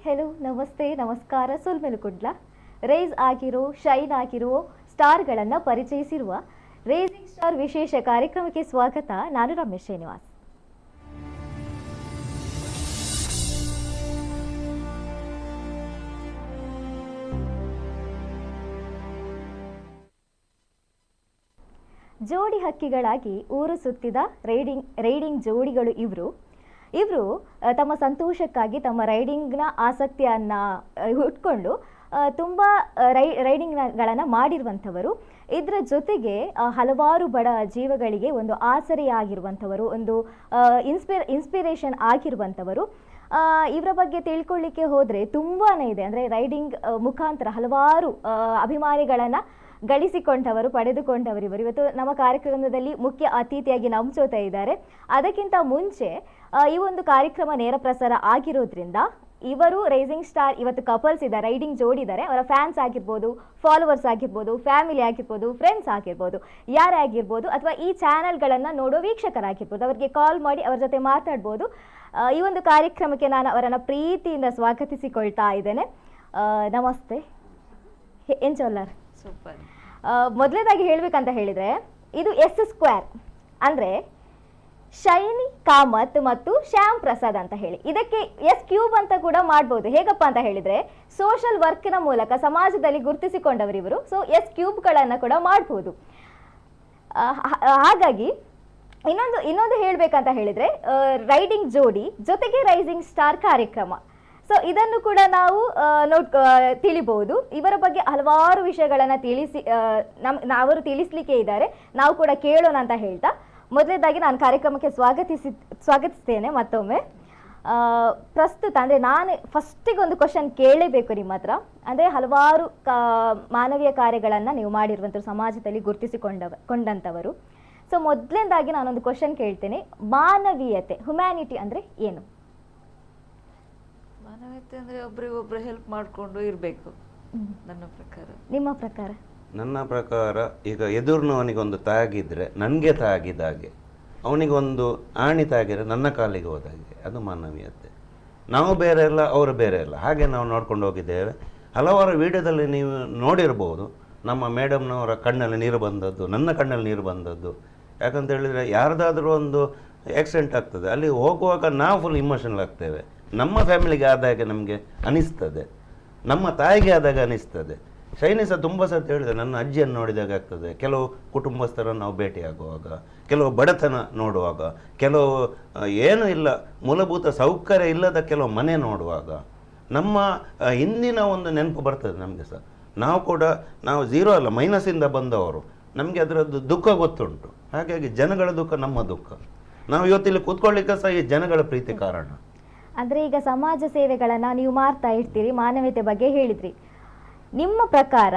Hello, namaste, ನಮಸ್ಕಾರ. ಸೊಲ್ಮೆಲು Kudla. Race ಆಗಿರೋ, ಶೈನ್ ಆಗಿರೋ ಸ್ಟಾರ್ಗಳನ್ನು ಪರಿಚಯಿಸಿರುವ ರೇಸಿಂಗ್ ಸ್ಟಾರ್ ವಿಶೇಷ ಕಾರ್ಯಕ್ರಮಕ್ಕೆ ಸ್ವಾಗತ. ನಾನು ರಮೇಶ್ ಶ್ರೀನಿವಾಸ್. ಜೋಡಿ ಹಕ್ಕಿಗಳಾಗಿ ಊರು ಸುತ್ತಿದ ರೈಡಿಂಗ್ ರೈಡಿಂಗ್ ಜೋಡಿಗಳು ಇವರು. ಇವರು ತಮ್ಮ ಸಂತೋಷಕ್ಕಾಗಿ ತಮ್ಮ ರೈಡಿಂಗ್ನ ಆಸಕ್ತಿಯನ್ನು ಹುಟ್ಕೊಂಡು ತುಂಬ ರೈಡಿಂಗ್ಗಳನ್ನು ಮಾಡಿರುವಂಥವರು. ಇದರ ಜೊತೆಗೆ ಹಲವಾರು ಬಡ ಜೀವಗಳಿಗೆ ಒಂದು ಆಸರೆಯಾಗಿರುವಂಥವರು, ಒಂದು ಇನ್ಸ್ಪಿರೇಷನ್ ಆಗಿರುವಂಥವರು. ಇವರ ಬಗ್ಗೆ ತಿಳ್ಕೊಳ್ಳಿಕ್ಕೆ ಹೋದರೆ ತುಂಬಾ ಇದೆ. ಅಂದರೆ ರೈಡಿಂಗ್ ಮುಖಾಂತರ ಹಲವಾರು ಅಭಿಮಾನಿಗಳನ್ನು ಗಳಿಸಿಕೊಂಡವರು, ಪಡೆದುಕೊಂಡವರು ಇವರು. ಇವತ್ತು ನಮ್ಮ ಕಾರ್ಯಕ್ರಮದಲ್ಲಿ ಮುಖ್ಯ ಅತಿಥಿಯಾಗಿ ನಮ್ಮ ಜೊತೆ ಇದ್ದಾರೆ. ಅದಕ್ಕಿಂತ ಮುಂಚೆ ಈ ಒಂದು ಕಾರ್ಯಕ್ರಮ ನೇರ ಪ್ರಸಾರ ಆಗಿರೋದ್ರಿಂದ ಇವರು ರೈಸಿಂಗ್ ಸ್ಟಾರ್ ಇವತ್ತು ಕಪಲ್ಸ್ ಇದ್ದಾರೆ, ರೈಡಿಂಗ್ ಜೋಡಿದ್ದಾರೆ. ಅವರ ಫ್ಯಾನ್ಸ್ ಆಗಿರ್ಬೋದು, ಫಾಲೋವರ್ಸ್ ಆಗಿರ್ಬೋದು, ಫ್ಯಾಮಿಲಿ ಆಗಿರ್ಬೋದು, ಫ್ರೆಂಡ್ಸ್ ಆಗಿರ್ಬೋದು, ಯಾರೇ ಆಗಿರ್ಬೋದು, ಅಥವಾ ಈ ಚಾನೆಲ್ಗಳನ್ನು ನೋಡೋ ವೀಕ್ಷಕರಾಗಿರ್ಬೋದು, ಅವರಿಗೆ ಕಾಲ್ ಮಾಡಿ ಅವರ ಜೊತೆ ಮಾತಾಡ್ಬೋದು. ಈ ಒಂದು ಕಾರ್ಯಕ್ರಮಕ್ಕೆ ನಾನು ಅವರನ್ನು ಪ್ರೀತಿಯಿಂದ ಸ್ವಾಗತಿಸಿಕೊಳ್ತಾ ಇದ್ದೇನೆ. ನಮಸ್ತೆ, ಎಂಚೊಲ್ಲಾರ್? ಸೂಪರ್. ಮೊದಲನೇದಾಗಿ ಹೇಳಬೇಕಂತ ಹೇಳಿದರೆ, ಇದು ಎಸ್ ಸ್ಕ್ವೇರ್ ಅಂದರೆ ಶೈನಿ ಕಾಮತ್ ಮತ್ತು ಶ್ಯಾಮ್ ಪ್ರಸಾದ್ ಅಂತ ಹೇಳಿ. ಇದಕ್ಕೆ ಎಸ್ ಕ್ಯೂಬ್ ಅಂತ ಕೂಡ ಮಾಡ್ಬೋದು. ಹೇಗಪ್ಪ ಅಂತ ಹೇಳಿದರೆ, ಸೋಷಲ್ ವರ್ಕ್ನ ಮೂಲಕ ಸಮಾಜದಲ್ಲಿ ಗುರುತಿಸಿಕೊಂಡವರು ಇವರು. ಸೊ ಎಸ್ ಕ್ಯೂಬ್ಗಳನ್ನು ಕೂಡ ಮಾಡ್ಬೋದು. ಹಾಗಾಗಿ ಇನ್ನೊಂದು ಇನ್ನೊಂದು ಹೇಳಬೇಕಂತ ಹೇಳಿದರೆ, ರೈಡಿಂಗ್ ಜೋಡಿ ಜೊತೆಗೆ ರೈಸಿಂಗ್ ಸ್ಟಾರ್ ಕಾರ್ಯಕ್ರಮ. ಸೊ ಇದನ್ನು ಕೂಡ ನಾವು ನೋಟ್ ತಿಳಿಬಹುದು. ಇವರ ಬಗ್ಗೆ ಹಲವಾರು ವಿಷಯಗಳನ್ನು ತಿಳಿಸಿ ಅವರು ತಿಳಿಸ್ಲಿಕ್ಕೆ ಇದ್ದಾರೆ. ನಾವು ಕೂಡ ಕೇಳೋಣ ಅಂತ ಹೇಳ್ತಾ, ಮೊದಲನೇದಾಗಿ ನಾನು ಕಾರ್ಯಕ್ರಮಕ್ಕೆ ಸ್ವಾಗತಿಸ್ತೇನೆ ಮತ್ತೊಮ್ಮೆ. ಪ್ರಸ್ತುತ ಅಂದರೆ ನಾನು ಫಸ್ಟಿಗೆ ಒಂದು ಕ್ವಶನ್ ಕೇಳಲೇಬೇಕು ನಿಮ್ಮ ಹತ್ರ. ಅಂದರೆ ಹಲವಾರು ಮಾನವೀಯ ಕಾರ್ಯಗಳನ್ನು ನೀವು ಮಾಡಿರುವಂಥ, ಸಮಾಜದಲ್ಲಿ ಕೊಂಡಂಥವರು. ಸೊ ಮೊದಲನೇದಾಗಿ ನಾನೊಂದು ಕ್ವಶನ್ ಕೇಳ್ತೇನೆ. ಮಾನವೀಯತೆ, ಹ್ಯುಮ್ಯಾನಿಟಿ ಅಂದರೆ ಏನು? ಮಾನವೀಯತೆ ಅಂದ್ರೆ ಒಬ್ರಿಗೊಬ್ರು ಹೆಲ್ಪ್ ಮಾಡಿಕೊಂಡು ಇರಬೇಕು, ನನ್ನ ಪ್ರಕಾರ. ನಿಮ್ಮ ಪ್ರಕಾರ? ನನ್ನ ಪ್ರಕಾರ, ಈಗ ಎದುರಿನವನಿಗೊಂದು ತಾಗಿದ್ರೆ ನನಗೆ ತಾಗಿದ ಹಾಗೆ, ಅವನಿಗೊಂದು ಆಣಿ ತಾಗಿದ್ರೆ ನನ್ನ ಕಾಲಿಗೆ ಹೋದಾಗೆ, ಅದು ಮಾನವೀಯತೆ. ನಾವು ಬೇರೆ ಅಲ್ಲ, ಅವರು ಬೇರೆ ಅಲ್ಲ, ಹಾಗೆ ನಾವು ನೋಡ್ಕೊಂಡು ಹೋಗಿದ್ದೇವೆ. ಹಲವಾರು ವಿಡಿಯೋದಲ್ಲಿ ನೀವು ನೋಡಿರ್ಬೋದು, ನಮ್ಮ ಮೇಡಮ್ನವರ ಕಣ್ಣಲ್ಲಿ ನೀರು ಬಂದದ್ದು, ನನ್ನ ಕಣ್ಣಲ್ಲಿ ನೀರು ಬಂದದ್ದು. ಯಾಕಂತ ಹೇಳಿದರೆ, ಯಾರ್ದಾದ್ರೂ ಒಂದು ಆಕ್ಸಿಡೆಂಟ್ ಆಗ್ತದೆ, ಅಲ್ಲಿ ಹೋಗುವಾಗ ನಾವು ಫುಲ್ ಇಮೋಷನಲ್ ಆಗ್ತೇವೆ. ನಮ್ಮ ಫ್ಯಾಮಿಲಿಗೆ ಆದಾಗ ನಮಗೆ ಅನಿಸ್ತದೆ, ನಮ್ಮ ತಾಯಿಗೆ ಆದಾಗ ಅನಿಸ್ತದೆ. ಶೈನಿ ಸಹ ತುಂಬ ಸರ್ತಿ ಹೇಳಿದೆ, ನನ್ನ ಅಜ್ಜಿಯನ್ನು ನೋಡಿದಾಗ ಆಗ್ತದೆ. ಕೆಲವು ಕುಟುಂಬಸ್ಥರನ್ನು ನಾವು ಭೇಟಿಯಾಗುವಾಗ, ಕೆಲವು ಬಡತನ ನೋಡುವಾಗ, ಕೆಲವು ಏನೂ ಇಲ್ಲ, ಮೂಲಭೂತ ಸೌಕರ್ಯ ಇಲ್ಲದ ಕೆಲವು ಮನೆ ನೋಡುವಾಗ ನಮ್ಮ ಹಿಂದಿನ ಒಂದು ನೆನಪು ಬರ್ತದೆ ನಮಗೆ ಸಹ. ನಾವು ಕೂಡ, ನಾವು ಝೀರೋ ಅಲ್ಲ, ಮೈನಸಿಂದ ಬಂದವರು. ನಮಗೆ ಅದರದ್ದು ದುಃಖ ಗೊತ್ತುಂಟು. ಹಾಗಾಗಿ ಜನಗಳ ದುಃಖ ನಮ್ಮ ದುಃಖ. ನಾವು ಇವತ್ತಿಲ್ಲಿ ಕೂತ್ಕೊಳ್ಳಿಕ್ಕೆ ಸಹ ಈ ಜನಗಳ ಪ್ರೀತಿ ಕಾರಣ. ಅಂದರೆ ಈಗ ಸಮಾಜ ಸೇವೆಗಳನ್ನು ನೀವು ಮಾಡ್ತಾ ಇರ್ತೀರಿ, ಮಾನವೀಯತೆ ಬಗ್ಗೆ ಹೇಳಿದ್ರಿ. ನಿಮ್ಮ ಪ್ರಕಾರ,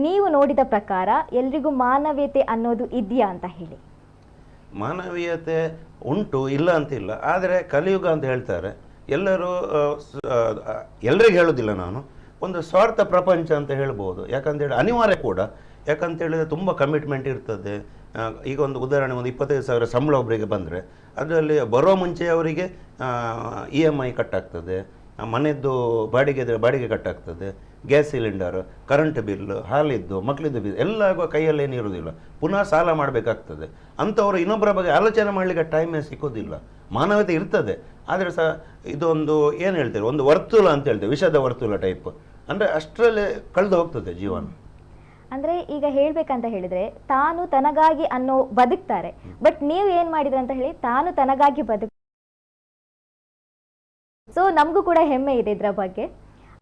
ನೀವು ನೋಡಿದ ಪ್ರಕಾರ ಎಲ್ರಿಗೂ ಮಾನವೀಯತೆ ಅನ್ನೋದು ಇದೆಯಾ ಅಂತ ಹೇಳಿ. ಮಾನವೀಯತೆ ಉಂಟು, ಇಲ್ಲ ಅಂತಿಲ್ಲ. ಆದರೆ ಕಲಿಯುಗ ಅಂತ ಹೇಳ್ತಾರೆ ಎಲ್ಲರೂ. ಎಲ್ರಿಗೆ ಹೇಳೋದಿಲ್ಲ ನಾನು, ಒಂದು ಸ್ವಾರ್ಥ ಪ್ರಪಂಚ ಅಂತ ಹೇಳ್ಬೋದು. ಯಾಕಂತೇಳಿ ಅನಿವಾರ್ಯ ಕೂಡ. ಯಾಕಂತೇಳಿದರೆ ತುಂಬ ಕಮಿಟ್ಮೆಂಟ್ ಇರ್ತದೆ. ಈಗ ಒಂದು ಉದಾಹರಣೆ, ಒಂದು 25,000 ಸಂಬಳ ಒಬ್ಬರಿಗೆ ಬಂದರೆ, ಅದರಲ್ಲಿ ಬರೋ ಮುಂಚೆ ಅವರಿಗೆ ಇಎಂಐ ಕಟ್ಟಾಗ್ತದೆ, ಮನೆಯದ್ದು ಬಾಡಿಗೆ ಇದ್ದರೆ ಬಾಡಿಗೆ ಕಟ್ಟಾಗ್ತದೆ, ಗ್ಯಾಸ್ ಸಿಲಿಂಡರ್, ಕರೆಂಟ್ ಬಿಲ್, ಹಾಲಿದ್ದು, ಮಕ್ಕಳಿದ್ದು ಬಿಲ್ ಎಲ್ಲ ಆಗುವ ಕೈಯಲ್ಲಿ ಏನು ಇರೋದಿಲ್ಲ. ಪುನಃ ಸಾಲ ಮಾಡಬೇಕಾಗ್ತದೆ. ಅಂಥವರು ಇನ್ನೊಬ್ಬರ ಬಗ್ಗೆ ಆಲೋಚನೆ ಮಾಡಲಿಕ್ಕೆ ಟೈಮೇ ಸಿಕ್ಕೋದಿಲ್ಲ. ಮಾನವತೆ ಇರ್ತದೆ, ಆದರೆ ಸಹ ಇದೊಂದು ಏನು ಹೇಳ್ತೇವೆ, ಒಂದು ವರ್ತುಲ ಅಂತ ಹೇಳ್ತೇವೆ, ವಿಷದ ವರ್ತುಲ ಟೈಪ್. ಅಂದರೆ ಅಷ್ಟರಲ್ಲೇ ಕಳೆದು ಹೋಗ್ತದೆ ಜೀವನ. ಅಂದರೆ ಈಗ ಹೇಳ್ಬೇಕಂತ ಹೇಳಿದ್ರೆ, ತಾನು ತನಗಾಗಿ ಅನ್ನೋ ಬದುಕ್ತಾರೆ. ಬಟ್ ನೀವು ಏನು ಮಾಡಿದ್ರಿ ಅಂತ ಹೇಳಿ, ತಾನು ತನಗಾಗಿ ಬದುಕ್. ಸೊ ನಮಗೂ ಕೂಡ ಹೆಮ್ಮೆ ಇದೆ ಇದರ ಬಗ್ಗೆ.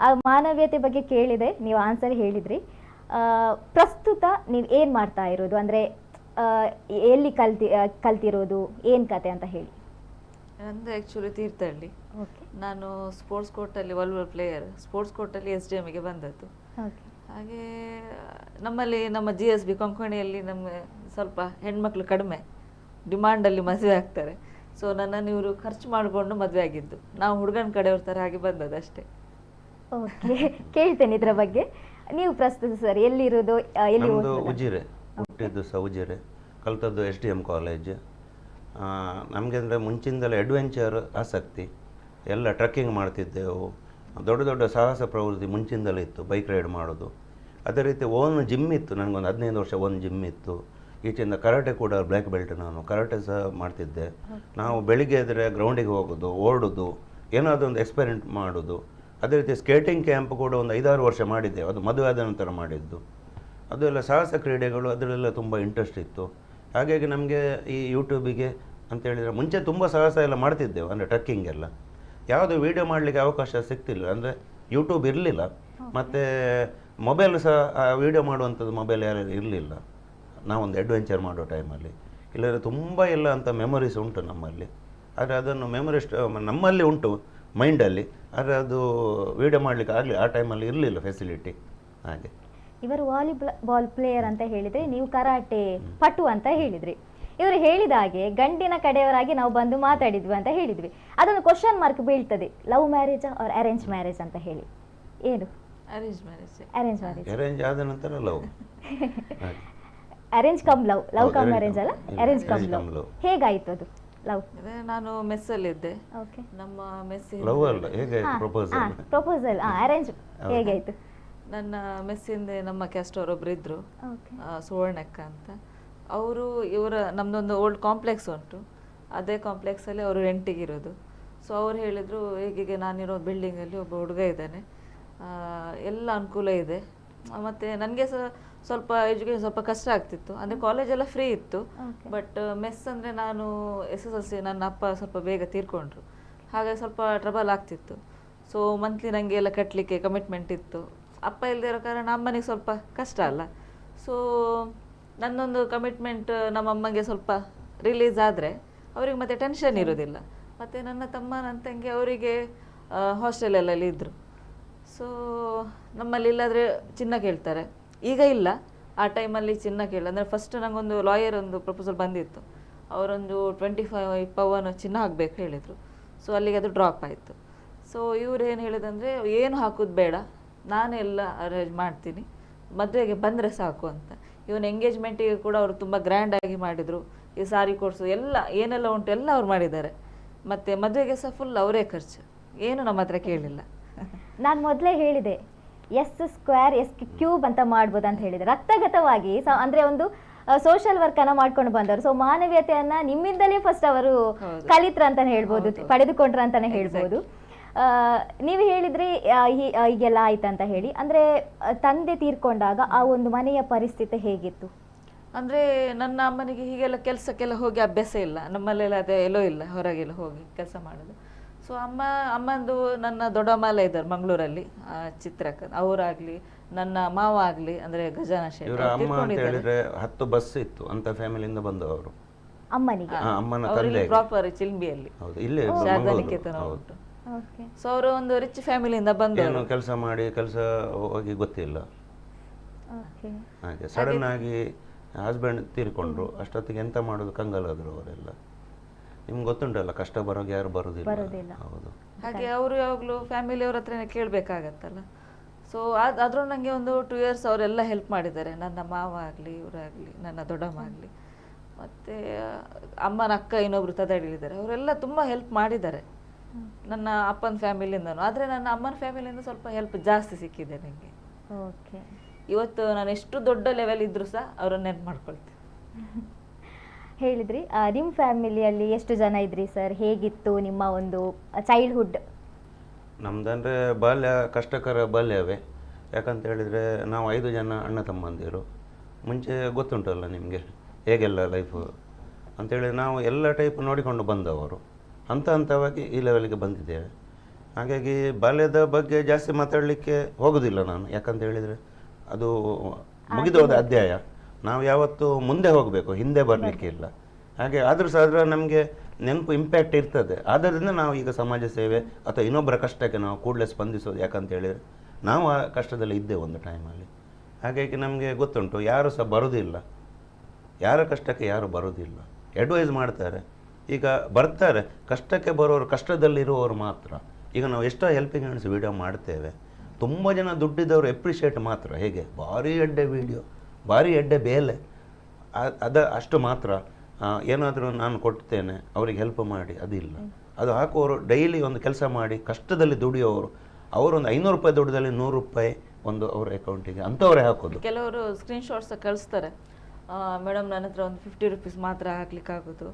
ಆ ಮಾನವೀಯತೆ ಬಗ್ಗೆ ಕೇಳಿದೆ, ನೀವು ಆನ್ಸರ್ ಹೇಳಿದ್ರಿ. ಪ್ರಸ್ತುತ ನೀವು ಏನು ಮಾಡ್ತಾ ಇರೋದು? ಅಂದರೆ ಎಲ್ಲಿ ಕಲ್ತಿರೋದು, ಏನು ಕತೆ ಅಂತ ಹೇಳಿ. ನಂದು ಆ್ಯಕ್ಚುಲಿ ತೀರ್ಥಹಳ್ಳಿ. ನಾನು ಸ್ಪೋರ್ಟ್ಸ್ ಕೋಟಲ್ಲಿ ವಾಲಿಬಾಲ್ ಪ್ಲೇಯರ್. ಸ್ಪೋರ್ಟ್ಸ್ ಕೋಟಲ್ಲಿ ಎಸ್ಡಿಎಮ್ಗೆ ಬಂದದ್ದು. ಹಾಗೆ ನಮ್ಮಲ್ಲಿ, ನಮ್ಮ ಜಿಎಸ್ಬಿ ಕೊಂಕಣಿಯಲ್ಲಿ ನಮ್ಮ ಸ್ವಲ್ಪ ಹೆಣ್ಮಕ್ಳು ಕಡಿಮೆ ಡಿಮಾಂಡಲ್ಲಿ ಮದುವೆ ಆಗ್ತಾರೆ. ಸೊ ನನ್ನನ್ನು ಇವರು ಖರ್ಚು ಮಾಡಿಕೊಂಡು ಮದುವೆ ಆಗಿದ್ದು. ನಾವು ಹುಡುಗನ ಕಡೆಯವ್ರ ಥರ ಹಾಗೆ ಬಂದದ್ದು ಅಷ್ಟೇ. ಓಕೆ, ಕೇಳ್ತೇನೆ ಇದರ ಬಗ್ಗೆ. ನೀವು ಪ್ರಸ್ತುತ ಸರ್ ಎಲ್ಲಿರೋದು, ಎಲ್ಲಿ ನಮ್ಮದು ಓದ್ತಿರೋದು? ಉಜಿರೆ. ಹುಟ್ಟಿದ್ದು ಸಹ ಉಜಿರೆ, ಕಲ್ತದ್ದು ಎಸ್ಡಿಎಮ್ ಕಾಲೇಜ್. ನಮಗೆ ಅಂದರೆ ಮುಂಚಿಂದಲೇ ಅಡ್ವೆಂಚರ್ ಆಸಕ್ತಿ. ಎಲ್ಲ ಟ್ರೆಕ್ಕಿಂಗ್ ಮಾಡ್ತಿದ್ದೆವು. ದೊಡ್ಡ ದೊಡ್ಡ ಸಾಹಸ ಪ್ರವೃತ್ತಿ ಮುಂಚಿಂದಲೇ ಇತ್ತು, ಬೈಕ್ ರೈಡ್ ಮಾಡೋದು. ಅದೇ ರೀತಿ ಓನ್ ಜಿಮ್ ಇತ್ತು ನನಗೊಂದು 15 ವರ್ಷ ಓನ್ ಜಿಮ್ ಇತ್ತು. ಈಚೆಯಿಂದ ಕರಾಟೆ ಕೂಡ ಬ್ಲ್ಯಾಕ್ ಬೆಲ್ಟ್, ನಾನು ಕರಾಟೆ ಸಹ ಮಾಡ್ತಿದ್ದೆ. ನಾವು ಬೆಳಿಗ್ಗೆ ಎದ್ದರೆ ಗ್ರೌಂಡಿಗೆ ಹೋಗೋದು, ಓಡೋದು, ಏನಾದರೂ ಒಂದು ಎಕ್ಸ್ಪೆರಿಮೆಂಟ್ ಮಾಡೋದು. ಅದೇ ರೀತಿ ಸ್ಕೇಟಿಂಗ್ ಕ್ಯಾಂಪ್ ಕೂಡ ಒಂದು 5-6 ವರ್ಷ ಮಾಡಿದ್ದೆವು, ಅದು ಮದುವೆ ಆದ ನಂತರ ಮಾಡಿದ್ದು. ಅದು ಎಲ್ಲ ಸಾಹಸ ಕ್ರೀಡೆಗಳು, ಅದರಲ್ಲೆಲ್ಲ ತುಂಬ ಇಂಟ್ರೆಸ್ಟ್ ಇತ್ತು. ಹಾಗಾಗಿ ನಮಗೆ ಈ ಯೂಟ್ಯೂಬಿಗೆ ಅಂತೇಳಿದರೆ ಮುಂಚೆ ತುಂಬ ಸಾಹಸ ಎಲ್ಲ ಮಾಡ್ತಿದ್ದೆವು, ಅಂದರೆ ಟ್ರೆಕ್ಕಿಂಗ್ ಎಲ್ಲ. ಯಾವುದು ವೀಡಿಯೋ ಮಾಡಲಿಕ್ಕೆ ಅವಕಾಶ ಸಿಗ್ತಿಲ್ಲ, ಅಂದರೆ ಯೂಟ್ಯೂಬ್ ಇರಲಿಲ್ಲ, ಮತ್ತು ಮೊಬೈಲ್ ಸಹ ವೀಡಿಯೋ ಮಾಡುವಂಥದ್ದು ಮೊಬೈಲ್ ಯಾರು ಇರಲಿಲ್ಲ ನಾವೊಂದು ಅಡ್ವೆಂಚರ್ ಮಾಡೋ ಟೈಮಲ್ಲಿ. ಇಲ್ಲದ್ರೆ ತುಂಬ ಎಲ್ಲ ಅಂಥ ಮೆಮೊರೀಸ್ ಉಂಟು ನಮ್ಮಲ್ಲಿ, ಆದರೆ ಅದನ್ನು ಮೆಮೊರೀಸ್ ನಮ್ಮಲ್ಲಿ ಉಂಟು ಮೈಂಡಲ್ಲಿ, ಆದರೆ ಅದು ವೀಡಿಯೋ ಮಾಡಲಿಕ್ಕೆ ಆಗಲಿ ಆ ಟೈಮಲ್ಲಿ ಇರಲಿಲ್ಲ ಫೆಸಿಲಿಟಿ. ಹಾಗೆ ಇವರು ವಾಲಿಬಾಲ್ ಪ್ಲೇಯರ್ ಅಂತ ಹೇಳಿದರೆ, ನೀವು ಕರಾಟೆ ಪಟು ಅಂತ ಹೇಳಿದ್ರಿ. ಇವರು ಹೇಳಿದ ಹಾಗೆ ಗಂಡಿನ ಕಡೆಯವರಾಗಿ ನಾವು ಬಂದು ಮಾತಾಡಿದ್ವಿ ಅಂತ ಹೇಳಿದ್ವಿ. ಅದೊಂದು ಕ್ವಶನ್ ಮಾರ್ಕ್ ಬೀಳ್ತದೆ, love marriage or arrange marriage ಅಂತ ಹೇಳಿ. ಏನು? Arrange marriage. Arrange marriage. Arrange ಆದ ನಂತರ love. Arrange cum love, love ಹೌದು, come arrange arrange come- ಅಲ್ಲ, ಇಲ್ಲ, arrange come arrange love. Cum love. ಹೇಗಾಯ್ತು ಅದು ಲವ್? ಅದೇ ನಾನು ಮೆಸ್ಸಲ್ಲಿದ್ದೆ. ಓಕೆ. ನಮ್ಮ ಮೆಸ್ ಲವ್ ಅಲ್ಲ, ಹೇಗೆ proposal? Proposal arrange ಹೇಗಾಯ್ತು? ನನ್ನ ಮೆಸ್ಸಿಂದ ನಮ್ಮ ಕ್ಯಾಸ್ಟ್ ಅವರೊಬ್ರು ಇದ್ರು, ಓಕೆ. ಸುವರ್ಣಕ್ಕ ಅಂತ. ಅವರು ಇವರ ನಮ್ಮದೊಂದು ಓಲ್ಡ್ ಕಾಂಪ್ಲೆಕ್ಸ್ ಉಂಟು, ಅದೇ ಕಾಂಪ್ಲೆಕ್ಸಲ್ಲಿ ಅವರು ರೆಂಟಿಗಿರೋದು. ಸೊ ಅವ್ರು ಹೇಳಿದರು, ಹೀಗೀಗೆ ನಾನಿರೋ ಬಿಲ್ಡಿಂಗಲ್ಲಿ ಒಬ್ಬ ಹುಡುಗ ಇದ್ದಾನೆ, ಎಲ್ಲ ಅನುಕೂಲ ಇದೆ, ಮತ್ತು ನನಗೆ ಸಹ ಸ್ವಲ್ಪ ಎಜುಕೇಷನ್ ಸ್ವಲ್ಪ ಕಷ್ಟ ಆಗ್ತಿತ್ತು, ಅಂದರೆ ಕಾಲೇಜೆಲ್ಲ ಫ್ರೀ ಇತ್ತು, ಬಟ್ ಮೆಸ್ ಅಂದರೆ ನಾನು SSLC ನನ್ನ ಅಪ್ಪ ಸ್ವಲ್ಪ ಬೇಗ ತೀರ್ಕೊಂಡ್ರು, ಹಾಗಾಗಿ ಸ್ವಲ್ಪ ಟ್ರಬಲ್ ಆಗ್ತಿತ್ತು. ಸೊ ಮಂತ್ಲಿ ನನಗೆ ಎಲ್ಲ ಕಟ್ಟಲಿಕ್ಕೆ ಕಮಿಟ್ಮೆಂಟ್ ಇತ್ತು. ಅಪ್ಪ ಇಲ್ಲದೆ ಇರೋ ಕಾರಣ ಅಮ್ಮನಿಗೆ ಸ್ವಲ್ಪ ಕಷ್ಟ ಅಲ್ಲ. ಸೊ ನನ್ನೊಂದು ಕಮಿಟ್ಮೆಂಟ್ ನಮ್ಮ ಅಮ್ಮಂಗೆ ಸ್ವಲ್ಪ ರಿಲೀಸ್ ಆದರೆ ಅವರಿಗೆ ಮತ್ತೆ ಟೆನ್ಷನ್ ಇರೋದಿಲ್ಲ. ಮತ್ತು ನನ್ನ ತಮ್ಮ ನನ್ನ ತಂಗಿ ಅವರಿಗೆ ಹಾಸ್ಟೆಲಲ್ಲಿ ಇದ್ದರು. ಸೊ ನಮ್ಮಲ್ಲಿ ಇಲ್ಲಾದರೆ ಚಿನ್ನ ಕೇಳ್ತಾರೆ, ಈಗ ಇಲ್ಲ, ಆ ಟೈಮಲ್ಲಿ ಚಿನ್ನ ಕೇಳ ಅಂದರೆ ಫಸ್ಟ್ ನನಗೊಂದು ಲಾಯರ್ ಒಂದು ಪ್ರಪೋಸಲ್ ಬಂದಿತ್ತು, ಅವರೊಂದು 25 ಪವನ್ ಚಿನ್ನ ಹಾಕಬೇಕು ಹೇಳಿದರು. ಸೊ ಅಲ್ಲಿಗೆ ಅದು ಡ್ರಾಪ್ ಆಯಿತು. ಸೊ ಇವ್ರು ಏನು ಹೇಳಿದಂದರೆ, ಏನು ಹಾಕೋದು ಬೇಡ, ನಾನೆಲ್ಲ ಅರೇಂಜ್ ಮಾಡ್ತೀನಿ, ಮದುವೆಗೆ ಬಂದರೆ ಸಾಕು ಅಂತ. ಇವನ್ ಎಂಗೇಜ್ಮೆಂಟಿಗೆ ಕೂಡ ಅವರು ತುಂಬ ಗ್ರ್ಯಾಂಡಾಗಿ ಮಾಡಿದರು, ಈ ಸಾರಿ ಕೊಡಿಸು ಎಲ್ಲ ಏನೆಲ್ಲ ಉಂಟು ಎಲ್ಲ ಅವ್ರು ಮಾಡಿದ್ದಾರೆ. ಮತ್ತು ಮದುವೆಗೆ ಸಹ ಫುಲ್ ಅವರೇ ಖರ್ಚು, ಏನು ನಮ್ಮ ಹತ್ರ ಕೇಳಿಲ್ಲ. ನಾನು ಮೊದಲೇ ಹೇಳಿದೆ S square S cube ಅಂತ ಮಾಡ್ಬೋದು ಅಂತ ಹೇಳಿದೆ. ರಕ್ತಗತವಾಗಿ ಅಂದರೆ ಒಂದು ಸೋಷಿಯಲ್ ವರ್ಕ್ ಅನ್ನ ಮಾಡ್ಕೊಂಡು ಬಂದವರು, ಸೊ ಮಾನವೀಯತೆಯನ್ನ ನಿಮ್ಮಿಂದಲೇ ಫಸ್ಟ್ ಅವರು ಕಲಿತ್ರ ಅಂತಾನೆ ಹೇಳ್ಬೋದು, ಪಡೆದುಕೊಂಡ್ರ ಅಂತಾನೆ ಹೇಳ್ಬೋದು. ನೀವು ಹೇಳಿದ್ರಿ ಹೀಗೆಲ್ಲ ಆಯ್ತಂತ ಹೇಳಿ. ಅಂದರೆ ತಂದೆ ತೀರ್ಕೊಂಡಾಗ ಆ ಒಂದು ಮನೆಯ ಪರಿಸ್ಥಿತಿ ಹೇಗಿತ್ತು? ಅಂದರೆ ನನ್ನ ಅಮ್ಮನಿಗೆ ಹೀಗೆಲ್ಲ ಕೆಲಸಕ್ಕೆಲ್ಲ ಹೋಗಿ ಅಭ್ಯಾಸ ಇಲ್ಲ, ನಮ್ಮಲ್ಲೆಲ್ಲ ಅದೇ ಎಲ್ಲೋ ಇಲ್ಲ, ಹೊರಗೆಲ್ಲ ಹೋಗಿ ಕೆಲಸ ಮಾಡೋದು. ಸೊ ಅಮ್ಮಂದು ನನ್ನ ದೊಡ್ಡಮ್ಮ ಎಲ್ಲ ಇದ್ದಾರೆ ಮಂಗಳೂರಲ್ಲಿ, ಚಿತ್ರಕ್ಕ ಅವರಾಗಲಿ ನನ್ನ ಮಾವ ಆಗಲಿ, ಅಂದರೆ ಗಜಾನ ಶೆಟ್ಟಿ ಇವರ ಅಮ್ಮ ಅಂತ ಹೇಳಿದ್ರೆ 10 ಬಸ್ ಇತ್ತು ಅಂತ ಫ್ಯಾಮಿಲಿಯಿಂದ ಬಂದವರು. ಅಮ್ಮನಿಗೆ? ಅಮ್ಮನ ತಂದೆ ಪ್ರಾಪರ್ ಚಿಲ್ಬಿಯಲ್ಲಿ, ಹೌದು, ಇಲ್ಲೇ ಶಾರದಾ ನಿಕೇತನ ಉಂಟು. ಸೊ ಅವರು ಒಂದು ರಿಚ್ ಫ್ಯಾಮಿಲಿಯಿಂದ ಬಂದವರು, ಕೆಲಸ ಮಾಡಿ ಕೆಲಸ ಹೋಗಿ ಗೊತ್ತಿಲ್ಲ. ಹಾಗೆ ಸಡನ್ ಆಗಿ ಹಸ್ಬೆಂಡ್ ತೀರ್ಕೊಂಡ್ರು, ಅಷ್ಟೊತ್ತಿಗೆ ಎಂತ ಮಾಡೋದು ಕಂಗಾಲಾದ್ರು ಅವರೆಲ್ಲ. ನಿಮ್ಗೆ ಗೊತ್ತುಂಟಲ್ಲ, ಕಷ್ಟ ಬರೋಗೆ ಯಾರು ಬರೋದಿಲ್ಲ. ಹೌದು, ಹಾಗೆ ಅವರು ಯಾವಾಗಲೂ ಫ್ಯಾಮಿಲಿಯವ್ರ ಹತ್ರನೇ ಕೇಳಬೇಕಾಗತ್ತಲ್ಲ. ಸೊ ಆದರೂ ನನಗೆ ಒಂದು 2 ಇಯರ್ಸ್ ಅವರೆಲ್ಲ ಹೆಲ್ಪ್ ಮಾಡಿದ್ದಾರೆ, ನನ್ನ ಮಾವ ಆಗಲಿ ಇವರಾಗಲಿ ನನ್ನ ದೊಡ್ಡಮ್ಮ ಆಗಲಿ, ಮತ್ತು ಅಮ್ಮನ ಅಕ್ಕ ಇನ್ನೊಬ್ರು ತದಡಿಲಿದ್ದಾರೆ, ಅವರೆಲ್ಲ ತುಂಬ ಹೆಲ್ಪ್ ಮಾಡಿದ್ದಾರೆ ನನ್ನ ಅಪ್ಪನ ಫ್ಯಾಮಿಲಿಯಿಂದನೂ. ಆದರೆ ನನ್ನ ಅಮ್ಮನ ಫ್ಯಾಮಿಲಿಯಿಂದ ಸ್ವಲ್ಪ ಹೆಲ್ಪ್ ಜಾಸ್ತಿ ಸಿಕ್ಕಿದೆ ನನಗೆ. ಓಕೆ, ಇವತ್ತು ನಾನು ಎಷ್ಟು ದೊಡ್ಡ ಲೆವೆಲ್ ಇದ್ದರೂ ಸಹ ಅವರನ್ನು ನೆನ್ಪು ಮಾಡ್ಕೊಳ್ತೀನಿ. ಹೇಳಿದ್ರಿ ನಿಮ್ಮ ಫ್ಯಾಮಿಲಿಯಲ್ಲಿ ಎಷ್ಟು ಜನ ಇದ್ರಿ ಸರ್, ಹೇಗಿತ್ತು ನಿಮ್ಮ ಒಂದು ಚೈಲ್ಡ್ಹುಡ್? ನಮ್ಮದಂದರೆ ಬಾಲ್ಯ ಕಷ್ಟಕರ ಬಾಲ್ಯವೇ. ಯಾಕಂತ ಹೇಳಿದರೆ ನಾವು 5 ಜನ ಅಣ್ಣ ತಮ್ಮಂದಿರು. ಮುಂಚೆ ಗೊತ್ತುಂಟಲ್ಲ ನಿಮಗೆ ಹೇಗೆಲ್ಲ ಲೈಫು ಅಂಥೇಳಿ, ನಾವು ಎಲ್ಲ ಟೈಪ್ ನೋಡಿಕೊಂಡು ಬಂದವರು, ಹಂತ ಹಂತವಾಗಿ ಈ ಲೆವೆಲ್ಗೆ ಬಂದಿದ್ದೇವೆ. ಹಾಗಾಗಿ ಬಾಲ್ಯದ ಬಗ್ಗೆ ಜಾಸ್ತಿ ಮಾತಾಡಲಿಕ್ಕೆ ಹೋಗೋದಿಲ್ಲ ನಾನು, ಯಾಕಂತ ಹೇಳಿದರೆ ಅದು ಮುಗಿದೋದ ಅಧ್ಯಾಯ. ನಾವು ಯಾವತ್ತೂ ಮುಂದೆ ಹೋಗಬೇಕು, ಹಿಂದೆ ಬರಲಿಕ್ಕೆ ಇಲ್ಲ. ಹಾಗೆ ಆದರೂ ಸಹ ಅದರ ನಮಗೆ ನೆನಪು ಇಂಪ್ಯಾಕ್ಟ್ ಇರ್ತದೆ. ಆದ್ದರಿಂದ ನಾವು ಈಗ ಸಮಾಜ ಸೇವೆ ಅಥವಾ ಇನ್ನೊಬ್ಬರ ಕಷ್ಟಕ್ಕೆ ನಾವು ಕೂಡಲೇ ಸ್ಪಂದಿಸೋದು, ಯಾಕಂತ ಹೇಳಿದರೆ ನಾವು ಆ ಕಷ್ಟದಲ್ಲಿ ಇದ್ದೇವೆ ಒಂದು ಟೈಮಲ್ಲಿ. ಹಾಗಾಗಿ ನಮಗೆ ಗೊತ್ತುಂಟು, ಯಾರೂ ಸಹ ಬರೋದಿಲ್ಲ, ಯಾರ ಕಷ್ಟಕ್ಕೆ ಯಾರೂ ಬರೋದಿಲ್ಲ. ಅಡ್ವೈಸ್ ಮಾಡ್ತಾರೆ, ಈಗ ಬರ್ತಾರೆ ಕಷ್ಟಕ್ಕೆ ಬರೋರು, ಕಷ್ಟದಲ್ಲಿರುವವರು ಮಾತ್ರ. ಈಗ ನಾವು ಎಷ್ಟೋ helping hands video ಮಾಡ್ತೇವೆ, ತುಂಬ ಜನ ದುಡ್ಡಿದ್ದವರು ಎಪ್ರಿಷಿಯೇಟ್ ಮಾತ್ರ, ಹೇಗೆ ಭಾರಿ ಎಡ್ಡೆ ವೀಡಿಯೋ, ಭಾರಿ ಎಡ್ಡೆ ಬೇಲೆ, ಅದು ಅಷ್ಟು ಮಾತ್ರ. ಏನಾದರೂ ನಾನು ಕೊಡ್ತೇನೆ ಅವರಿಗೆ ಹೆಲ್ಪ್ ಮಾಡಿ, ಅದಿಲ್ಲ. ಅದು ಹಾಕುವವರು ಡೈಲಿ ಒಂದು ಕೆಲಸ ಮಾಡಿ ಕಷ್ಟದಲ್ಲಿ ದುಡಿಯೋರು, ಅವರೊಂದು 500 ರೂಪಾಯಿ ದುಡ್ಡಲ್ಲಿ 100 ರೂಪಾಯಿ ಒಂದು ಅವರ ಅಕೌಂಟಿಗೆ ಅಂಥವರೇ ಹಾಕೋದು. ಕೆಲವರು ಸ್ಕ್ರೀನ್ ಶಾಟ್ಸ್ ಕಳಿಸ್ತಾರೆ, ಮೇಡಮ್ ನನ್ನ ಹತ್ರ ಒಂದು 50 ರುಪೀಸ್ ಮಾತ್ರ ಹಾಕ್ಲಿಕ್ಕೆ ಆಗೋದು,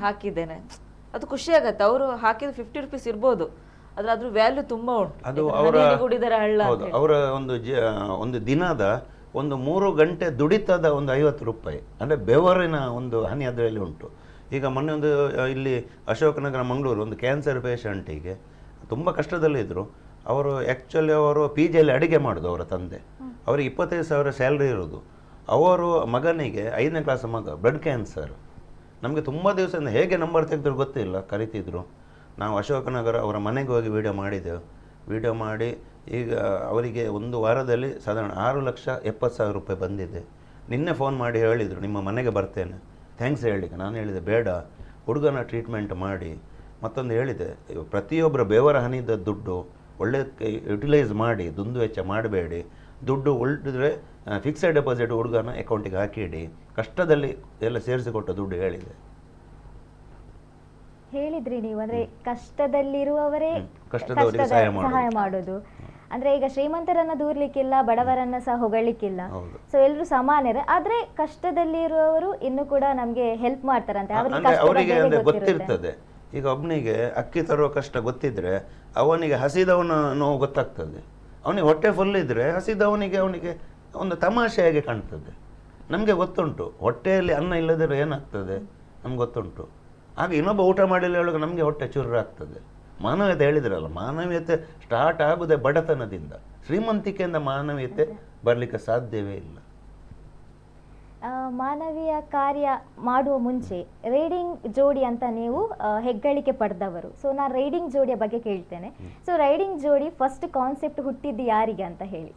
ಹಾಕಿದ್ದೇನೆ. ಅದು ಖುಷಿ ಆಗತ್ತೆ. ಅವರು ಹಾಕಿದ 50 ರುಪೀಸ್ ಇರ್ಬೋದು, ಆದ್ರೆ ಅದ್ರ ವ್ಯಾಲ್ಯೂ ತುಂಬಾ ಉಂಟು. ಅದು ಯಾಕಂದ್ರೆ ಅವರ ಮನೆಯಲ್ಲಿ ಗುಡಿದರೆ ಹಳ್ಳ ಅಂತ ಹೌದು, ಹೇಳಿ. ಅವರ ಒಂದು ಒಂದು ದಿನದ ಒಂದು 3 ಗಂಟೆ ದುಡಿತದ ಒಂದು 50 ರೂಪಾಯಿ, ಅಂದರೆ ಬೆವರಿನ ಒಂದು ಹನಿ ಅದರಲ್ಲಿ ಉಂಟು. ಈಗ ಮೊನ್ನೆ ಒಂದು ಇಲ್ಲಿ ಅಶೋಕನಗರ ಮಂಗಳೂರು ಒಂದು ಕ್ಯಾನ್ಸರ್ ಪೇಷಂಟಿಗೆ ತುಂಬ ಕಷ್ಟದಲ್ಲಿದ್ದರು ಅವರು. ಆ್ಯಕ್ಚುಲಿ ಅವರು ಪಿ ಜಿಯಲ್ಲಿ ಅಡುಗೆ ಮಾಡೋದು ಅವರ ತಂದೆ. ಅವರಿಗೆ 25,000 ಸ್ಯಾಲ್ರಿ ಇರೋದು. ಅವರು ಮಗನಿಗೆ 5ನೇ ಕ್ಲಾಸ್ ಮಗ, ಬ್ಲಡ್ ಕ್ಯಾನ್ಸರ್. ನಮಗೆ ತುಂಬ ದಿವಸದಿಂದ ಹೇಗೆ ನಂಬರ್ ತೆಗೆದ್ರು ಗೊತ್ತಿಲ್ಲ, ಕರಿತಿದ್ರು. ನಾವು ಅಶೋಕನಗರ ಅವರ ಮನೆಗೆ ಹೋಗಿ ವೀಡಿಯೋ ಮಾಡಿದೆವು. ವೀಡಿಯೋ ಮಾಡಿ ಈಗ ಅವರಿಗೆ ಒಂದು ವಾರದಲ್ಲಿ ಸಾಧಾರಣ 6,70,000 ರೂಪಾಯಿ ಬಂದಿದೆ. ನಿನ್ನೆ ಫೋನ್ ಮಾಡಿ ಹೇಳಿದರು, ನಿಮ್ಮ ಮನೆಗೆ ಬರ್ತೇನೆ, thanks ಹೇಳಲಿಕ್ಕೆ. ನಾನು ಹೇಳಿದೆ ಬೇಡ, ಹುಡುಗನ ಟ್ರೀಟ್ಮೆಂಟ್ ಮಾಡಿ. ಮತ್ತೊಂದು ಹೇಳಿದೆ, ಪ್ರತಿಯೊಬ್ಬರ ಬೇವರ ಹನಿದ ದುಡ್ಡು ಒಳ್ಳೆ ಯುಟಿಲೈಸ್ ಮಾಡಿ, ದುಂದು ವೆಚ್ಚ ಮಾಡಬೇಡಿ. ದುಡ್ಡು ಉಳಿದ್ರೆ ಫಿಕ್ಸೆಡ್ ಡೆಪಾಸಿಟ್ ಹುಡುಗನ ಅಕೌಂಟಿಗೆ ಹಾಕಿಡಿ, ಕಷ್ಟದಲ್ಲಿ ಎಲ್ಲ ಸೇರಿಸಿಕೊಟ್ಟ ದುಡ್ಡು ಹೇಳಿದೆ. ಹೇಳಿದ್ರಿ ನೀವು, ಅಂದ್ರೆ ಕಷ್ಟದಲ್ಲಿರುವವರೇ ಕಷ್ಟದವರಿಗೆ ಸಹಾಯ ಮಾಡೋದು. ಸಹಾಯ ಮಾಡೋದು. ಅಂದ್ರೆ ಈಗ ಶ್ರೀಮಂತರನ್ನ ದೂರ್ಲಿಕ್ಕಿಲ್ಲ, ಬಡವರನ್ನ ಸಹ ಹೊಗಳಿಕ್ಕಿಲ್ಲ. ಸೊ ಎಲ್ಲರೂ ಸಮಾನರೇ. ಆದ್ರೆ ಕಷ್ಟದಲ್ಲಿರುವವರು ಇನ್ನು ಕೂಡ ನಮ್ಗೆ ಹೆಲ್ಪ್ ಮಾಡ್ತಾರಂತೆ. ಅವ್ರಿಗೆ ಅಂದ್ರೆ ಕಷ್ಟದ ಅವರಿಗೆ ಬೆಲೆ ಅಂದ್ರೆ ಗೊತ್ತಿರುತ್ತೆ. ಗೊತ್ತಿರ್ತದೆ. ಈಗ ಒಬ್ನಿಗೆ ಅಕ್ಕಿ ತರುವ ಕಷ್ಟ ಗೊತ್ತಿದ್ರೆ ಅವನಿಗೆ ಹಸಿದವನ ನೋವು ಗೊತ್ತಾಗ್ತದೆ. ಅವನಿಗೆ ಹೊಟ್ಟೆ ಫುಲ್ ಇದ್ರೆ ಹಸಿದವನಿಗೆ ಅವನಿಗೆ ಒಂದು ತಮಾಷೆಯಾಗಿ ಕಾಣ್ತದೆ. ನಮ್ಗೆ ಗೊತ್ತುಂಟು ಹೊಟ್ಟೆಯಲ್ಲಿ ಅನ್ನ ಇಲ್ಲದಿದ್ರೆ ಏನಾಗ್ತದೆ ನಮ್ಗೆ ಗೊತ್ತುಂಟು. ಆಗ ಇನ್ನೊಬ್ಬ ಊಟ ಮಾಡಿಲ್ಲ ಹೇಳುವಾಗ ನಮ್ಗೆ ಹೊಟ್ಟೆ ಚುರುರಾಗ್ತದೆ. ಮಾನವೀಯತೆ ಹೇಳಿದ್ರಲ್ಲ, ಮಾನವೀಯತೆ ಸ್ಟಾರ್ಟ್ ಆಗುದೇ ಬಡತನದಿಂದ. ಶ್ರೀಮಂತಿಕೆಯಿಂದ ಮಾನವೀಯತೆ ಬರ್ಲಿಕ್ಕೆ ಸಾಧ್ಯವೇ ಇಲ್ಲ. ಮಾನವೀಯ ಕಾರ್ಯ ಮಾಡುವ ಮುಂಚೆ ರೈಡಿಂಗ್ ಜೋಡಿ ಅಂತ ನೀವು ಹೆಗ್ಗಳಿಕೆ ಪಡೆದವರು. ನಾನು ರೈಡಿಂಗ್ ಜೋಡಿಯ ಬಗ್ಗೆ ಕೇಳ್ತೇನೆ. ರೈಡಿಂಗ್ ಜೋಡಿ ಫಸ್ಟ್ ಕಾನ್ಸೆಪ್ಟ್ ಹುಟ್ಟಿದ್ದು ಯಾರಿಗೆ ಅಂತ ಹೇಳಿ?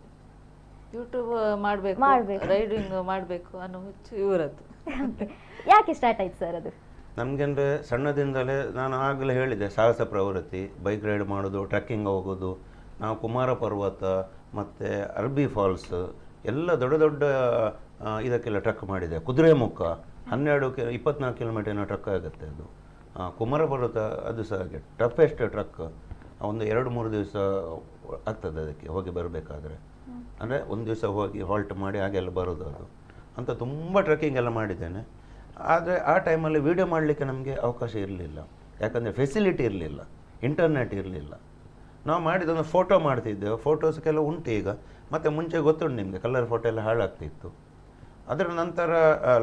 ಯೂಟ್ಯೂಬ್ ಮಾಡ್ಬೇಕು, ಮಾಡ್ಬೇಕು. ರೈಡಿಂಗ್ ಮಾಡ್ಬೇಕು ಅನ್ನೋ ಹುಚ್ಚು ಇವರದ್ದು. ಯಾಕೆ ಸ್ಟಾರ್ಟ್ ಆಯ್ತು ಸರ್ ಅದು? ನಮ್ಗೆಂದ್ರೆ ಸಣ್ಣದಿಂದಲೇ ನಾನು ಆಗಲೇ ಹೇಳಿದೆ, ಸಾಹಸ ಪ್ರವೃತ್ತಿ, ಬೈಕ್ ರೈಡ್ ಮಾಡೋದು, ಟ್ರೆಕ್ಕಿಂಗ್ ಹೋಗೋದು. ನಾವು ಕುಮಾರ ಪರ್ವತ ಮತ್ತು ಅರ್ಬಿ ಫಾಲ್ಸ್ ಎಲ್ಲ ದೊಡ್ಡ ದೊಡ್ಡ ಇದಕ್ಕೆಲ್ಲ ಟ್ರಕ್ ಮಾಡಿದೆ. ಕುದುರೆಮುಖ 12 24 ಕಿಲೋಮೀಟರ್ನ ಟ್ರಕ್ ಆಗುತ್ತೆ ಅದು. ಕುಮಾರ ಪರ್ವತ ಅದು ಸಹ ಹಾಗೆ ಟಫೆಸ್ಟ್ ಟ್ರಕ್. ಒಂದು 2-3 ದಿವಸ ಆಗ್ತದೆ ಅದಕ್ಕೆ ಹೋಗಿ ಬರಬೇಕಾದ್ರೆ. ಅಂದರೆ ಒಂದು ದಿವಸ ಹೋಗಿ ಹಾಲ್ಟ್ ಮಾಡಿ ಹಾಗೆಲ್ಲ ಬರೋದು ಅದು ಅಂತ ತುಂಬ ಟ್ರೆಕ್ಕಿಂಗ್ ಎಲ್ಲ ಮಾಡಿದ್ದೇನೆ. ಆದರೆ ಆ ಟೈಮಲ್ಲಿ ವೀಡಿಯೋ ಮಾಡಲಿಕ್ಕೆ ನಮಗೆ ಅವಕಾಶ ಇರಲಿಲ್ಲ, ಯಾಕಂದರೆ ಫೆಸಿಲಿಟಿ ಇರಲಿಲ್ಲ, ಇಂಟರ್ನೆಟ್ ಇರಲಿಲ್ಲ. ನಾವು ಮಾಡಿದೊಂದು ಫೋಟೋ ಮಾಡ್ತಿದ್ದೆವು, ಫೋಟೋಸ್ ಕೆಲವು ಉಂಟು ಈಗ. ಮತ್ತು ಮುಂಚೆ ಗೊತ್ತುಂಟು ನಿಮಗೆ, ಕಲರ್ ಫೋಟೋ ಎಲ್ಲ ಹಾಳಾಗ್ತಿತ್ತು. ಅದರ ನಂತರ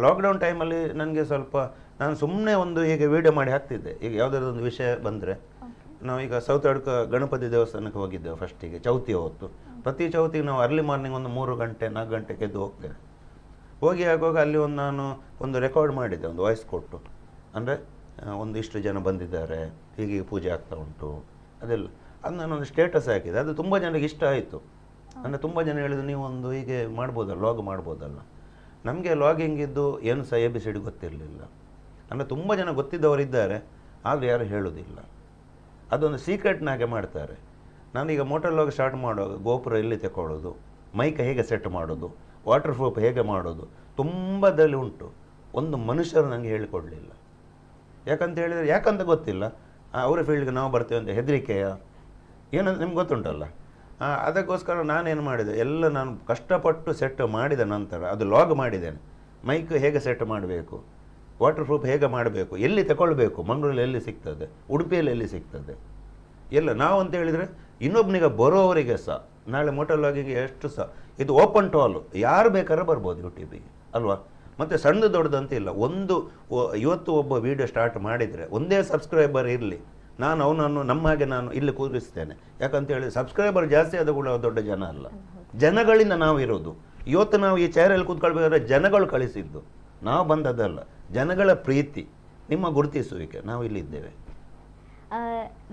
ಲಾಕ್ಡೌನ್ ಟೈಮಲ್ಲಿ ನನಗೆ ಸ್ವಲ್ಪ ನಾನು ಸುಮ್ಮನೆ ಒಂದು ಹೀಗೆ ವೀಡಿಯೋ ಮಾಡಿ ಹಾಕ್ತಿದ್ದೆ. ಈಗ ಯಾವುದಾದ್ರು ಒಂದು ವಿಷಯ ಬಂದರೆ, ನಾವೀಗ ಸೌತ್ ಅಡ್ಕ ಗಣಪತಿ ದೇವಸ್ಥಾನಕ್ಕೆ ಹೋಗಿದ್ದೆವು ಫಸ್ಟಿಗೆ ಚೌತಿ ಹೊತ್ತು. ಪ್ರತಿ ಚೌತಿಗೆ ನಾವು ಅರ್ಲಿ ಮಾರ್ನಿಂಗ್ ಒಂದು 3 ಗಂಟೆ 4 ಗಂಟೆಗೆ ಎದ್ದು ಹೋಗ್ತೇವೆ. ಹೋಗಿ ಆಗುವಾಗ ಅಲ್ಲಿ ಒಂದು ನಾನು ಒಂದು ರೆಕಾರ್ಡ್ ಮಾಡಿದ್ದೆ, ಒಂದು ವಾಯ್ಸ್ ಕೊಟ್ಟು, ಅಂದರೆ ಒಂದಿಷ್ಟು ಜನ ಬಂದಿದ್ದಾರೆ, ಹೀಗೆ ಪೂಜೆ ಆಗ್ತಾ ಉಂಟು ಅದೆಲ್ಲ. ಅದು ನಾನೊಂದು ಸ್ಟೇಟಸ್ ಹಾಕಿದೆ, ಅದು ತುಂಬ ಜನರಿಗೆ ಇಷ್ಟ ಆಯಿತು. ಅಂದರೆ ತುಂಬ ಜನ ಹೇಳಿದ್ರು, ನೀವು ಒಂದು ಹೀಗೆ ಮಾಡ್ಬೋದಲ್ಲ, ಲಾಗ್ ಮಾಡ್ಬೋದಲ್ಲ. ನಮಗೆ ಲಾಗಿಂಗ್ ಇದ್ದು ಏನು ಸಹ ಎ ಬಿ ಸಿ ಡಿ ಗೊತ್ತಿರಲಿಲ್ಲ. ಅಂದರೆ ತುಂಬ ಜನ ಗೊತ್ತಿದ್ದವರಿದ್ದಾರೆ, ಆದರೆ ಯಾರೂ ಹೇಳೋದಿಲ್ಲ, ಅದೊಂದು ಸೀಕ್ರೆಟ್ನಾಗೆ ಮಾಡ್ತಾರೆ. ನಾನೀಗ ಮೋಟರ್ ಲಾಗ್ ಸ್ಟಾರ್ಟ್ ಮಾಡುವಾಗ ಗೋಪುರ ಎಲ್ಲಿ ತಗೊಳ್ಳೋದು, ಮೈಕ್ ಹೇಗೆ ಸೆಟ್ ಮಾಡೋದು, ವಾಟರ್ ಪ್ರೂಫ್ ಹೇಗೆ ಮಾಡೋದು, ತುಂಬ ಅದರಲ್ಲಿ ಉಂಟು. ಒಂದು ಮನುಷ್ಯರು ನನಗೆ ಹೇಳಿಕೊಡಲಿಲ್ಲ. ಯಾಕಂತ ಹೇಳಿದರೆ, ಯಾಕಂತ ಗೊತ್ತಿಲ್ಲ, ಅವರ ಫೀಲ್ಡ್ಗೆ ನಾವು ಬರ್ತೇವೆ ಅಂತ ಹೆದರಿಕೆಯ ಏನಂತ ನಿಮ್ಗೆ ಗೊತ್ತುಂಟಲ್ಲ. ಅದಕ್ಕೋಸ್ಕರ ನಾನೇನು ಮಾಡಿದೆ, ಎಲ್ಲ ನಾನು ಕಷ್ಟಪಟ್ಟು ಸೆಟ್ ಮಾಡಿದ ನಂತರ ಅದು ಲಾಗ್ ಮಾಡಿದ್ದೇನೆ. ಮೈಕ್ ಹೇಗೆ ಸೆಟ್ ಮಾಡಬೇಕು, ವಾಟರ್ ಪ್ರೂಫ್ ಹೇಗೆ ಮಾಡಬೇಕು, ಎಲ್ಲಿ ತಗೊಳ್ಬೇಕು, ಮಂಗಳೂರಲ್ಲಿ ಎಲ್ಲಿ ಸಿಗ್ತದೆ, ಉಡುಪಿಯಲ್ಲಿ ಎಲ್ಲಿ ಸಿಗ್ತದೆ ಎಲ್ಲ. ನಾವು ಅಂತ ಹೇಳಿದರೆ ಇನ್ನೊಬ್ಬನಿಗೆ ಬರೋವರಿಗೆ ಸಹ, ನಾಳೆ ಮೋಟರ್ ಲಾಗಿಗೆ ಎಷ್ಟು ಸಹ ಇದು ಓಪನ್ ಟು ಆಲ್, ಯಾರು ಬೇಕಾದ್ರೂ ಬರ್ಬೋದು ಯೂಟ್ಯೂಬಿಗೆ ಅಲ್ವಾ. ಮತ್ತು ಸಣ್ಣ ದೊಡ್ಡದಂತ ಇಲ್ಲ. ಇವತ್ತು ಒಬ್ಬ ವೀಡಿಯೋ ಸ್ಟಾರ್ಟ್ ಮಾಡಿದರೆ ಒಂದೇ ಸಬ್ಸ್ಕ್ರೈಬರ್ ಇರಲಿ, ನಾನು ಅವನನ್ನು ನಮ್ಮ ಹಾಗೆ ನಾನು ಇಲ್ಲಿ ಕೂರಿಸ್ತೇನೆ. ಯಾಕಂತ ಹೇಳಿದ್ರೆ ಸಬ್ಸ್ಕ್ರೈಬರ್ ಜಾಸ್ತಿ ಆದ ಕೂಡ ದೊಡ್ಡ ಜನ ಅಲ್ಲ, ಜನಗಳಿಂದ ನಾವು ಇರೋದು. ಇವತ್ತು ನಾವು ಈ ಚೇರಲ್ಲಿ ಕೂತ್ಕೊಳ್ಬೇಕಾದ್ರೆ ಜನಗಳು ಕಳಿಸಿದ್ದು, ನಾವು ಬಂದದ್ದಲ್ಲ. ಜನಗಳ ಪ್ರೀತಿ, ನಿಮ್ಮ ಗುರುತಿಸುವಿಕೆ, ನಾವು ಇಲ್ಲಿದ್ದೇವೆ.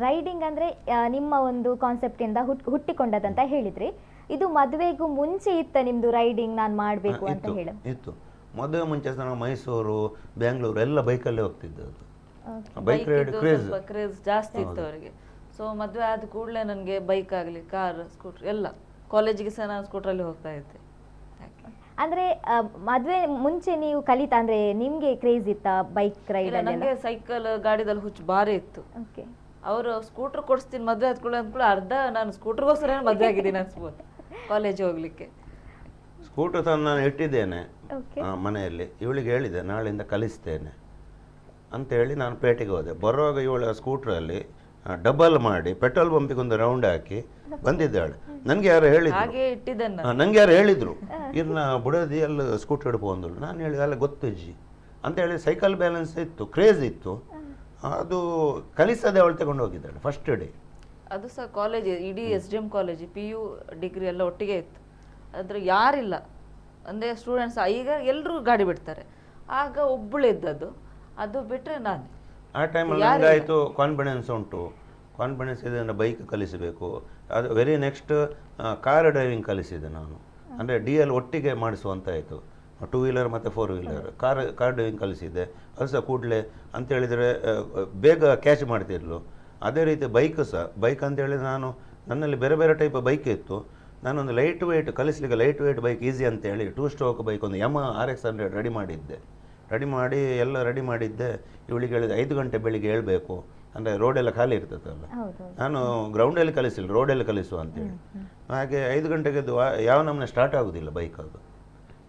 ರೈಡಿಂಗ್ ಅಂದರೆ ನಿಮ್ಮ ಒಂದು ಕಾನ್ಸೆಪ್ಟಿಂದ ಹುಟ್ಟಿಕೊಂಡದಂತ ಹೇಳಿದ್ರಿ. ಇದು ಮದುವೆಗೂ ಮುಂಚೆ ಇತ್ತ ನಿಮ್ದು ರೈಡಿಂಗ್ ನಾನು ಮಾಡ್ಬೇಕು ಅಂತ ಹೇಳಿ? ಇತ್ತು. ಮದುವೆ ಮುಂಚೆ ಸಹ ನಾವು ಮೈಸೂರು, ಬೆಂಗಳೂರು ಎಲ್ಲ ಬೈಕಲ್ಲೇ ಹೋಗ್ತಿದ್ದದ್ದು. ಬೈಕ್ ರೈಡ್ ಕ್ರೇಜ್, ಸ್ವಲ್ಪ ಕ್ರೇಜ್ ಜಾಸ್ತಿ ಇತ್ತು ಅವರಿಗೆ. ಮದುವೆ ಆದ ಕೂಡಲೇ ನನಗೆ ಬೈಕ್ ಆಗಲಿ, ಕಾರ್, ಸ್ಕೂಟರ್ ಎಲ್ಲ, ಕಾಲೇಜಿಗೆ ಸಹ ನಾನು ಸ್ಕೂಟ್ರಲ್ಲಿ ಹೋಗ್ತಾ ಇದ್ದೆ. ಅಂದ್ರೆ ಮದುವೆ ಮುಂಚೆ ನೀವು ಕಲಿತಾ, ಅಂದ್ರೆ ನಿಮ್ಗೆ ಕ್ರೇಜ್ ಇತ್ತಾ ಬೈಕ್ ರೈಡ್ ಇಲ್ಲ, ಅಲ್ಲಿ? ನಂಗೆ ಸೈಕಲ್ ಗಾಡಿದಲ್ಲಿ ಹುಚ್ಚು ಭಾರಿ ಇತ್ತು. ಅವರು ಸ್ಕೂಟರ್ ಕೊಡಿಸ್ತೀನಿ ಮದುವೆ ಆದ್ಕೊಳ್ಳಿ ಅಂದ್ಕೊಳ್ಳಿ, ಅರ್ಧ ನಾನು ಸ್ಕೂಟರ್ಗೋಸ್ಕರ ಮದುವೆ ಆಗಿದ್ದೀನಿ ಅನ್ಸ್ಬೋದು ಕಾಲೇಜ್ ಹೋಗ್ಲಿಕ್ಕೆ. ಸ್ಕೂಟರ್ ತಂದು ನಾನು ಇಟ್ಟಿದ್ದೇನೆ ಓಕೆ ಮನೆಯಲ್ಲಿ. ಇವಳಿಗೆ ಹೇಳಿದೆ ನಾಳೆಯಿಂದ ಕಲಿಸ್ತೇನೆ ಅಂತೇಳಿ. ನಾನು ಪೇಟೆಗೆ ಹೋದೆ. ಬರುವಾಗ ಇವಳ ಸ್ಕೂಟ್ರಲ್ಲಿ ಡಬಲ್ ಮಾಡಿ ಪೆಟ್ರೋಲ್ ಪಂಪಿಗೆ ಒಂದು ರೌಂಡ್ ಹಾಕಿ ಬಂದಿದ್ದಾಳೆ. ನನಗೆ ಯಾರು ಹೇಳಿದ್ರು, ಹಾಗೆ ಇಟ್ಟಿದ್ದೇನೆ ನಾನು. ನನಗೆ ಯಾರು ಹೇಳಿದರು, ಇರ್ನ ಬುಡದಿ ಅಲ್ಲಿ ಸ್ಕೂಟರ್ ಹಿಡ್ಕೊಂಡು. ನಾನು ಹೇಳಿದೆ ಅಲ್ಲ ಗೊತ್ತಜ್ಜಿ ಅಂತ ಹೇಳಿ. ಸೈಕಲ್ ಬ್ಯಾಲೆನ್ಸ್ ಇತ್ತು, ಕ್ರೇಜ್ ಇತ್ತು, ಅದು ಕಲಿಸದೆ ಅವಳು ತಗೊಂಡು ಹೋಗಿದ್ದಾಳೆ ಫಸ್ಟ್ ಡೇ. ಅದು ಸಹ ಕಾಲೇಜ್ ಇಡೀ S D M college PU degree ಎಲ್ಲ ಒಟ್ಟಿಗೆ ಇತ್ತು. ಆದರೆ ಯಾರಿಲ್ಲ ಅಂದರೆ ಸ್ಟೂಡೆಂಟ್ಸ್. ಈಗ ಎಲ್ಲರೂ ಗಾಡಿ ಬಿಡ್ತಾರೆ, ಆಗ ಒಬ್ಬಳು ಇದ್ದದ್ದು, ಅದು ಬಿಟ್ಟರೆ ನಾನು. ಆ ಟೈಮಲ್ಲಿ ನನಗಾಯಿತು ಕಾನ್ಫಿಡೆನ್ಸ್ ಉಂಟು. ಕಾನ್ಫಿಡೆನ್ಸ್ ಇದೆ ಅಂದರೆ ಬೈಕ್ ಕಲಿಸಬೇಕು. ಅದು ವೆರಿ ನೆಕ್ಸ್ಟ್ ಕಾರ್ ಡ್ರೈವಿಂಗ್ ಕಲಿಸಿದೆ ನಾನು. ಅಂದರೆ DL ಒಟ್ಟಿಗೆ ಮಾಡಿಸುವಂತಾಯಿತು, 2 ವೀಲರ್ ಮತ್ತು 4 ವೀಲರ್. ಕಾರ್ ಕಾರ್ ಡ್ರೈವಿಂಗ್ ಕಲಿಸಿದ್ದೆ. ಅದು ಸಹ ಕೂಡಲೇ ಅಂತೇಳಿದರೆ ಬೇಗ ಕ್ಯಾಚ್ ಮಾಡ್ತಿದ್ಲು. ಅದೇ ರೀತಿ ಬೈಕ್ ಸಹ, ಬೈಕ್ ಅಂತೇಳಿದರೆ ನಾನು ನನ್ನಲ್ಲಿ ಬೇರೆ ಬೇರೆ ಟೈಪ್ ಬೈಕ್ ಇತ್ತು. ನಾನೊಂದು ಲೈಟ್ ವೆಯ್ಟ್ ಕಲಿಸಲಿಕ್ಕೆ ಲೈಟ್ ವೆಯ್ಟ್ ಬೈಕ್ ಈಸಿ ಅಂತೇಳಿ 2 ಸ್ಟ್ರೋಕ್ ಬೈಕ್ ಒಂದು ಯಮ RX 100 ready ಮಾಡಿದ್ದೆ. ರೆಡಿ ಮಾಡಿ ಎಲ್ಲ ರೆಡಿ ಮಾಡಿದ್ದೆ. ಇವಳಿಗೆ ಹೇಳಿದೆ 5 ಗಂಟೆ ಬೆಳಿಗ್ಗೆ ಏಳಬೇಕು, ಅಂದರೆ ರೋಡೆಲ್ಲ ಖಾಲಿ ಇರ್ತದಲ್ಲ. ಹೌದು. ನಾನು ಗ್ರೌಂಡಲ್ಲಿ ಕಲಿಸಿಲ್ಲ, ರೋಡಲ್ಲಿ ಕಲಿಸುವ ಅಂತೇಳಿ. ಹಾಗೆ 5 ಗಂಟೆಗೆ ಎದ್ದು ಯಾವ ನಮ್ಮನೆ ಸ್ಟಾರ್ಟ್ ಆಗೋದಿಲ್ಲ ಬೈಕ್. ಅದು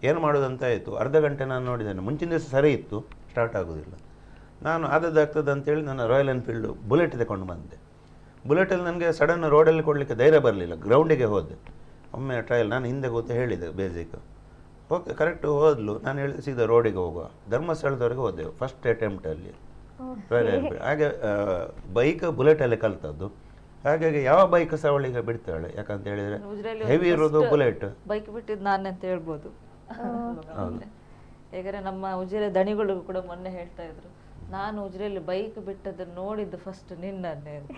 ಏನು ಮಾಡೋದಂತ ಆಯಿತು. ಅರ್ಧ ಗಂಟೆ ನಾನು ನೋಡಿದ್ದೇನೆ, ಮುಂಚಿನ ದಿವಸ ಸರಿ ಇತ್ತು, ಸ್ಟಾರ್ಟ್ ಆಗೋದಿಲ್ಲ. ನಾನು ಆದದ್ದಾಗ್ತದೆ ಅಂತೇಳಿ ನಾನು ರಾಯಲ್ ಎನ್ಫೀಲ್ಡು ಬುಲೆಟ್ ತಗೊಂಡು ಬಂದೆ. ಬುಲೆಟಲ್ಲಿ ನನಗೆ ಸಡನ್ ರೋಡಲ್ಲಿ ಕೊಡಲಿಕ್ಕೆ ಧೈರ್ಯ ಬರಲಿಲ್ಲ, ಗ್ರೌಂಡಿಗೆ ಹೋದೆ. ಒಮ್ಮೆ ಟ್ರಯಲ್ ನಾನು ಹಿಂದೆ ಕೂತು ಹೇಳಿದೆ ಬೇಸಿಕ್, ಓಕೆ ಕರೆಕ್ಟು ಹೋದ್ಲು. ನಾನು ಹೇಳಿದೆ ಸೀದಾ ರೋಡಿಗೆ ಹೋಗುವ, ಧರ್ಮಸ್ಥಳದವರೆಗೆ ಹೋದೆವು ಫಸ್ಟ್ ಅಟೆಂಪ್ಟಲ್ಲಿ ರಾಯಲ್ ಎನ್ಫೀಲ್ಡ್. ಹಾಗೆ ಬೈಕ್ ಬುಲೆಟಲ್ಲೇ ಕಲ್ತದ್ದು. ಹಾಗಾಗಿ ಯಾವ ಬೈಕ್ ಸಹ ಅವಳಿಗೆ ಬಿಡ್ತಾಳೆ, ಯಾಕಂತ ಹೇಳಿದರೆ ಉಜಿರೆಯಲ್ಲಿ ಹೆವಿ ಇರೋದು ಬುಲೆಟ್. ಬೈಕ್ ಬಿಟ್ಟಿದ್ದು ನಾನೇ ಅಂತ ಹೇಳ್ಬೋದು. ಹೇಗಾದ್ರೆ ನಮ್ಮ ಉಜಿರೆ ದಣಿಗಳು ಕೂಡ ಮೊನ್ನೆ ಹೇಳ್ತಾ ಇದ್ರು, ನಾನು ಉಜಿರೆಯಲ್ಲಿ ಬೈಕ್ ಬಿಟ್ಟದ್ದನ್ನು ನೋಡಿದ್ದು ಫಸ್ಟ್ ನಿನ್ನನ್ನೇ ಅಂತ.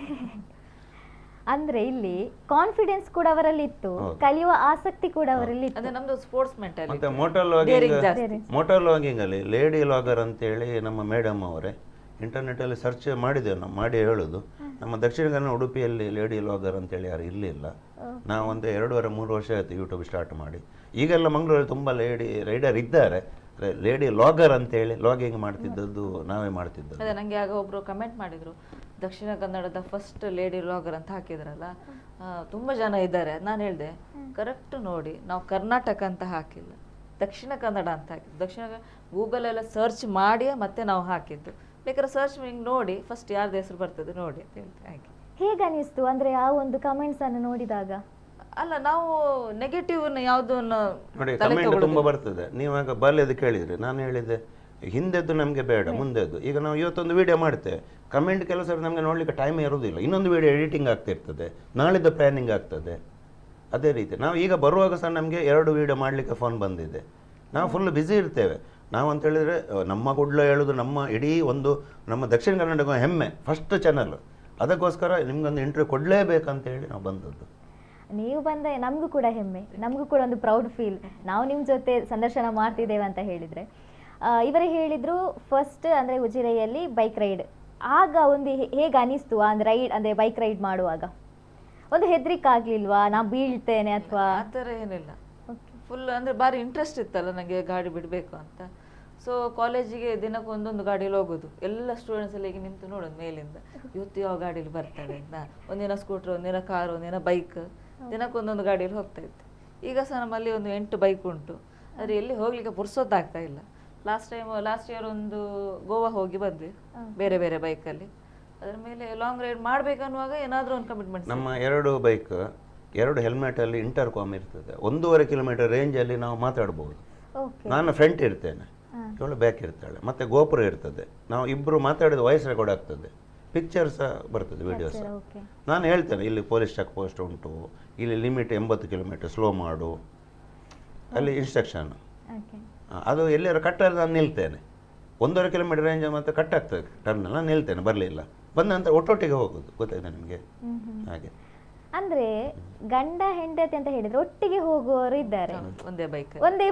ಅಂದ್ರೆ ಇಲ್ಲಿ ಕಾನ್ಫಿಡೆನ್ಸ್ ಕೂಡ ಅವರಲ್ಲಿ ಇತ್ತು, ಕಲಿಯುವ ಆಸಕ್ತಿ ಕೂಡ ಅವರಲ್ಲಿ ಇತ್ತು. ಅದೇ ನಮ್ದು ಸ್ಪೋರ್ಟ್ಸ್ ಮೆಂಟಾಲಿಟಿ. ಮತ್ತೆ Daring ಜಾಸ್ತಿ. ಮೋಟಾರ್ ಲಾಗಿಂಗ್ ಅಲ್ಲಿ ಲೇಡಿ ಲಾಗರ್ ಅಂತೇಳಿ ನಮ್ಮ ಮೇಡಮ್ ಅವರೇ ಇಂಟರ್ನೆಟ್ಟಲ್ಲಿ ಸರ್ಚ್ ಮಾಡಿದ್ದೇವೆ ನಾವು, ಮಾಡಿ ಹೇಳೋದು. ನಮ್ಮ ದಕ್ಷಿಣ ಕನ್ನಡ ಉಡುಪಿಯಲ್ಲಿ ಲೇಡಿ ಲಾಗರ್ ಅಂತೇಳಿ ಯಾರು ಇರಲಿಲ್ಲ. ನಾವು ಒಂದು 2.5-3 ವರ್ಷ ಆಯಿತು ಯೂಟ್ಯೂಬ್ ಸ್ಟಾರ್ಟ್ ಮಾಡಿ. ಈಗೆಲ್ಲ ಮಂಗಳೂರಲ್ಲಿ ತುಂಬ ಲೇಡಿ ರೈಡರ್ ಇದ್ದಾರೆ. ಲೇಡಿ ಲಾಗರ್ ಅಂತೇಳಿ ಲಾಗಿಂಗ್ ಮಾಡ್ತಿದ್ದದ್ದು ನಾವೇ ಮಾಡ್ತಿದ್ದದ್ದು. ಅದೇ ನನಗೆ ಆಗ ಒಬ್ರು ಕಮೆಂಟ್ ಮಾಡಿದ್ರು, ದಕ್ಷಿಣ ಕನ್ನಡದ ಫಸ್ಟ್ ಲೇಡಿ ಲಾಗರ್ ಅಂತ ಹಾಕಿದ್ರಲ್ಲ, ತುಂಬ ಜನ ಇದ್ದಾರೆ. ನಾನು ಹೇಳಿದೆ ಕರೆಕ್ಟ್ ನೋಡಿ, ನಾವು ಕರ್ನಾಟಕ ಅಂತ ಹಾಕಿಲ್ಲ, ದಕ್ಷಿಣ ಕನ್ನಡ ಅಂತ ಹಾಕಿದ್ದು. ದಕ್ಷಿಣ ಗೂಗಲ್ ಎಲ್ಲ ಸರ್ಚ್ ಮಾಡಿಯೇ ಮತ್ತೆ ನಾವು ಹಾಕಿದ್ದು. ಬೇಕಾದ್ರೆ ಸರ್ಚ್ ಹಿಂಗೆ ನೋಡಿ ಫಸ್ಟ್ ಯಾರ್ದು ಹೆಸರು ಬರ್ತದೆ ನೋಡಿ ಅಂತ ಹೇಳ್ತೆ. ಹಾಗೆ ಹೇಗೆ ಅನಿಸ್ತು ಅಂದ್ರೆ ಆ ಒಂದು ಕಮೆಂಟ್ಸ್ ಅನ್ನು ನೋಡಿದಾಗ? ಅಲ್ಲ, ನಾವು ನೆಗೆಟಿವ್ ಯಾವುದನ್ನು ನೋಡಿ ಕಮೆಂಟ್ ತುಂಬ ಬರ್ತದೆ. ನೀವಾಗ ಬಾಲ್ಯದ ಕೇಳಿದ್ರಿ, ನಾನು ಹೇಳಿದೆ ಹಿಂದೆದ್ದು ನಮಗೆ ಬೇಡ, ಮುಂದೆದ್ದು. ಈಗ ನಾವು ಇವತ್ತೊಂದು ವಿಡಿಯೋ ಮಾಡ್ತೇವೆ, ಕಮೆಂಟ್ ಕೆಲವು ಸರಿ ನಮಗೆ ನೋಡಲಿಕ್ಕೆ ಟೈಮ್ ಇರೋದಿಲ್ಲ. ಇನ್ನೊಂದು ವಿಡಿಯೋ ಎಡಿಟಿಂಗ್ ಆಗ್ತಿರ್ತದೆ, ನಾಳಿದ್ದು ಪ್ಲ್ಯಾನಿಂಗ್ ಆಗ್ತದೆ. ಅದೇ ರೀತಿ ನಾವು ಈಗ ಬರುವಾಗ ಸಹ ನಮಗೆ 2 ವಿಡಿಯೋ ಮಾಡಲಿಕ್ಕೆ ಫೋನ್ ಬಂದಿದೆ. ನಾವು ಫುಲ್ ಬ್ಯುಸಿ ಇರ್ತೇವೆ. ನಾವು ಅಂತ ಹೇಳಿದರೆ ನಮ್ಮ ಕೂಡಲೇ ಹೇಳೋದು, ನಮ್ಮ ಇಡೀ ಒಂದು ನಮ್ಮ ದಕ್ಷಿಣ ಕನ್ನಡ ಹೆಮ್ಮೆ ಫಸ್ಟ್ ಚಾನಲ್, ಅದಕ್ಕೋಸ್ಕರ ನಿಮಗೊಂದು ಇಂಟರ್ವ್ಯೂ ಕೊಡಲೇಬೇಕಂತ ಹೇಳಿ ನಾವು ಬಂದದ್ದು. ನೀವು ಬಂದ ನಮಗೂ ಕೂಡ ಹೆಮ್ಮೆ, ನಮಗೂ ಕೂಡ ಒಂದು ಪ್ರೌಡ್ ಫೀಲ್, ನಾವು ನಿಮ್ಮ ಜೊತೆ ಸಂದರ್ಶನ ಮಾಡ್ತಿದ್ದೇವೆ ಅಂತ ಹೇಳಿದರೆ. ಇವರೇ ಹೇಳಿದರು ಫಸ್ಟ್ ಅಂದರೆ ಉಜಿರೆಯಲ್ಲಿ ಬೈಕ್ ರೈಡ್, ಆಗ ಒಂದು ಹೇಗೆ ಅನಿಸ್ತು ಅಂದರೆ ರೈಡ್ ಅಂದರೆ ಬೈಕ್ ರೈಡ್ ಮಾಡುವಾಗ ಒಂದು ಹೆದರಿಕೆ ಆಗ್ಲಿಲ್ವಾ, ನಾ ಬೀಳ್ತೇನೆ ಅಥವಾ ಆ ಥರ ಏನಿಲ್ಲ. ಫುಲ್ ಅಂದರೆ ಭಾರಿ ಇಂಟ್ರೆಸ್ಟ್ ಇತ್ತಲ್ಲ ನನಗೆ ಗಾಡಿ ಬಿಡಬೇಕು ಅಂತ. ಸೊ ಕಾಲೇಜಿಗೆ ದಿನಕ್ಕೆ ಒಂದೊಂದು ಗಾಡೀಲಿ ಹೋಗೋದು, ಎಲ್ಲ ಸ್ಟೂಡೆಂಟ್ಸ್ ಎಲ್ಲ ಈಗ ನಿಂತು ನೋಡೋದು ಮೇಲಿಂದ, ಇವತ್ತು ಯಾವ ಗಾಡೀಲಿ ಬರ್ತಾಳೆ ಅಂತ. ಒಂದಿನ ಸ್ಕೂಟ್ರ್, ಒಂದಿನ ಕಾರು, ಒಂದಿನ ಬೈಕ್, ದಿನಕ್ಕೆ ಒಂದೊಂದು ಗಾಡೀಲಿ ಹೋಗ್ತಾ ಇತ್ತು. ಈಗ ಸಹ ನಮ್ಮಲ್ಲಿ ಒಂದು 8 ಬೈಕ್ ಉಂಟು, ಆದರೆ ಎಲ್ಲಿ ಹೋಗ್ಲಿಕ್ಕೆ ಪುರ್ಸೊತ್ತಾಗ್ತಾ ಇಲ್ಲ. ಲಾಸ್ಟ್ ಇಯರ್ ಒಂದು ಗೋವಾ ಹೋಗಿ ಬಂದ್ವಿ ಬೇರೆ ಬೇರೆ ಬೈಕಲ್ಲಿ. ಅದರ ಮೇಲೆ ಲಾಂಗ್ ರೈಡ್ ಮಾಡಬೇಕನ್ನುವಾಗ ಏನಾದರೂ ಒಂದು ಕಮಿಟ್ಮೆಂಟ್. ನಮ್ಮ 2 ಬೈಕ್ 2 ಹೆಲ್ಮೆಟಲ್ಲಿ ಇಂಟರ್ ಕಾಮ್ ಇರ್ತದೆ. 1.5 ಕಿಲೋಮೀಟರ್ ರೇಂಜಲ್ಲಿ ನಾವು ಮಾತಾಡ್ಬೋದು. ನಾನು ಫ್ರಂಟ್ ಇರ್ತೇನೆ, ಇವಳು ಬ್ಯಾಕ್ ಇರ್ತಾಳೆ, ಮತ್ತು ಗೋಪುರ ಇರ್ತದೆ. ನಾವು ಇಬ್ಬರು ಮಾತಾಡಿದ ವಾಯ್ಸ್ ರೆಕಾರ್ಡ್ ಆಗ್ತದೆ, ಪಿಕ್ಚರ್ ಸಹ ಬರ್ತದೆ, ವಿಡಿಯೋ ಸಹ. ನಾನು ಹೇಳ್ತೇನೆ ಇಲ್ಲಿ ಪೊಲೀಸ್ ಚೆಕ್ ಪೋಸ್ಟ್ ಉಂಟು, ಇಲ್ಲಿ ಲಿಮಿಟ್ 80 ಕಿಲೋಮೀಟರ್ ಸ್ಲೋ ಮಾಡು, ಅಲ್ಲಿ ಇನ್ಸ್ಟ್ರಕ್ಷನ್. ಅದು ಎಲ್ಲಿಯಾರು ಕಟ್ಟಾದ್ರೆ ನಾನು ನಿಲ್ತೇನೆ. 1.5 ಕಿಲೋಮೀಟರ್ ರೇಂಜ್ ಮತ್ತು ಕಟ್ ಆಗ್ತದೆ ಟರ್ನಲ್ಲಿ, ನಾನು ನಿಲ್ತೇನೆ, ಬರಲಿಲ್ಲ ಬಂದ ನಂತರ ಒಟ್ಟೊಟ್ಟಿಗೆ ಹೋಗೋದು, ಗೊತ್ತಾಯ್ತಾ ನಿಮಗೆ? ಹಾಗೆ ಅಂದ್ರೆ ಗಂಡ ಹೆಂಡತಿ ಅಂತ ಹೇಳಿದ್ರೆ ಒಟ್ಟಿಗೆ ಹೋಗುವವರು ಇದ್ದಾರೆ, ಒಂದೇ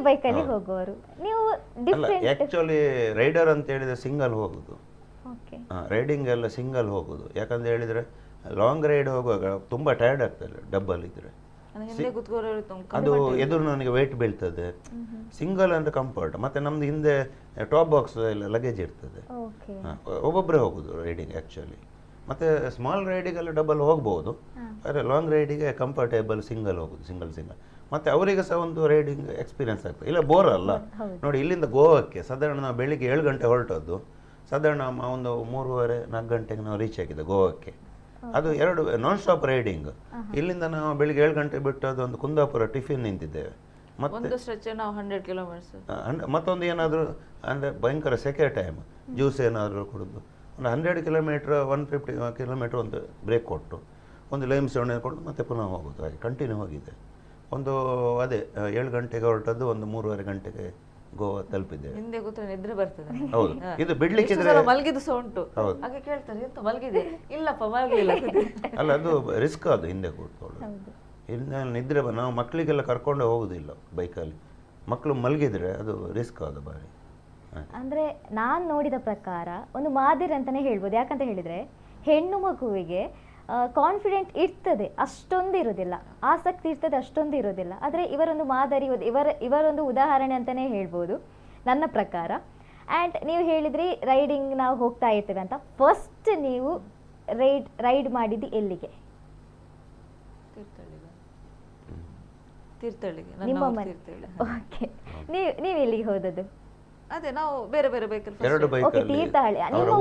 ಬೈಕ್ ಅಲ್ಲಿ ಹೋಗುವವರು. ನೀವು ಡಿಫರೆಂಟ್. ಆಕ್ಚುಲಿ ರೈಡರ್ ಅಂತ ಹೇಳಿದ್ರೆ ಸಿಂಗಲ್ ಹೋಗುದು, ರೈಡಿಂಗ್ ಎಲ್ಲ ಸಿಂಗಲ್ ಹೋಗುದು. ಯಾಕಂತ ಹೇಳಿದ್ರೆ ಲಾಂಗ್ ರೈಡ್ ಹೋಗುವಾಗ ತುಂಬಾ ಟೈರ್ಡ್ ಆಗ್ತದೆ ಡಬ್ಬಲ್ ಇದ್ರೆ, ಅದು ಎದುರು ನನಗೆ ವೆಯ್ಟ್ ಬೀಳ್ತದೆ. ಸಿಂಗಲ್ ಅಂದ್ರೆ ಕಂಫರ್ಟ್. ಮತ್ತೆ ನಮ್ದು ಹಿಂದೆ ಟಾಪ್ ಬಾಕ್ಸ್ ಎಲ್ಲ ಲಗೇಜ್ ಇರ್ತದೆ, ಒಬ್ಬೊಬ್ಬರೇ ಹೋಗುದು ರೈಡಿಂಗ್ ಆಕ್ಚುಲಿ. ಮತ್ತು ಸ್ಮಾಲ್ ರೈಡಿಗೆಲ್ಲ ಡಬಲ್ ಹೋಗ್ಬೋದು, ಆದರೆ ಲಾಂಗ್ ರೈಡಿಗೆ ಕಂಫರ್ಟೇಬಲ್ ಸಿಂಗಲ್ ಹೋಗೋದು, ಸಿಂಗಲ್ ಸಿಂಗಲ್. ಮತ್ತು ಅವರಿಗೆ ಸಹ ಒಂದು ರೈಡಿಂಗ್ ಎಕ್ಸ್ಪೀರಿಯನ್ಸ್ ಆಗ್ತದೆ, ಇಲ್ಲ ಬೋರ್ ಅಲ್ಲ. ನೋಡಿ, ಇಲ್ಲಿಂದ ಗೋವಾಕ್ಕೆ ಸಾಧಾರಣ ನಾವು ಬೆಳಿಗ್ಗೆ 7 ಗಂಟೆ ಹೊರಟದ್ದು, ಸಾಧಾರಣ ಒಂದು 3:30-4 ಗಂಟೆಗೆ ನಾವು ರೀಚ್ ಆಗಿದೆ ಗೋವಾಕ್ಕೆ. ಅದು 2 ನಾನ್ ಸ್ಟಾಪ್ ರೈಡಿಂಗ್. ಇಲ್ಲಿಂದ ನಾವು ಬೆಳಿಗ್ಗೆ 7 ಗಂಟೆ ಬಿಟ್ಟು ಅದೊಂದು ಕುಂದಾಪುರ ಟಿಫಿನ್ ನಿಂತಿದ್ದೇವೆ. ಮತ್ತೆ ಒಂದು ಸ್ಟ್ರೆಚ್ ನಾವು 100 ಕಿಲೋಮೀಟರ್ಸ್. ಮತ್ತೊಂದು ಏನಾದರೂ ಅಂದರೆ ಭಯಂಕರ ಸೆಕೆ ಟೈಮ್, ಜ್ಯೂಸ್ ಏನಾದರೂ ಕುಡಿದು ಒಂದು 100 ಕಿಲೋಮೀಟ್ರ್ 150 ಕಿಲೋಮೀಟ್ರ್ ಒಂದು ಬ್ರೇಕ್ ಕೊಟ್ಟು ಒಂದು ಲೈಮ್ ಸೋಣೆ ಕೊಟ್ಟು ಮತ್ತೆ ಪುನಃ ಹೋಗೋದು, ಹಾಗೆ ಕಂಟಿನ್ಯೂ ಹೋಗಿದೆ. ಒಂದು ಅದೇ 7 ಗಂಟೆಗೆ ಹೊರಟದ್ದು, ಒಂದು 3:30 ಗಂಟೆಗೆ ಗೋವಾ ತಲುಪಿದ್ದೇವೆ. ಹಿಂದೆ ಕೂತ್ರೆ ನಿದ್ರೆ ಬರ್ತದೆ. ಹೌದು, ಇದು ಬಿಡ್ಲಿಕ್ಕಿದ್ರೆ ಮಲಗಿದ್ದು ಸಹ ಉಂಟು. ಹಾಗೆ ಕೇಳ್ತಾರೆ, ಎಂತ ಮಲಗಿದೆ? ಇಲ್ಲಪ್ಪ ಮಲಗಲಿಲ್ಲ. ಅಲ್ಲ, ಅದು ರಿಸ್ಕ್, ಅದು ಹಿಂದೆ ಕೂತ್ಕೊಳ್ಳೋದು. ಹಿಂದೆ ನಿದ್ರೆ ನಾವು ಮಕ್ಕಳಿಗೆಲ್ಲ ಕರ್ಕೊಂಡು ಹೋಗುದಿಲ್ಲ ಬೈಕಲ್ಲಿ, ಮಕ್ಕಳು ಮಲಗಿದ್ರೆ ಅದು ರಿಸ್ಕ್ ಅದು ಬಾರಿ. ಅಂದರೆ ನಾನು ನೋಡಿದ ಪ್ರಕಾರ ಒಂದು ಮಾದರಿ ಅಂತಲೇ ಹೇಳ್ಬೋದು. ಯಾಕಂತ ಹೇಳಿದರೆ ಹೆಣ್ಣು ಮಗುವಿಗೆ ಕಾನ್ಫಿಡೆಂಟ್ ಇರ್ತದೆ, ಅಷ್ಟೊಂದು ಇರೋದಿಲ್ಲ, ಆಸಕ್ತಿ ಇರ್ತದೆ, ಅಷ್ಟೊಂದು ಇರೋದಿಲ್ಲ. ಆದರೆ ಇವರೊಂದು ಮಾದರಿ, ಇವರೊಂದು ಉದಾಹರಣೆ ಅಂತಲೇ ಹೇಳ್ಬೋದು ನನ್ನ ಪ್ರಕಾರ. ಆ್ಯಂಡ್ ನೀವು ಹೇಳಿದ್ರಿ ರೈಡಿಂಗ್ ನಾವು ಹೋಗ್ತಾ ಇರ್ತೇವೆ ಅಂತ. ಫಸ್ಟ್ ನೀವು ರೈಡ್ ಮಾಡಿದ್ದು ಎಲ್ಲಿಗೆ? ತೀರ್ಥಹಳ್ಳಿಗೆ. ನಿಮ್ಮ ಮನೆ. ಓಕೆ, ನೀವು ಎಲ್ಲಿಗೆ ಹೋದದ್ದು? ಅದೇ ನಾವು ಬೇರೆ ಬೇರೆ ಬೈಕಲ್ಲಿ. ಓಕೆ, ತೀರ್ಥಹಳ್ಳಿ. ನಿಮ್ಮ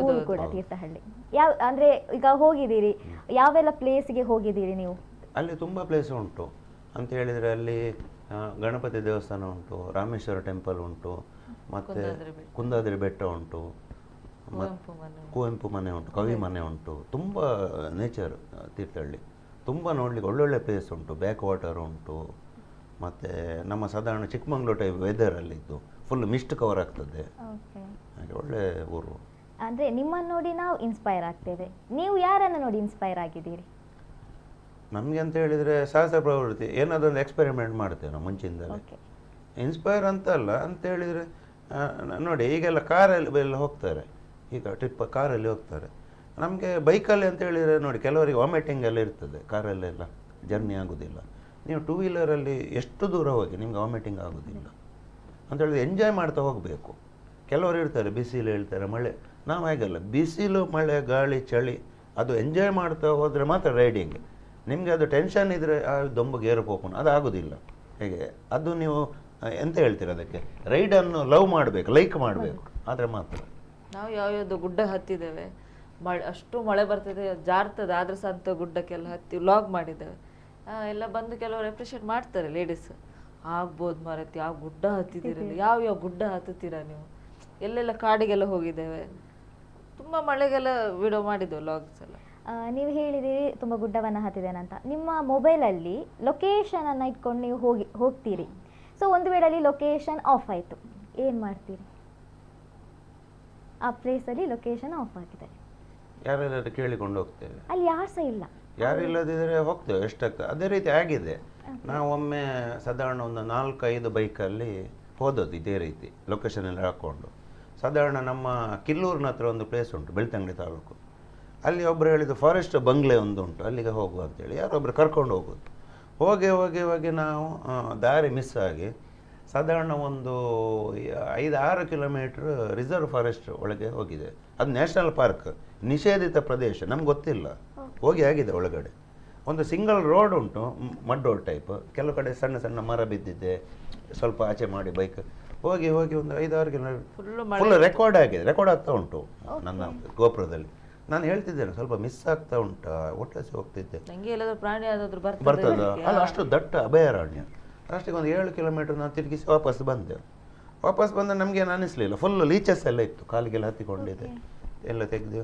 ಊರು ಕೂಡ ತೀರ್ಥಹಳ್ಳಿ. ಯಾವ ಅಂದ್ರೆ ಈಗ ಹೋಗಿದ್ದೀರಿ, ಯಾವೆಲ್ಲ ಪ್ಲೇಸ್ಗೆ ಹೋಗಿದ್ದೀರಿ ನೀವು? ಅಲ್ಲಿ ತುಂಬ ಪ್ಲೇಸ್ ಉಂಟು ಅಂತ ಹೇಳಿದರೆ, ಅಲ್ಲಿ ಗಣಪತಿ ದೇವಸ್ಥಾನ ಉಂಟು, ರಾಮೇಶ್ವರ ಟೆಂಪಲ್ ಉಂಟು, ಮತ್ತೆ ಕುಂದಾದ್ರಿ ಬೆಟ್ಟ ಉಂಟು, ಕುವೆಂಪು ಮನೆ ಉಂಟು, ಕವಿ ಮನೆ ಉಂಟು. ತುಂಬ ನೇಚರ್ ತೀರ್ಥಹಳ್ಳಿ, ತುಂಬ ನೋಡಲಿಕ್ಕೆ ಒಳ್ಳೊಳ್ಳೆ ಪ್ಲೇಸ್ ಉಂಟು. ಬ್ಯಾಕ್ ವಾಟರ್ ಉಂಟು, ಮತ್ತು ನಮ್ಮ ಸಾಧಾರಣ ಚಿಕ್ಕಮಂಗ್ಳೂರು ಟೈಪ್ ವೆದರಲ್ಲಿದ್ದು ಫುಲ್ ಮಿಸ್ಟ್ ಕವರ್ ಆಗ್ತದೆ. ಹಾಗೆ ಒಳ್ಳೆ ಊರು. ಅಂದರೆ ನಿಮ್ಮನ್ನು ನೋಡಿ ನಾವು ಇನ್ಸ್ಪೈರ್ ಆಗ್ತೇವೆ. ನೀವು ಯಾರನ್ನು ನೋಡಿ ಇನ್ಸ್ಪೈರ್ ಆಗಿದ್ದೀರಿ? ನಮಗೆ ಅಂತ ಹೇಳಿದರೆ ಸಾಹಸ ಪ್ರವೃತ್ತಿ, ಏನಾದರೂ ಒಂದು ಎಕ್ಸ್ಪೆರಿಮೆಂಟ್ ಮಾಡ್ತೇವೆ ನಾವು ಮುಂಚಿಂದಲೇ. ಇನ್ಸ್ಪೈರ್ ಅಂತ ಅಲ್ಲ, ಅಂತ ಹೇಳಿದರೆ ನೋಡಿ ಈಗೆಲ್ಲ ಕಾರಲ್ಲಿ ಎಲ್ಲ ಹೋಗ್ತಾರೆ, ಈಗ ಟ್ರಿಪ್ ಕಾರಲ್ಲಿ ಹೋಗ್ತಾರೆ. ನಮಗೆ ಬೈಕಲ್ಲಿ ಅಂತ ಹೇಳಿದರೆ ನೋಡಿ, ಕೆಲವರಿಗೆ ವಾಮಿಟಿಂಗ್ ಎಲ್ಲ ಇರ್ತದೆ, ಕಾರಲ್ಲೆಲ್ಲ ಜರ್ನಿ ಆಗೋದಿಲ್ಲ. ನೀವು ಟೂ ವೀಲರಲ್ಲಿ ಎಷ್ಟು ದೂರ ಹೋಗಿ ನಿಮ್ಗೆ ವಾಮಿಟಿಂಗ್ ಆಗೋದಿಲ್ಲ ಅಂತ ಹೇಳಿದ್ರೆ ಎಂಜಾಯ್ ಮಾಡ್ತಾ ಹೋಗಬೇಕು. ಕೆಲವರು ಇರ್ತಾರೆ ಬಿಸಿಲು ಹೇಳ್ತಾರೆ, ಮಳೆ, ನಾವು ಹಾಗೆಲ್ಲ ಬಿಸಿಲು ಮಳೆ ಗಾಳಿ ಚಳಿ ಅದು ಎಂಜಾಯ್ ಮಾಡ್ತಾ ಹೋದರೆ ಮಾತ್ರ ರೈಡಿಂಗ್. ನಿಮಗೆ ಅದು ಟೆನ್ಷನ್ ಇದ್ದರೆ ಆ ದೊಂಬು ಗೇರು ಪೋಪನ್ ಅದು ಆಗೋದಿಲ್ಲ. ಹೇಗೆ ಅದು ನೀವು ಎಂತ ಹೇಳ್ತೀರ ಅದಕ್ಕೆ, ರೈಡನ್ನು ಲವ್ ಮಾಡಬೇಕು, ಲೈಕ್ ಮಾಡಬೇಕು, ಆದರೆ ಮಾತ್ರ. ನಾವು ಯಾವ್ಯಾವುದು ಗುಡ್ಡ ಹತ್ತಿದ್ದೇವೆ, ಅಷ್ಟು ಮಳೆ ಬರ್ತದೆ, ಜಾರ್ತದೆ, ಆದರೆ ಸಹ ಅಂಥ ಗುಡ್ಡಕ್ಕೆಲ್ಲ ಹತ್ತಿ ವ್ಲಾಗ್ ಮಾಡಿದ್ದೇವೆ. ಎಲ್ಲ ಬಂದು ಕೆಲವರು ಅಪ್ರಿಷಿಯೇಟ್ ಮಾಡ್ತಾರೆ, ಲೇಡೀಸ್ ಆಗ್ಬೋದು ಮಾರೈತಿ, ಯಾವ ಗುಡ್ಡ ಹತ್ತಿದ್ದೀರಲ್ಲ, ಯಾವ ಯಾವ ಗುಡ್ಡ ಹತ್ತುತ್ತೀರಾ ನೀವು, ಎಲ್ಲೆಲ್ಲ ಕಾಡಿಗೆಲ್ಲ ಹೋಗಿದ್ದೇವೆ, ತುಂಬ ಮಳೆಗೆಲ್ಲ ವಿಡಿಯೋ ಮಾಡಿದ್ದೇವೆ ವ್ಲಾಗ್ಸ್ ಎಲ್ಲ. ನೀವು ಹೇಳಿದಿರಿ ತುಂಬ ಗುಡ್ಡವನ್ನು ಹತ್ತಿದ್ದೇನೆ ಅಂತ. ನಿಮ್ಮ ಮೊಬೈಲಲ್ಲಿ ಲೊಕೇಶನನ್ನು ಇಟ್ಕೊಂಡು ನೀವು ಹೋಗ್ತೀರಿ. ಸೊ ಒಂದು ವೇಳೆ ಅಲ್ಲಿ ಲೊಕೇಶನ್ ಆಫ್ ಆಯಿತು, ಏನು ಮಾಡ್ತೀರಿ? ಆ ಪ್ಲೇಸಲ್ಲಿ ಲೊಕೇಶನ್ ಆಫ್ ಆಗಿದೆ, ಯಾರೆಲ್ಲರೂ ಕೇಳಿಕೊಂಡು ಹೋಗ್ತೇವೆ, ಅಲ್ಲಿ ಯಾರು ಸಹ ಇಲ್ಲ, ಯಾರು ಇಲ್ಲದಿದ್ದರೆ ಹೋಗ್ತೇವೆ, ಎಷ್ಟಾಗ್ತದೆ. ಅದೇ ರೀತಿ ಆಗಿದೆ. ನಾವು ಒಮ್ಮೆ ಸಾಧಾರಣ ಒಂದು 4-5 ಬೈಕಲ್ಲಿ ಹೋದದ್ದು ಇದೇ ರೀತಿ ಲೊಕೇಶನ್ ಎಲ್ಲ ಹಾಕ್ಕೊಂಡು. ಸಾಧಾರಣ ನಮ್ಮ ಕಿಲ್ಲೂರಿನ ಹತ್ರ ಒಂದು ಪ್ಲೇಸ್ ಉಂಟು, ಬೆಳ್ತಂಗಡಿ ತಾಲೂಕು. ಅಲ್ಲಿ ಒಬ್ಬರು ಹೇಳಿದ್ದು ಫಾರೆಸ್ಟ್ ಬಂಗ್ಲೆ ಒಂದು ಉಂಟು, ಅಲ್ಲಿಗೆ ಹೋಗುವ ಅಂತೇಳಿ ಯಾರೊಬ್ಬರು ಕರ್ಕೊಂಡು ಹೋಗೋದು. ಹೋಗಿ ಹೋಗಿ ಹೋಗಿ ನಾವು ದಾರಿ ಮಿಸ್ ಆಗಿ ಸಾಧಾರಣ ಒಂದು 5-6 ಕಿಲೋಮೀಟ್ರ್ ರಿಸರ್ವ್ ಫಾರೆಸ್ಟ್ ಒಳಗೆ ಹೋಗಿದೆ. ಅದು ನ್ಯಾಷನಲ್ ಪಾರ್ಕ್, ನಿಷೇಧಿತ ಪ್ರದೇಶ, ನಮ್ಗೆ ಗೊತ್ತಿಲ್ಲ, ಹೋಗಿ ಆಗಿದೆ ಒಳಗಡೆ. ಒಂದು ಸಿಂಗಲ್ ರೋಡ್ ಉಂಟು, ಮಡ್ ರೋಡ್ ಟೈಪ್, ಕೆಲವು ಕಡೆ ಸಣ್ಣ ಸಣ್ಣ ಮರ ಬಿದ್ದಿದೆ, ಸ್ವಲ್ಪ ಆಚೆ ಮಾಡಿ ಬೈಕ್ ಹೋಗಿ ಹೋಗಿ ಒಂದು 5-6 ಕಿಲೋಮೀಟರ್ ಫುಲ್ ರೆಕಾರ್ಡ್ ಆಗಿದೆ, ರೆಕಾರ್ಡ್ ಆಗ್ತಾ ಉಂಟು ನನ್ನ ಗೋಪುರದಲ್ಲಿ. ನಾನು ಹೇಳ್ತಿದ್ದೇನೆ ಸ್ವಲ್ಪ ಮಿಸ್ ಆಗ್ತಾ ಉಂಟಾ, ಒಟ್ಟಾಸಿ ಹೋಗ್ತಿದ್ದೆ, ಬರ್ತದ ಅಲ್ಲ, ಅಷ್ಟು ದಟ್ಟ ಅಭಯಾರಣ್ಯ. ಅಷ್ಟಿಗೆ ಒಂದು 7 ಕಿಲೋಮೀಟರ್ ನಾನು ತಿರುಗಿಸಿ ವಾಪಸ್ ಬಂದೆ. ವಾಪಸ್ ಬಂದ ನಮಗೇನು ಅನ್ನಿಸ್ಲಿಲ್ಲ, ಫುಲ್ ಲೀಚಸ್ ಎಲ್ಲ ಇತ್ತು, ಕಾಲಿಗೆಲ್ಲ ಹತ್ತಿಕೊಂಡಿದೆ, ಎಲ್ಲ ತೆಗೆದು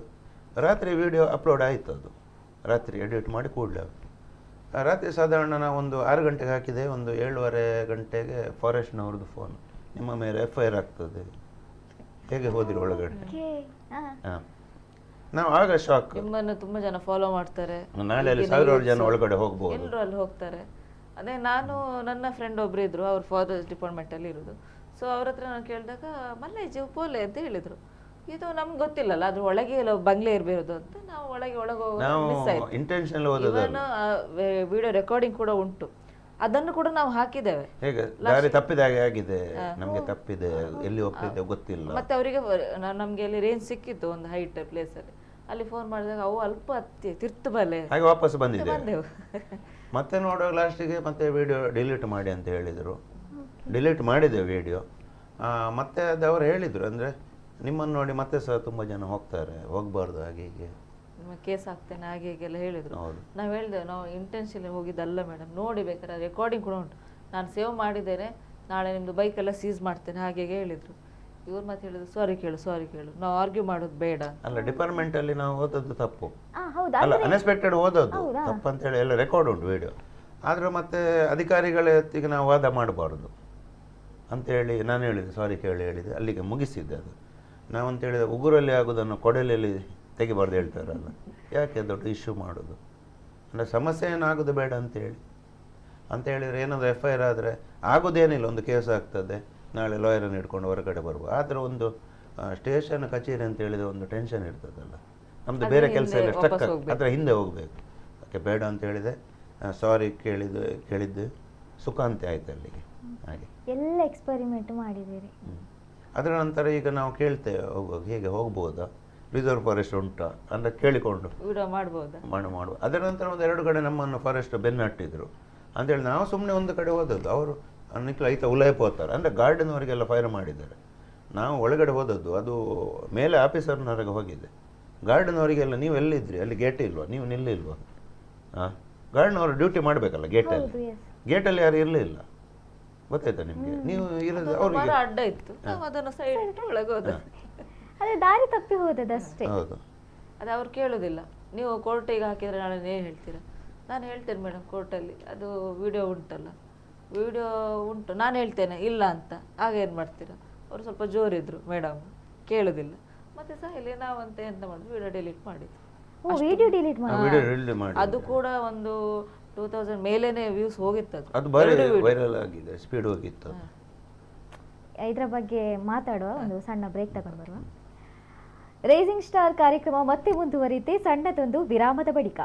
ರಾತ್ರಿ ವಿಡಿಯೋ ಅಪ್ಲೋಡ್ ಆಯಿತು. ಅದು ರಾತ್ರಿ ಎಡಿಟ್ ಮಾಡಿ ಕೂಡಲೇ ರಾತ್ರಿ ಸಾಧಾರಣ ನಾವು ಒಂದು 6 ಗಂಟೆಗೆ ಹಾಕಿದೆ, ಒಂದು 7:30 ಗಂಟೆಗೆ ಫಾರೆಸ್ಟ್ನವ್ರದ್ದು ಫೋನ್, ನಿಮ್ಮ ಮೇಲೆ FIR ಆಗ್ತದೆ, ಹೇಗೆ ಹೋದಿರಿ ಒಳಗಡೆ. ಹಾಂ, ನಾವು ಆಗ ಶಾಕ್. ನಿಮ್ಮನ್ನು ತುಂಬ ಜನ ಫಾಲೋ ಮಾಡ್ತಾರೆ, ನಾಳೆ ಅಲ್ಲಿ ಸಾವಿರಾರು ಜನ ಒಳಗಡೆ ಹೋಗ್ಬೋದು, ಎಲ್ಲರೂ ಅಲ್ಲಿ ಹೋಗ್ತಾರೆ. ಅದೇ ನಾನು ನನ್ನ ಫ್ರೆಂಡ್ ಒಬ್ರು ಇದ್ರು, ಅವ್ರು ಫಾರೆಸ್ಟ್ ಡಿಪಾರ್ಟ್ಮೆಂಟಲ್ಲಿ ಇರೋದು. ಸೊ ಅವ್ರ ಹತ್ರ ನಾನು ಕೇಳಿದಾಗ ಮಲ್ಲೇಜಿ ಪೋಲೆ ಅಂತ ಹೇಳಿದರು. ಇದು ನಮ್ಗೆ ಗೊತ್ತಿಲ್ಲಲ್ಲ, ಅದ್ರ ಒಳಗೆ ಎಲ್ಲ ಬಂಗ್ಲೆ ಇರಬಹುದು ಅಂತ ನಾವು ಒಳಗೆ ಒಳಗೆ ವಿಡಿಯೋ ರೆಕಾರ್ಡಿಂಗ್ ಕೂಡ ಉಂಟು, ಅದನ್ನು ಕೂಡ ನಾವು ಹಾಕಿದ್ದೇವೆ. ಹೇಗೆ ದಾರಿ ತಪ್ಪಿದ ಹಾಗೆ ಆಗಿದೆ, ನಮಗೆ ತಪ್ಪಿದೆ, ಎಲ್ಲಿ ಹೋಗ್ತಿದ್ದೆ ಗೊತ್ತಿಲ್ಲ. ಮತ್ತೆ ಅವರಿಗೆ ನಮಗೆ ಅಲ್ಲಿ ರೇಂಜ್ ಸಿಕ್ಕಿತ್ತು ಒಂದು ಹೈಟ್ ಪ್ಲೇಸ್ ಅಲ್ಲಿ, ಅಲ್ಲಿ ಫೋನ್ ಮಾಡಿದಾಗ ಅವು ಅಲ್ಪ ಹತ್ತಿ ತಿರ್ತು ಬಲೆ ಹಾಗೆ ವಾಪಸ್ ಬಂದಿದೆ. ಬಂದೆವು. ಮತ್ತೆ ನೋಡುವಾಗ ಲಾಸ್ಟಿಗೆ ಮತ್ತೆ ವಿಡಿಯೋ ಡಿಲೀಟ್ ಮಾಡಿ ಅಂತ ಹೇಳಿದರು. ಡಿಲೀಟ್ ಮಾಡಿದೆ ವಿಡಿಯೋ. ಮತ್ತೆ ಅದು ಅವರು ಹೇಳಿದರು, ಅಂದರೆ ನಿಮ್ಮನ್ನು ನೋಡಿ ಮತ್ತೆ ಸಹ ತುಂಬ ಜನ ಹೋಗ್ತಾರೆ, ಹೋಗಬಾರ್ದು ಹಾಗೆ ಹೀಗೆ, ನಿಮ್ಮ ಕೇಸ್ ಹಾಕ್ತೇನೆ ಹಾಗೆ ಹೀಗೆಲ್ಲ ಹೇಳಿದರು. ಹೌದು. ನಾವು ಹೇಳಿದೆವು, ನಾವು ಇಂಟೆನ್ಷನ್ ಹೋಗಿದ್ದಲ್ಲ ಮೇಡಮ್, ನೋಡಿ ಬೇಕಾದ್ರೆ ರೆಕಾರ್ಡಿಂಗ್ ಕೂಡ ಉಂಟು, ನಾನು ಸೇವ್ ಮಾಡಿದ್ದೇನೆ, ನಾಳೆ ನಿಮ್ಮದು ಬೈಕೆಲ್ಲ ಸೀಸ್ ಮಾಡ್ತೇನೆ ಹಾಗೆ ಹೀಗೆ ಹೇಳಿದರು. ಇವ್ರು ಮತ್ತೆ ಹೇಳಿದ್ರು ಸಾರಿ ಕೇಳು ಸಾರಿ ಕೇಳು, ನಾವು ಆರ್ಗ್ಯೂ ಮಾಡೋದು ಬೇಡ. ಅಲ್ಲ, ಡಿಪಾರ್ಟ್ಮೆಂಟಲ್ಲಿ ನಾವು ಹೋದದ್ದು ತಪ್ಪು. ಹೌದಾ? ಅಲ್ಲ, ಅನ್ಎಕ್ಸ್ಪೆಕ್ಟೆಡ್ ಹೋದದ್ದು ತಪ್ಪಂತೇಳಿ ಎಲ್ಲ ರೆಕಾರ್ಡ್ ಉಂಟು ವಿಡಿಯೋ. ಆದರೆ ಮತ್ತೆ ಅಧಿಕಾರಿಗಳ ಹೊತ್ತಿಗೆ ನಾವು ವಾದ ಮಾಡಬಾರ್ದು ಅಂತೇಳಿ ನಾನು ಹೇಳಿದೆ, ಸಾರಿ ಕೇಳಿ ಹೇಳಿದೆ, ಅಲ್ಲಿಗೆ ಮುಗಿಸಿದ್ದೆ ಅದು. ನಾವಂತ ಹೇಳಿದೆ, ಉಗುರಲ್ಲಿ ಆಗೋದನ್ನು ಕೊಡಲಿಯಲ್ಲಿ ತೆಗಿಬಾರ್ದು ಹೇಳ್ತಾರಲ್ಲ, ಯಾಕೆ ದೊಡ್ಡ ಇಶ್ಯೂ ಮಾಡೋದು, ಅಂದರೆ ಸಮಸ್ಯೆ ಏನಾಗೋದು ಬೇಡ ಅಂತೇಳಿ ಅಂತ ಹೇಳಿದರೆ ಏನಾದರೂ ಎಫ್ I R ಆದರೆ ಆಗೋದೇನಿಲ್ಲ, ಒಂದು ಕೇಸ್ ಆಗ್ತದೆ, ನಾಳೆ ಲಾಯರನ್ನು ಹಿಡ್ಕೊಂಡು ಹೊರಗಡೆ ಬರುವ. ಆದರೆ ಒಂದು ಸ್ಟೇಷನ್ ಕಚೇರಿ ಅಂತ ಹೇಳಿದರೆ ಒಂದು ಟೆನ್ಷನ್ ಇರ್ತದಲ್ಲ, ನಮ್ಮದು ಅದ್ರ ಬೇರೆ ಕೆಲಸ ಹಿಂದೆ ಎಲ್ಲ ಸ್ಟಕ್, ವಾಪಸ್ ಹೋಗ್ಬೇಕು. ಅದರ ಹಿಂದೆ ಹೋಗಬೇಕು. ಅದಕ್ಕೆ ಬೇಡ ಅಂತ ಹೇಳಿದೆ, ಸಾರಿ ಕೇಳಿದ್ದು ಸುಖಾಂತಿ ಆಯ್ತು ಅಲ್ಲಿಗೆ. ಹಾಗೆ ಎಲ್ಲ ಎಕ್ಸ್ಪೆರಿಮೆಂಟ್ ಮಾಡಿದ್ದೀರಿ. ಅದರ ನಂತರ ಈಗ ನಾವು ಕೇಳ್ತೇವೆ, ಹೋಗುವಾಗ ಹೇಗೆ ಹೋಗ್ಬೋದಾ, ರಿಸರ್ವ್ ಫಾರೆಸ್ಟ್ ಉಂಟಾ ಅಂತ ಕೇಳಿಕೊಂಡು ವಿಡಿಯೋ ಮಾಡ್ಬೋದಾ ಮಾಡುವ. ಅದರ ನಂತರ ಒಂದು ಎರಡು ಕಡೆ ನಮ್ಮನ್ನು ಫಾರೆಸ್ಟ್ ಬೆನ್ನಟ್ಟಿದ್ರು ಅಂತೇಳಿ ನಾವು ಸುಮ್ಮನೆ ಒಂದು ಕಡೆ ಹೋದದ್ದು, ಅವರು ನಿಕ್ಲ ಐತ ಉಲೈಪ್ ಹೋಗ್ತಾರೆ ಅಂದರೆ ಗಾರ್ಡನ್ವರೆಗೆಲ್ಲ ಫೈರ್ ಮಾಡಿದ್ದಾರೆ. ನಾವು ಒಳಗಡೆ ಹೋದದ್ದು, ಅದು ಮೇಲೆ ಆಫೀಸರ್ನವರೆಗೆ ಹೋಗಿದೆ. ಗಾರ್ಡನ್ವರೆಗೆಲ್ಲ ನೀವು ಎಲ್ಲಿದ್ರಿ, ಅಲ್ಲಿ ಗೇಟ್ ಇಲ್ವಾ, ನೀವು ನಿಲ್ಲಿಲ್ವಾ? ಹಾಂ, ಗಾರ್ಡನ್ವರು ಡ್ಯೂಟಿ ಮಾಡಬೇಕಲ್ಲ ಗೇಟಲ್ಲಿ, ಹೌದು, ಎಸ್. ಗೇಟಲ್ಲಿ ಯಾರು ಇರಲಿಲ್ಲ, ಗೊತ್ತಾಯ್ತಾ ನಿಮಗೆ? ನೀವು ಇರೋದು ಅದೊಂದು ಅವರಿಗೆ ಮರ ಅಡ್ಡ ಇತ್ತು, ನಾವು ಅದನ್ನು ಸೈಡ್ ಒಳಗೆ ಹೋದ. ಅದೇ ದಾರಿ ತಪ್ಪಿ ಹೋದದಷ್ಟೇ. ಹೌದು. ಅದು ಅವ್ರು ಕೇಳೋದಿಲ್ಲ, ನೀವು ಕೋರ್ಟಿಗೆ ಹಾಕಿದರೆ ನಾಳೆ ಏನು ಹೇಳ್ತೀರಾ? ನಾನು ಹೇಳ್ತೇನೆ ಮೇಡಮ್, ಕೋರ್ಟಲ್ಲಿ ಅದು ವಿಡಿಯೋ ಉಂಟಲ್ಲ, ವಿಡಿಯೋ ಉಂಟು, ನಾನು ಹೇಳ್ತೇನೆ ಇಲ್ಲ ಅಂತ, ಆಗ ಏನು ಮಾಡ್ತೀರಾ? ಅವರು ಸ್ವಲ್ಪ ಜೋರಿದ್ರು ಮೇಡಮ್, ಕೇಳೋದಿಲ್ಲ. ಮತ್ತೆ ಸಹ ಇಲ್ಲಿ ನಾವಂತ ಎಂತ ಮಾಡುದು, ವಿಡಿಯೋ ಡಿಲೀಟ್ ಮಾಡಿದ್ದು. ಓ, ವಿಡಿಯೋ ಡಿಲೀಟ್ ಮಾಡಿ ವಿಡಿಯೋ ಡಿಲೀಟ್ ಮಾಡಿ ಅದು ಕೂಡ ಒಂದು 2000 ಮೇಲೇನೆ ವ್ಯೂಸ್ ಹೋಗಿತ್ತು. ಅದು ಅದು ಭಾರಿ ವೈರಲ್ ಆಗಿದೆ, ಸ್ಪೀಡ್ ಹೋಗಿತ್ತು ಅದು. ಇದರ ಬಗ್ಗೆ ಮಾತಾಡುವ ಒಂದು ಸಣ್ಣ ಬ್ರೇಕ್ ತಗೊಂಡು ಬರುವ. ರೈಸಿಂಗ್ ಸ್ಟಾರ್ ಕಾರ್ಯಕ್ರಮ ಮತ್ತೆ ಮುಂದುವರಿಯುತ್ತೆ ಸಣ್ಣದೊಂದು ವಿರಾಮದ ಬಳಿಕ.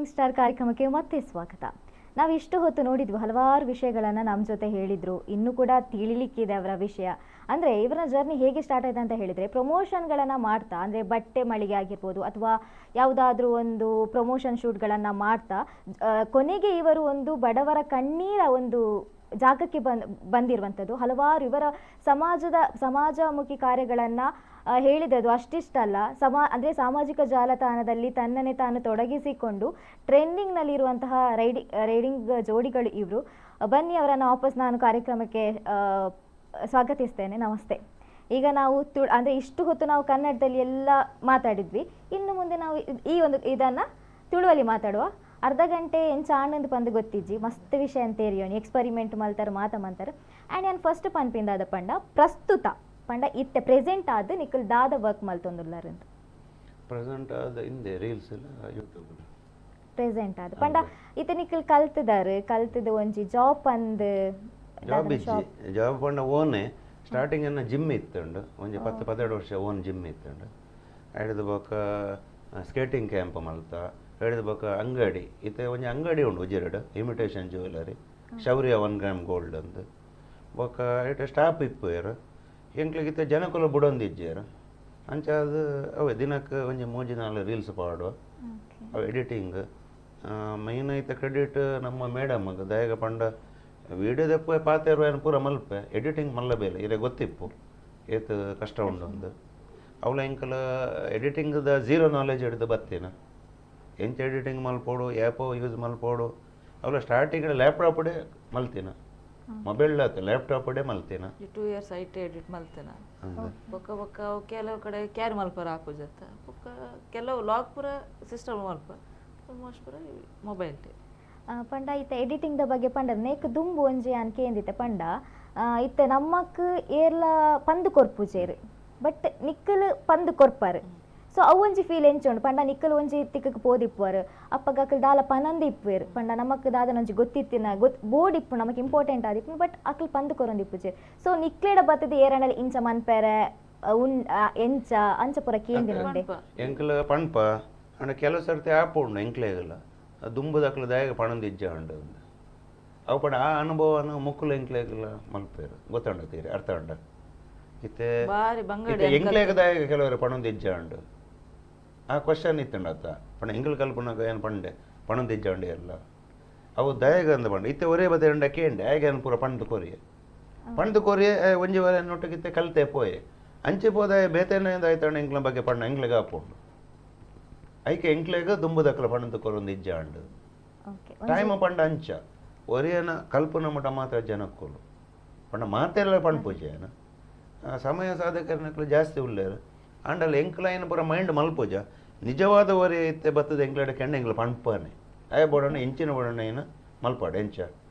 Rising star ಕಾರ್ಯಕ್ರಮಕ್ಕೆ ಮತ್ತೆ ಸ್ವಾಗತ. ನಾವು ಇಷ್ಟು ಹೊತ್ತು ನೋಡಿದ್ವಿ, ಹಲವಾರು ವಿಷಯಗಳನ್ನು ನಮ್ಮ ಜೊತೆ ಹೇಳಿದರು. ಇನ್ನೂ ಕೂಡ ತಿಳಿಲಿಕ್ಕಿದೆ ಅವರ ವಿಷಯ. ಅಂದರೆ ಇವರ ಜರ್ನಿ ಹೇಗೆ ಸ್ಟಾರ್ಟ್ ಆಯಿತು ಅಂತ ಹೇಳಿದರೆ, ಪ್ರಮೋಷನ್ಗಳನ್ನು ಮಾಡ್ತಾ, ಅಂದರೆ ಬಟ್ಟೆ ಮಳಿಗೆ ಆಗಿರ್ಬೋದು ಅಥವಾ ಯಾವುದಾದ್ರೂ ಒಂದು ಪ್ರಮೋಷನ್ ಶೂಟ್ಗಳನ್ನು ಮಾಡ್ತಾ, ಕೊನೆಗೆ ಇವರು ಒಂದು ಬಡವರ ಕಣ್ಣೀರ ಒಂದು ಜಾಗಕ್ಕೆ ಬಂದಿರುವಂಥದ್ದು. ಹಲವಾರು ಇವರ ಸಮಾಜಮುಖಿ ಕಾರ್ಯಗಳನ್ನು ಹೇಳಿದದು ಅಷ್ಟಿಷ್ಟಲ್ಲ. ಅಂದರೆ ಸಾಮಾಜಿಕ ಜಾಲತಾಣದಲ್ಲಿ ತನ್ನನ್ನೇ ತಾನು ತೊಡಗಿಸಿಕೊಂಡು ಟ್ರೆಂಡಿಂಗ್ನಲ್ಲಿರುವಂತಹ ರೈಡಿಂಗ್ ಜೋಡಿಗಳು ಇವರು. ಬನ್ನಿ, ಅವರನ್ನು ವಾಪಸ್ ನಾನು ಕಾರ್ಯಕ್ರಮಕ್ಕೆ ಸ್ವಾಗತಿಸ್ತೇನೆ. ನಮಸ್ತೆ. ಈಗ ನಾವು ಅಂದರೆ ಇಷ್ಟು ಹೊತ್ತು ನಾವು ಕನ್ನಡದಲ್ಲಿ ಎಲ್ಲ ಮಾತಾಡಿದ್ವಿ. ಇನ್ನು ಮುಂದೆ ನಾವು ಈ ಒಂದು ಇದನ್ನು ತುಳುವಲ್ಲಿ ಮಾತಾಡುವ. ಅರ್ಧ ಗಂಟೆ ಎಂಚ ಆನಂದ್ ಪಂದ್ ಗೊತ್ತಿಜ್ಜಿ, ಮಸ್ತ್ ವಿಷಯ ಅಂತ ಏರಿಯೋನಿ ಎಕ್ಸ್ಪರಿಮೆಂಟ್ ಮಲ್ತಾರ ಮಾತ ಮಂತಾರೆ. ಆ್ಯಂಡ್ ನಾನು ಫಸ್ಟ್ ಪನ್ಪಿಂದಾದ ಪಂಡ ಪ್ರಸ್ತುತ ಪಂಡ ಇತ್ತೆ ಪ್ರೆಸೆಂಟ್ ಆದ್ ನಿಕುಲ್ ದಾದ ವರ್ಕ್ ಮಲ್ತೊಂದುಲ್ಲರ್ ಅಂತ. ಪ್ರೆಸೆಂಟ್ ಆದ ಹಿಂದೆ ರೀಲ್ಸ್ ಎಲ್ಲ ಯೂಟ್ಯೂಬ್. ಪ್ರೆಸೆಂಟ್ ಆದ ಪಂಡ ಇತ್ತೆ ನಿಕುಲ್ ಕಲ್ತದಾರು ಕಲ್ತದ ಒಂಜಿ ಜಾಬ್ ಅಂದ್. ಜಾಬ್ ಇಜ್ಜಿ. ಜಾಬ್ ಪಂಡ ಓನೆ ಸ್ಟಾರ್ಟಿಂಗ್ ಅನ್ನ ಜಿಮ್ ಇತ್ತುಂಡು. ಒಂಜಿ 10-12 ವರ್ಷ ಓನ್ ಜಿಮ್ ಇತ್ತುಂಡು. ಹಿಡಿದು ಬೊಕ್ಕ ಸ್ಕೇಟಿಂಗ್ ಕ್ಯಾಂಪ್ ಮಲ್ತ, ಹಿಡಿದು ಬೊಕ್ಕ ಅಂಗಡಿ ಇತ್ತೆ ಒಂಜಿ ಅಂಗಡಿ ಉಂಡು ಉಜಿರಡು, imitation jewellery Shaurya 1 gram gold ಅಂದು. ಬೊಕ್ಕ ಇತ್ತೆ ಸ್ಟಾಪ್ ಇಪ್ಪುವೆರ್ ಎಂಕ್ಲೆಗ್ ಇತ್ತೆ ಜನಕುಲು ಬುಡೊಂದಿಜ್ಜೆರ್. ಅಂಚ ಅದು ಅವೇ ದಿನಕ್ಕೆ ಒಂಜಿ 3-4 ರೀಲ್ಸ್ ಪಾಡುವ, ಅವು ಎಡಿಟಿಂಗ್ ಮೈನ್ ಐತೆ. ಕ್ರೆಡಿಟ್ ನಮ್ಮ ಮೇಡಮ್ ದಯಗ ಪಂಡ ವೀಡಿಯೋ ದೆಪ್ಪು ಪಾತೆರು ಏನು ಪೂರ ಮಲ್ಪೆ, ಎಡಿಟಿಂಗ್ ಮಲ್ಲ ಬೇಲೆ ಇರೆ ಗೊತ್ತಿಪ್ಪು ಏತ್ ಕಷ್ಟ ಉಂಡು ಅಂದು. ಅವಳ ಎಂಕಲ ಎಡಿಟಿಂಗ್ದ ಝೀರೋ ನಾಲೆಜ್ ಹಿಡಿದು ಬತ್ತಿನ, ಎಂಚ ಎಡಿಟಿಂಗ್ ಮಲ್ಪೋಡು, ಆ್ಯಪೋ ಯೂಸ್ ಮಲ್ಪೋಡು. ಅವಳ ಸ್ಟಾರ್ಟಿಂಗ್ ಲ್ಯಾಪ್ಟಾಪ್ಡೆ ಮಲ್ತಿನ, ಮೊಬೈಲ್ ಆತ ಲ್ಯಾಪ್ಟಾಪ್ಡೆ ಮಲ್ತಿನ. 2 years I T edit ಮಲ್ತಿನ. ಬೊಕ್ಕ ಬೊಕ್ಕ ಅವು ಕೆಲವು ಕಡೆ ಕ್ಯಾರಿ ಮಲ್ಪರ ಆಪುಜತ್ತ. ಬೊಕ್ಕ ಕೆಲವು ಲಾಗ್ ಪೂರ ಸಿಸ್ಟಮ್ ಮಲ್ಪ, ಆಲ್ಮೋಸ್ಟ್ ಪೂರ ಮೊಬೈಲ್. ಪಂಡ ಇತ್ತೆ ಎಡಿಟಿಂಗ್ದ ಬಗ್ಗೆ ಪಂಡ ನೇಕ್ ದುಂಬು ಒಂಜಿ ಅನ್ ಕೇಂದಿತ್ತೆ ಪಂಡ ಇತ್ತೆ ನಮ್ಮಕ್ ಏರ್ಲ ಪಂದು ಕೊರ್ಪುಜೇರು, ಬಟ್ ನಿಕ್ಕಲ್ ಪಂದು ಕೊರ್ಪಾರು. ಸೊ ಅವು ಒಂಜಿ ಫೀಲ್ ಎಂಚುಂಡು ಪಂಡ ನಿಕ್ಕಲ್ ಒಂಜಿ ತಿಕ್ಕಕ್ಕೆ ಪೋದಿಪ್ಪುವರು, ಅಪ್ಪಗ ಅಕಲ್ ದಾಲ ಪನಂದು ಇಪ್ಪುವೆರು. ಪಂಡ ನಮಕ್ ದಾದನ ಒಂಜಿ ಗೊತ್ತಿತ್ತಿನ ಬೋರ್ಡ್ ಇಪ್ಪು ನಮಕ್ ಇಂಪಾರ್ಟೆಂಟ್ ಆದಿಪ್ಪು, ಬಟ್ ಅಕಲ್ ಪಂದು ಕೊರೊಂದಿಪ್ಪುಜೇರು. ಸೊ ನಿಕ್ಲೇಡ ಬತ್ತದ ಏರಣ್ಣಲ್ ಇಂಚ ಮನ್ಪೆರೆ ಉನ್ ಎಂಚ ಅಂಚ ಪೂರ ಕೇಂದಿನ. ಎಂಕಲ ಪಣ್ಪ ಅಂಡ ಕೆಲವು ಸರ್ತಿ ಆಪ್ ಉಂಡು ಎಂಕ್ಲೇಗಲ್ಲ ದುಂಬುದಕ್ಲು ದಾಯಗ ಪಣಂದು ಇಜ್ಜ ಉಂಡು. ಅವು ಪಂಡ ಆ ಅನುಭವನ ಮುಕ್ಕುಲು ಎಂಕ್ಲೇಗಲ್ಲ ಮಲ್ಪೇರು ಗೊತ್ತುಂಡ ತೀರಿ ಅರ್ಥ ಉಂಡ. ಇತ್ತೆ ಎಂಕ್ಲೇಗ ದಾಯಗ ಕೆಲವರು ಪಣಂದು ಇಜ್ಜ ಉಂಡು ಆ ಕ್ವಶನ್ ಇತ್ತುಂಡ ಅತ್ತ ಪಂಡ ಎಂಕಲ್ ಕಲ್ಪನಾಗ ಏನು ಪಂಡೆ ಪಣಂದು ಇಜ್ಜ ಉಂಡು ಎಲ್ಲ ಅವು ದಯಗ ಅಂದ ಪಂಡ ಇತ್ತೆ ಒರೇ ಬದ ಉಂಡ ಕೇಂಡೆ ಆಗ ಏನು ಪೂರ ಪಂಡು ಕೊರಿಯೆ ಪಂಡು ಕೊರಿಯೆ ಒಂಜಿ ವರೆ ನೊಟ್ಟಗಿತ್ತೆ ಕಲ್ತೆ ಪೋಯೆ ಅಂಚೆ ಪೋದಾಯ ಬೇತೇನೆ ಆಯ್ತಾಂಡ ಎಂಕ್ಲ ಬಗ್ಗೆ ಪಂಡ ಎಂಕ್ಲೆಗ ಆಪುಂಡು. ಐಕೆ ಎಂಕ್ಲೆಗ ದುಂಬುದಕ್ಲ ಪಣಂದು ಕೊರೊಂದು ಇಜ್ಜ ಉಂಡು ಟೈಮ್ ಪಂಡ ಅಂಚ ಒರಿಯನ ಕಲ್ಪನ ಮಠ ಮಾತ್ರ ಜನಕ್ಕೂಲು ಪಂಡ ಮಾತೆಲ್ಲ ಪಂಡ್ ಪೂಜೆನ ಸಮಯ ಸಾಧಕರನಕ್ಲು ಜಾಸ್ತಿ ಉಳ್ಳೇರು. ಆಂಡಲ್ ಎಂಕ್ಲೈನ್ ಪೂರ ಮೈಂಡ್ ಮಲ್ಪೂಜ ನಿಜವಾದ ಒರೆ ಇತ್ತೆ ಬತ್ತದ ಎಂಕ್ಲಡೆ ಕೆಂಡ ಎಂಕ್ಲ ಪಣ್ಪಾನೆ ಆಯ ಬೋಡಣ್ಣ ಎಂಚಿನ ಬೋಡಣ್ಣ ಏನು ಮಲ್ಪಾಡು ಎಂಚ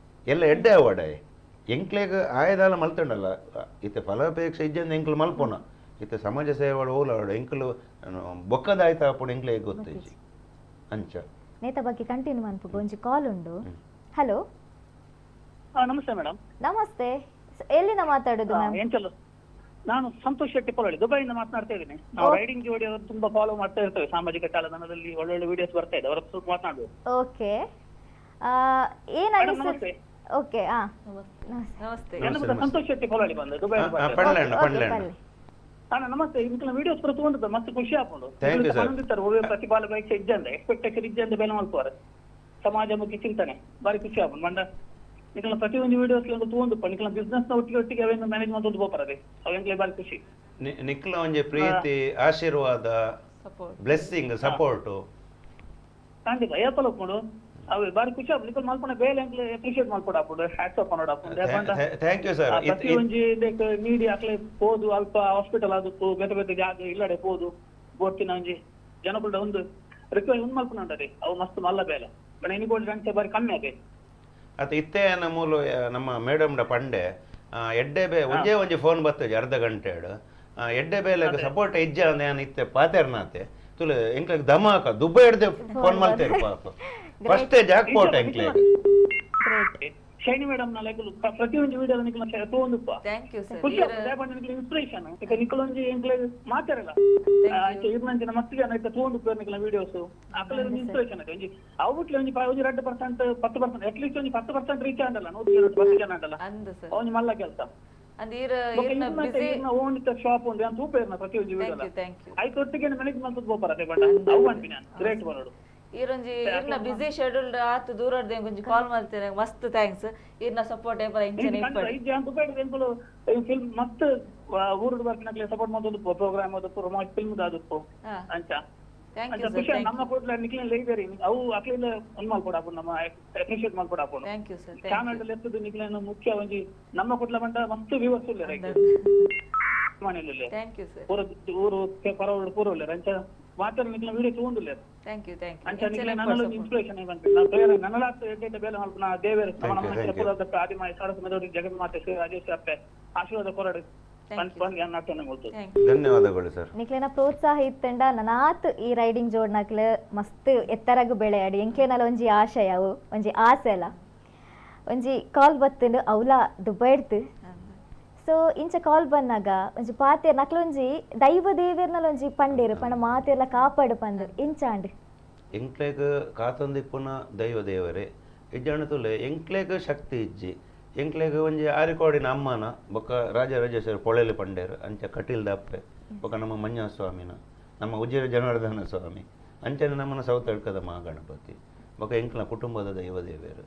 ಎಲ್ಲ ಎಡ್ಡೆ ಅವಾಡಾಯ ಎಂಕ್ಲೆಗ್ ಆಯದಾಲ ಮಲ್ತಂಡಲ್ಲ ಇತ್ತೆ ಫಲಾಪೇಕ್ಷೆ ಇಜ್ಜಂದು ಎಂಕ್ಲು ಮಲ್ಪೋಣ ಇತ್ತೆ ಸಮಾಜ ಸೇವಾಡು ಓಲಾಡು ಎಂಕ್ಲು ಬೊಕ್ಕದಾಯ್ತ ಆಪುಡು ಎಂಕ್ಲೆಗ್ ಗೊತ್ತಿಜ್ಜಿ ಅಂಚ. ನೇತ ಬಗ್ಗೆ ಕಂಟಿನ್ಯೂ ಮನ್ಪುಗ ಒಂಜಿ ಕಾಲ್ ಉಂಡು. Hello, namaste madam. ನಮಸ್ತೆ, ಎಲ್ಲಿಂದ ಮಾತಾಡೋದು ಮ್ಯಾಮ್? ನಾನು ಸಂತೋಷ್ ಶೆಟ್ಟಿ ಪೊಲಳಿ, ದುಬೈಯಿಂದ ಮಾತನಾಡ್ತಾ ಇದ್ದೀನಿ. ನಾವು ರೈಡಿಂಗ್ ಜೋಡಿ ಅವರು ತುಂಬಾ ಫಾಲೋ ಮಾಡ್ತಾ ಇರ್ತೇವೆ, ಸಾಮಾಜಿಕ ಜಾಲತಾಣದಲ್ಲಿ ಒಳ್ಳೊಳ್ಳೆ ವಿಡಿಯೋಸ್ ಬರ್ತಾ ಇದೆ, ಅವರ ಹತ್ರ ಮಾತನಾಡಬೇಕು. ಓಕೆ, ನಮಸ್ತೆ. ಓಕೆ, ನಮಸ್ತೆ. ಸಂತೋಷ್ ಶೆಟ್ಟಿ ಪೊಲಳಿ ಬಂದು ದುಬೈ. ಅಣ್ಣ ನಮಸ್ತೆ. ಇಂಕ್ಲ ವಿಡಿಯೋಸ್ ಪೂರ ತಗೊಂಡಿದ್ದೆ, ಮಸ್ತ್ ಖುಷಿ ಆಪುಂಡು. ಪ್ರತಿಫಲ ಬೈಕ್ ಇಜ್ಜಂದೆ ಎಕ್ಸ್ಪೆಕ್ಟೇಷನ್ ಇಜ್ಜಂದೆ ಬೇಲೆ ಮಲ್ಪುವಾರೆ, ಸಮಾಜಮುಖಿ ಚಿಂತನೆ ಬಾರಿ ಖುಷಿ ಆಪುಂಡು. ಮಂಡ ನಿಕಲ ಪ್ರತಿಯೊಂದು ವಿಡಿಯೋಸ್ ತಗೊಂಡು ನಿಕಲ ಬಿಸ್ನೆಸ್ ನ ಒಟ್ಟಿಗೆ ಒಟ್ಟಿಗೆ ಅವೇನು ಮ್ಯಾನೇಜ್ ಮಾಡ್ಕೊಂಡು ಹೋಗ್ತಾರೆ, ಅವೆಂಕ್ಲೆ ಬಾರಿ ಖುಷಿ. ನಿಕ್ಲ ಒಂಜಿ ಪ್ರೀತಿ ಆಶೀರ್ವಾದ ಬ್ಲೆಸ್ಸಿಂಗ್ ಸಪೋರ್ಟ್ ಖಂಡಿತ ಏಪಲ್ ಒಪ್ಪುಂಡು. ಅವೆ ಬಾರಿ ಖುಷಿ ಆಪುಂಡು. ನಿಕಲ್ ಮಲ್ಪುನ ಬೇಲೆ ಎಂಕ್ಲೆ ಅಪ್ರಿಷಿಯೇಟ್ ಮಲ್ಪೊಡು ಆಪುಂಡು, ಹ್ಯಾಟ್ಸ್ ಆಫ್ ಮಾಡೋಡು ಆಪುಂಡು. Thank you sir. ಪ್ರತಿಯೊಂಜಿ ಮೀಡಿಯಾ ಅಕ್ಲೆ ಪೋದು ಅಲ್ಪ ಹಾಸ್ಪಿಟಲ್ ಆದಕ್ಕು ಬೇತೆ ಬೇತೆ ಜಾಗ ಇಲ್ಲಡೆ ಪೋದು ಬೋರ್ತಿನ ಒಂಜಿ ಜನಕುಲ್ಡ ಒಂದು ರಿಕ್ವೆಸ್ಟ್ ಉಂದು ಮಲ್ಪುನ ಉಂಟದೆ, ಅವು ಮಸ್ತ್ ಮಲ್ಲ ಬೇಲೆ ಬಟ್ ಎನಿಗೋಲ್ಡ್ ಅಂಚೆ ಬಾರಿ ಕಮ್ಮಿ ಆದೆ. ಅತ್ತ ಇತ್ತೆ ಮೂಲು ನಮ್ಮ ಮೇಡಮ್ಡ ಪಂಡೆ ಎಡ್ಡೆ ಬೇ ಒಂಜೇ ಒಂಜಿ ಫೋನ್ ಬರ್ತದೆ ಅರ್ಧ ಗಂಟೆ ಎಡ್ಡೆ ಬೇಲೆಗ್ ಸಪೋರ್ಟ್ ಇಜ್ಜ ನಾನು ಇತ್ತೆ ಪಾತೆರ್ನಾತೆ ತುಲೆ ಎಂಕ್ಲೆಗ್ ಧಮಾಕ ದುಬೈ ಹಿಡ್ದೆ ಫೋನ್ ಮಾಡ್ತೇವೆ ಪಾಪ. ಫಸ್ಟ್ ಜಾಕ್ ಪೋಟ್ ಎಂಕ್ಲೆಗ್. ಶೈನಿ ಮೇಡಮ್ ನ ಲೈಕ್ ಪ್ರತಿಯೊಂದು ವಿಡಿಯೋ ನಿಕ್ಲ ತೋಂದುಪ್ಪ. Thank you sir. ಖುಷಿ ಆಪುಂಡು ದಾಯೆ ಪಂಡ ನಿಕ್ಲ ಇನ್ಸ್ಪಿರೇಷನ್ ಇತ್ತೆ ನಿಕ್ಲೊಂಜಿ ಎಂಕ್ಲೆ ಮಾತೆರಲ ಅಂಚ ಇರ್ನಂಚಿನ ಮಸ್ತ್ ಜನ ಇತ್ತೆ ತೋಂದುಪ್ಪೆರ್ ನಿಕ್ಲ ವಿಡಿಯೋಸ್ ಅಕಲೆ ಒಂಜಿ ಇನ್ಸ್ಪಿರೇಷನ್ ಅತೆ ಒಂಜಿ ಅವು ಬುಟ್ಲೆ ಒಂಜಿ ಒಂಜಿ 2% 10% ಅಟ್ಲೀಸ್ಟ್ ಒಂಜಿ 10% ರೀಚ್ ಆಂಡಲ 100 ಜನ 10 ಜನ ಆಂಡಲ ಅಂದ್ ಸರ್ ಒಂಜಿ ಮಲ್ಲ ಕೆಲಸ. ಅಂದ್ ಈರ್ ಈರ್ನ ಬಿಸಿ ಈರ್ನ ಓನ್ ಇತ್ತ ಶಾಪ್ ಉಂಡು ಯಾನ್ ತೂಪೇರ್ನ ಪ್ರತಿಯೊಂಜಿ thank video you thank you ಐತ ಒಟ್ಟಿಗೆ ಮ್ಯಾನೇಜ್ ಮಲ್ತದ್ ಪೋಪರ ಅತೆ ಪಂಡ ಅವು ಪನ್ಪಿನ ಗ್ರೇಟ್ ಬರೋಡು. ಈರೊಂಜಿ ಈರ್ನ ಬಿಸಿ ಶೆಡ್ಯೂಲ್ ಆತು ದೂರಡ್ದು ಒಂಜಿ ಕಾಲ್ ಮಲ್ತೇನೆ ಮಸ್ತ್ thanks. ಈರ್ನ ಸಪೋರ್ಟ್ ಏಪಲ ಇಂಚನೆ ಇಪ್ಪಡ್ ಇಜ್ಜಿ ಯಾನ್ ತೂಪೇರ್ನ ಎಂಕುಲು ಫಿಲ್ಮ್ ಮಸ್ತ್ ಊರುಡು ಬರ್ಪಿನಕ್ಲೆ ಸಪೋರ್ಟ್ ಮಲ್ತೊಂದು ಪ್ರೋಗ್ರಾಮ್ ಅದು ಫಿಲ್ಮ್ ದಾದುಪ್ಪು ಅಂಚ thank you sir. ಖುಷಿ ನಮ್ಮ ಕೂಡ್ಲ ನಿಕ್ಲೆನ್ ಲೈಬ್ರರಿ ಅವು ಅಕ್ಲೆನ ಒಂದ್ ಮಲ್ಪೊಡು ನಮ್ಮ ಅಪ್ರಿಷಿಯೇಟ್ ಮಲ್ಪೊಡು ಆಪುಂಡು. Thank you sir. Channel ಲೆತ್ತದು ನಿಕ್ಲೆನ ಮುಖ್ಯ ಒಂಜಿ ನಮ್ಮ ಕುಡ್ಲ ಬಂಡ ಮಸ್ತ್ ವ್ಯೂವರ್ಸ್ ಉಲ್ಲೆರ್ ಐಕ್ ಮನೆಯಲ್ಲಿ. Thank you sir. ಪೂರ ಊರು ಪರವಡು ಪೂರ ಉಲ್ಲೆರ್ ಅಂಚ ಮಾತ್ರ ನಿಕ್ಲೆನ video ತೂವೊಂದುಲ್ಲೆರ್. Thank you thank you. ಅಂಚ ನಿಕ್ಲೆನ ನನಲ ಇನ್ಸ್ಪಿರೇಷನ್ ಪನ್ಪಿ ನಾ ಪ್ರೇಯರ್ ನನಲಾತ್ ಎಡ್ಡೆ ಬೇಲೆ ಮಲ್ಪುನ ದೇವೆರ್ ನಮ್ಮ ನಮ್ಮ ಪೂರ ದತ್ತ ಆದಿಮಾಯ ಸರಸ ಮೆದೋಡಿ ಜಗನ್ಮಾತೆ ಶ್ರೀ ರಾಜೇಶ್ವರಿ ಅಪ್ಪೆ ಆಶೀರ್ವಾದ ಕೊರಡು. ಧನ್ಯವಾದಗಳು ಸರ್. ನಿಕ್ಲೆನ ಪ್ರೋತ್ಸಾಹ ಇತ್ತಂಡ ನನಾತ್ ಈ ರೈಡಿಂಗ್ ಜೋಡ್ನಕ್ಲು ಮಸ್ತ್ ಎತ್ತರಗು ಬೆಳೆಯಾಡಿ ಎಂಕ್ಲೆನಲ ಒಂಜಿ ಆಶಯ ಅವು ಒಂಜಿ ಆಸೆ ಅಲ್ಲ. ಒಂಜಿ ಕಾಲ್ ಬತ್ತಂಡು ಅವಲ ದುಬೈಡ್ತು. ಸೊ ಇಂಚ ಕಾಲ್ ಬಂದಾಗ ಒಂಜಿ ಪಾತೆ ನಕ್ಲೊಂಜಿ ದೈವ ದೇವೆರ್ನಲ ಒಂಜಿ ಪಂಡೇರು ಪಂಡ ಮಾತೆರ್ಲ ಕಾಪಾಡು ಪಂದು ಇಂಚಾಂಡ್ ಎಂಕ್ಲೆಗ್ ಕಾತೊಂದಿಪ್ಪುನ ದೈವ ದೇವರೇ ಇಜ್ಜಾಣ ತುಲೆ ಎಂಕ್ಲೆಗ್ ಶಕ್ತಿ ಇಜ್ಜಿ ಎಂಕ್ಲೆಗ್ ಒಂಜಿ ಆರಿಕೋಡಿನ ಅಮ್ಮನ ಬೊಕ್ಕ ರಾಜರಾಜೇಶ್ವರಿ ಪೊಳೆಲಿ ಪಂಡೇರು ಅಂಚ ಕಟೀಲ್ ದಪ್ಪೆ ಬೊಕ್ಕ ನಮ್ಮ ಮಂಜುನಾಥ ಸ್ವಾಮಿನ ನಮ್ಮ ಉಜಿರೆ ಜನಾರ್ದನ ಸ್ವಾಮಿ ಅಂಚನೆ ನಮ್ಮನ ಸೌತಡ್ಕದ ಮಹಾಗಣಪತಿ ಬೊಕ್ಕ ಎಂಕ್ಲ ಕುಟುಂಬದ ದೈವ ದೇವೇರು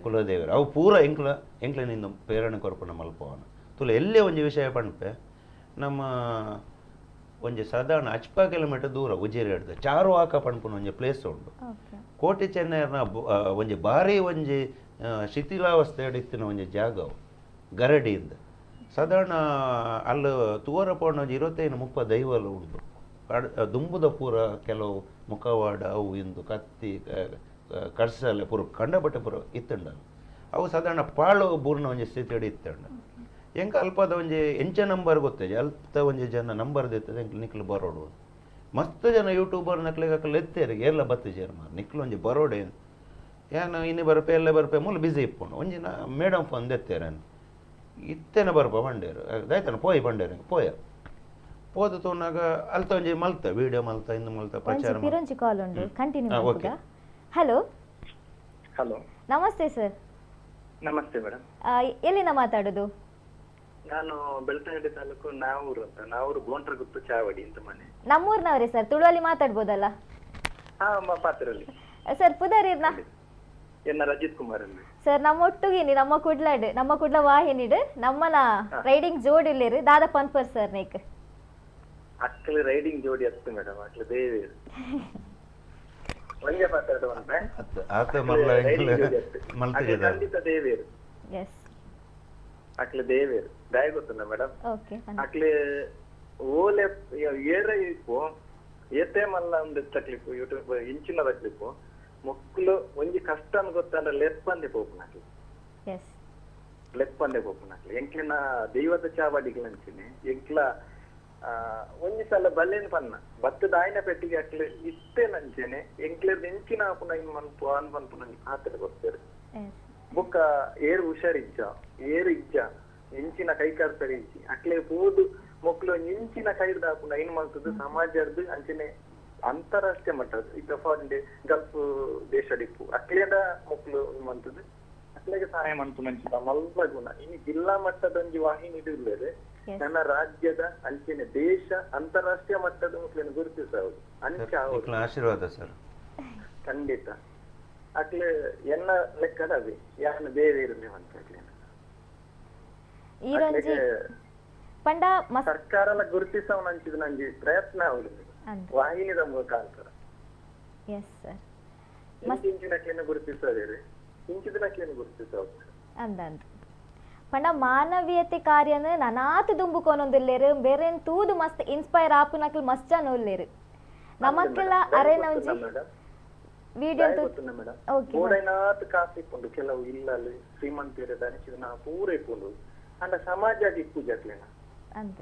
ಕುಲದೇವರು ಅವು ಪೂರ ಎಂಕ್ಲ ಎಂಕ್ಲೆನಿಂದ ಪ್ರೇರಣೆ ಕೊರ್ಪುನ ಮಲ್ಪವನ ತುಲೆ ಎಲ್ಲೇ ಒಂಜಿ ವಿಷಯ ಪಂಪೆ ನಮ್ಮ ಒಂಜಿ ಸಾಧಾರಣ ಅಚ್ಪ ಕಿಲೋಮೀಟರ್ ದೂರ ಉಜಿರೆ ಹಿಡ್ದು ಚಾರುವಾಕ ಪನ್ಪುನ ಒಂಜಿ ಪ್ಲೇಸ್ ಉಂಡು. ಕೋಟಿ ಚೆನ್ನೈರ್ನ ಒಂಜಿ ಭಾರಿ ಒಂಜಿ ಶಿಥಿಲಾವಸ್ಥೆ ಇತ್ತಿನ ಒಂಜಿ ಜಾಗ ಅವು ಗರಡಿಯಿಂದ ಸಾಧಾರಣ ಅಲ್ಲಿ ತೂವರ ಪೋಣ ಒಂಜಿ 25-30 ದೈವಲು ಉಂಡು. ದುಂಬುದ ಪೂರ ಕೆಲವು ಮುಖವಾಡ ಅವು ಇಂದು ಕತ್ತಿ ಕರ್ಸಲೆ ಪೂರ ಕಂಡಬಟ್ಟೆ ಪೂರ ಇತ್ತಂಡ ಅವು ಸಾಧಾರಣ ಪಾಳು ಬೂರ್ನ ಒಂಜಿ ಸ್ಥಿತಿ ಇತ್ತಂಡ. ಎಂಕ ಅಲ್ಪದ ಒಂಜಿ ಎಂಚ ನಂಬರ್ ಗೊತ್ತೇಜಿ ಅಲ್ತ ಒಂಜಿ ಜನ ನಂಬರ್ ದಿತ್ತದೆ ಎಂಕ್ ನಿಕ್ಲು ಬರೋಡು ಮಸ್ತ್ ಜನ ಯೂಟ್ಯೂಬರ್ ನಕ್ಲಿಗೆ ಅಕ್ಲು ಎತ್ತೇರು ಏರ್ಲ ಬತ್ತಿಜೇರು ಮಾರ್ ನಿಕ್ಲು ಒಂಜಿ ಬರೋಡೆ ಏನು ಇನ್ನಿ ಬರ್ಪೆ ಎಲ್ಲ ಬರ್ಪೆ ಮೂಲ ಬಿಸಿ ಇಪ್ಪುಂಡು ಒಂಜಿ ನಾ ಮೇಡಮ್ ಫೋನ್ ದೆತ್ತೇರು ಇತ್ತೇನೆ ಬರ್ಪ ಬಂಡೇರು ದಾಯ್ತಾನೆ ಪೋಯ್ ಬಂಡೇರು ಪೋಯ ಪೋದ ತೋನಾಗ ಅಲ್ತ ಒಂಜಿ ಮಲ್ತ ವೀಡಿಯೋ ಮಲ್ತ ಇಂದು ಮಲ್ತ ಪ್ರಚಾರ ಪಿರೊಂಜಿ ಕಾಲ್ ಉಂಡು ಕಂಟಿನ್ಯೂ ಮಲ್ಪುಗ. ಹಲೋ ಹಲೋ ನಮಸ್ತೆ ಸರ್. ನಮಸ್ತೆ ಮೇಡಮ್. ಎಲ್ಲಿಂದ ಮಾತಾಡೋದು? ನಾನು ಬೆಳ್ತಂಗಡಿ ತಾಲೂಕು ನಾವೂರು ಅಂತ, ನಾವೂರು ಗೋಂಟ್ರಗುತ್ತು ಚಾವಡಿ ಅಂತ ಮನೆ. ನಮ್ಮೂರ್ನವರೇ ಸರ್, ತುಳುವಲ್ಲಿ ಮಾತಾಡ್ಬೋದಲ್ಲ? ಹಾ ಪಾತ್ರಲ್ಲಿ ಸರ್. ಪುದರಿರ್ನ? ಎನ್ನ ರಜಿತ್ ಕುಮಾರ್ ಅಂತ ಸರ್. ನಮ್ಮ ಒಟ್ಟುಗಿನಿ ನಮ್ಮ ಕುಡ್ಲಾಡ್ ನಮ್ಮ ಕುಡ್ಲ ವಾಹಿನಿಡ್ ನಮ್ಮನ ರೈಡಿಂಗ್ ಜೋಡಿ ಇಲ್ಲೇರು ದಾದಾ ಪನ್ಪರ್ ಸರ್ ನೇಕ್. ಅಕ್ಕಲು ರೈಡಿಂಗ್ ಜೋಡಿ ಅತ್ತು ಮೇಡಮ್, ಅಕ್ಕಲು ದೇವೇರು ಒಂಜೆ ಮಾತಾಡುವ ಆತ ಮಲ್ಲ ಖಂಡಿತ ದೇವೇರು. S ಅಕ್ಲೆ ದೇವೇರು ದಾಯ ಗೊತ್ತುಂಡ madam. ಅಕ್ಲೆ ಓಲೆ ಏರ ಇಪ್ಪು ಏತೆ ಮಲ್ಲ ಒಂದು ತಕ್ಲಿಪ್ಪು ಯೂಟ್ಯೂಬ್ ಇಂಚಿನ ತಕ್ಲಿಪ್ಪು ಮೊಕ್ಕಲು ಒಂಜಿ ಕಷ್ಟ ಗೊತ್ತಂದ್ರೆ ಲೆಪ್ಪಂದೆ ಪೋಪುನಕ್ಲೆ. ಲೆಪ್ಪಂದೆ ಪೋಪುನಕ್ಲೆ ಎಂಕ್ಲಿನ ದೈವದ ಚಾವಡಿಗಳಂಚಿನಿ ಎಂಕ್ಲ ಒಂಜಿ ಸಲ ಬಲ್ಲೇನು ಪನ್ನ ಬತ್ತದ ಆಯ್ನ ಪೆಟ್ಟಿಗೆ ಅಕ್ಲೆ ಇತ್ತೇ ನಂಚೆನೆ ಎಂಕ್ಲೆ ಎಂಚಿನ ಆಪುನ ಮನ್ಪು ಅನ್ ಪನ್ಪುನ ಪಾತ್ರ ಗೊತ್ತೇರು. ಬೊಕ್ಕ ಏರು ಹುಷಾರಿಜ್ಜ ಏರು ಇಜ್ಜ ಎಂಚಿನ ಕೈಕಾರ್ ಇಜ್ಜಿ ಅಕ್ಲೆ ಪೋದು ಮೊಕ್ಲು ಎಂಚಿನ ಕೈರ್ದ ಆಪುನ ಐನ್ ಮಲ್ತದ್ದು ಸಮಾಜರ್ದು ಅಂಚನೆ ಅಂತಾರಾಷ್ಟ್ರೀಯ ಮಟ್ಟದ ಈಗ ಫಾರಿನ್ ಗಲ್ಫ್ ದೇಶಡಿಪ್ಪು ಅಕ್ಲೇದ ಮೊಕ್ಲು ಮಂತದ್ದು ಅಕ್ಲೆಗೆ ಸಹಾಯ ಮಂತು ಮಂಚಿದ ಮಲ್ಲ ಗುಣ. ಇನ್ನು ಜಿಲ್ಲಾ ಮಟ್ಟದ ಒಂಜಿ ವಾಹಿನಿ ಇಲ್ಲೇರೆ ನನ್ನ ರಾಜ್ಯದ ಅಂಚನೆ ದೇಶ ಅಂತಾರಾಷ್ಟ್ರೀಯ ಮಟ್ಟದ ಮೊಕ್ಲನ್ನು ಗುರುತಿಸಬಹುದು ಅಂಚ ಆಶೀರ್ವಾದ ಸರ್ ಖಂಡಿತ. ಅಕ್ಲೆ ಎನ್ನ ಲೆಕ್ಕದ ಅವೆ ಯಾನು ದೇವೇರು ಅಂತ ಪಂಡ ಸರ್ಕಾರ ಗುರುತಿಸವನ ಅಂಚಿದ ನಂಜಿ ಪ್ರಯತ್ನ ಆಗುದು ವಾಹಿನಿದ ಮುಖಾಂತರ. Yes sir. ಇಂಚಿನಕ್ಲೇನು ಗುರುತಿಸೋದಿರಿ ಇಂಚಿದನಕ್ಲೇನು ಗುರುತಿಸೋದು ಅಂದಂದು ಪಂಡ ಮಾನವೀಯತೆ ಕಾರ್ಯನ ನನಾತ್ ದುಂಬುಕೊನೊಂದಿಲ್ಲೇರು ಬೇರೆ ತೂದು ಮಸ್ತ್ ಇನ್ಸ್ಪೈರ್ ಆಪುನಕ್ಲು ಮಸ್ತ್ ಜನ ಉಲ್ಲೇರು ನಮಕ್ಕೆಲ್ಲ ಅರೇನ ಒಂಜಿ ವಿಡಿಯೋ ಓಕೆ ಬೋಡೈನಾತ್ ಕಾಸು ಇಪ್ಪುಂಡು ಕೆಲವು ಇಲ್ಲಲ್ಲಿ ಶ್ರೀಮಂತಿರದ ಅನಿಸಿದ ಪೂರ ಇಪ್ಪುಂಡು ಅಂಡ ಸಮಾಜ ಇಪ್ಪುಜಕ್ಲೇನ ಅಂದ್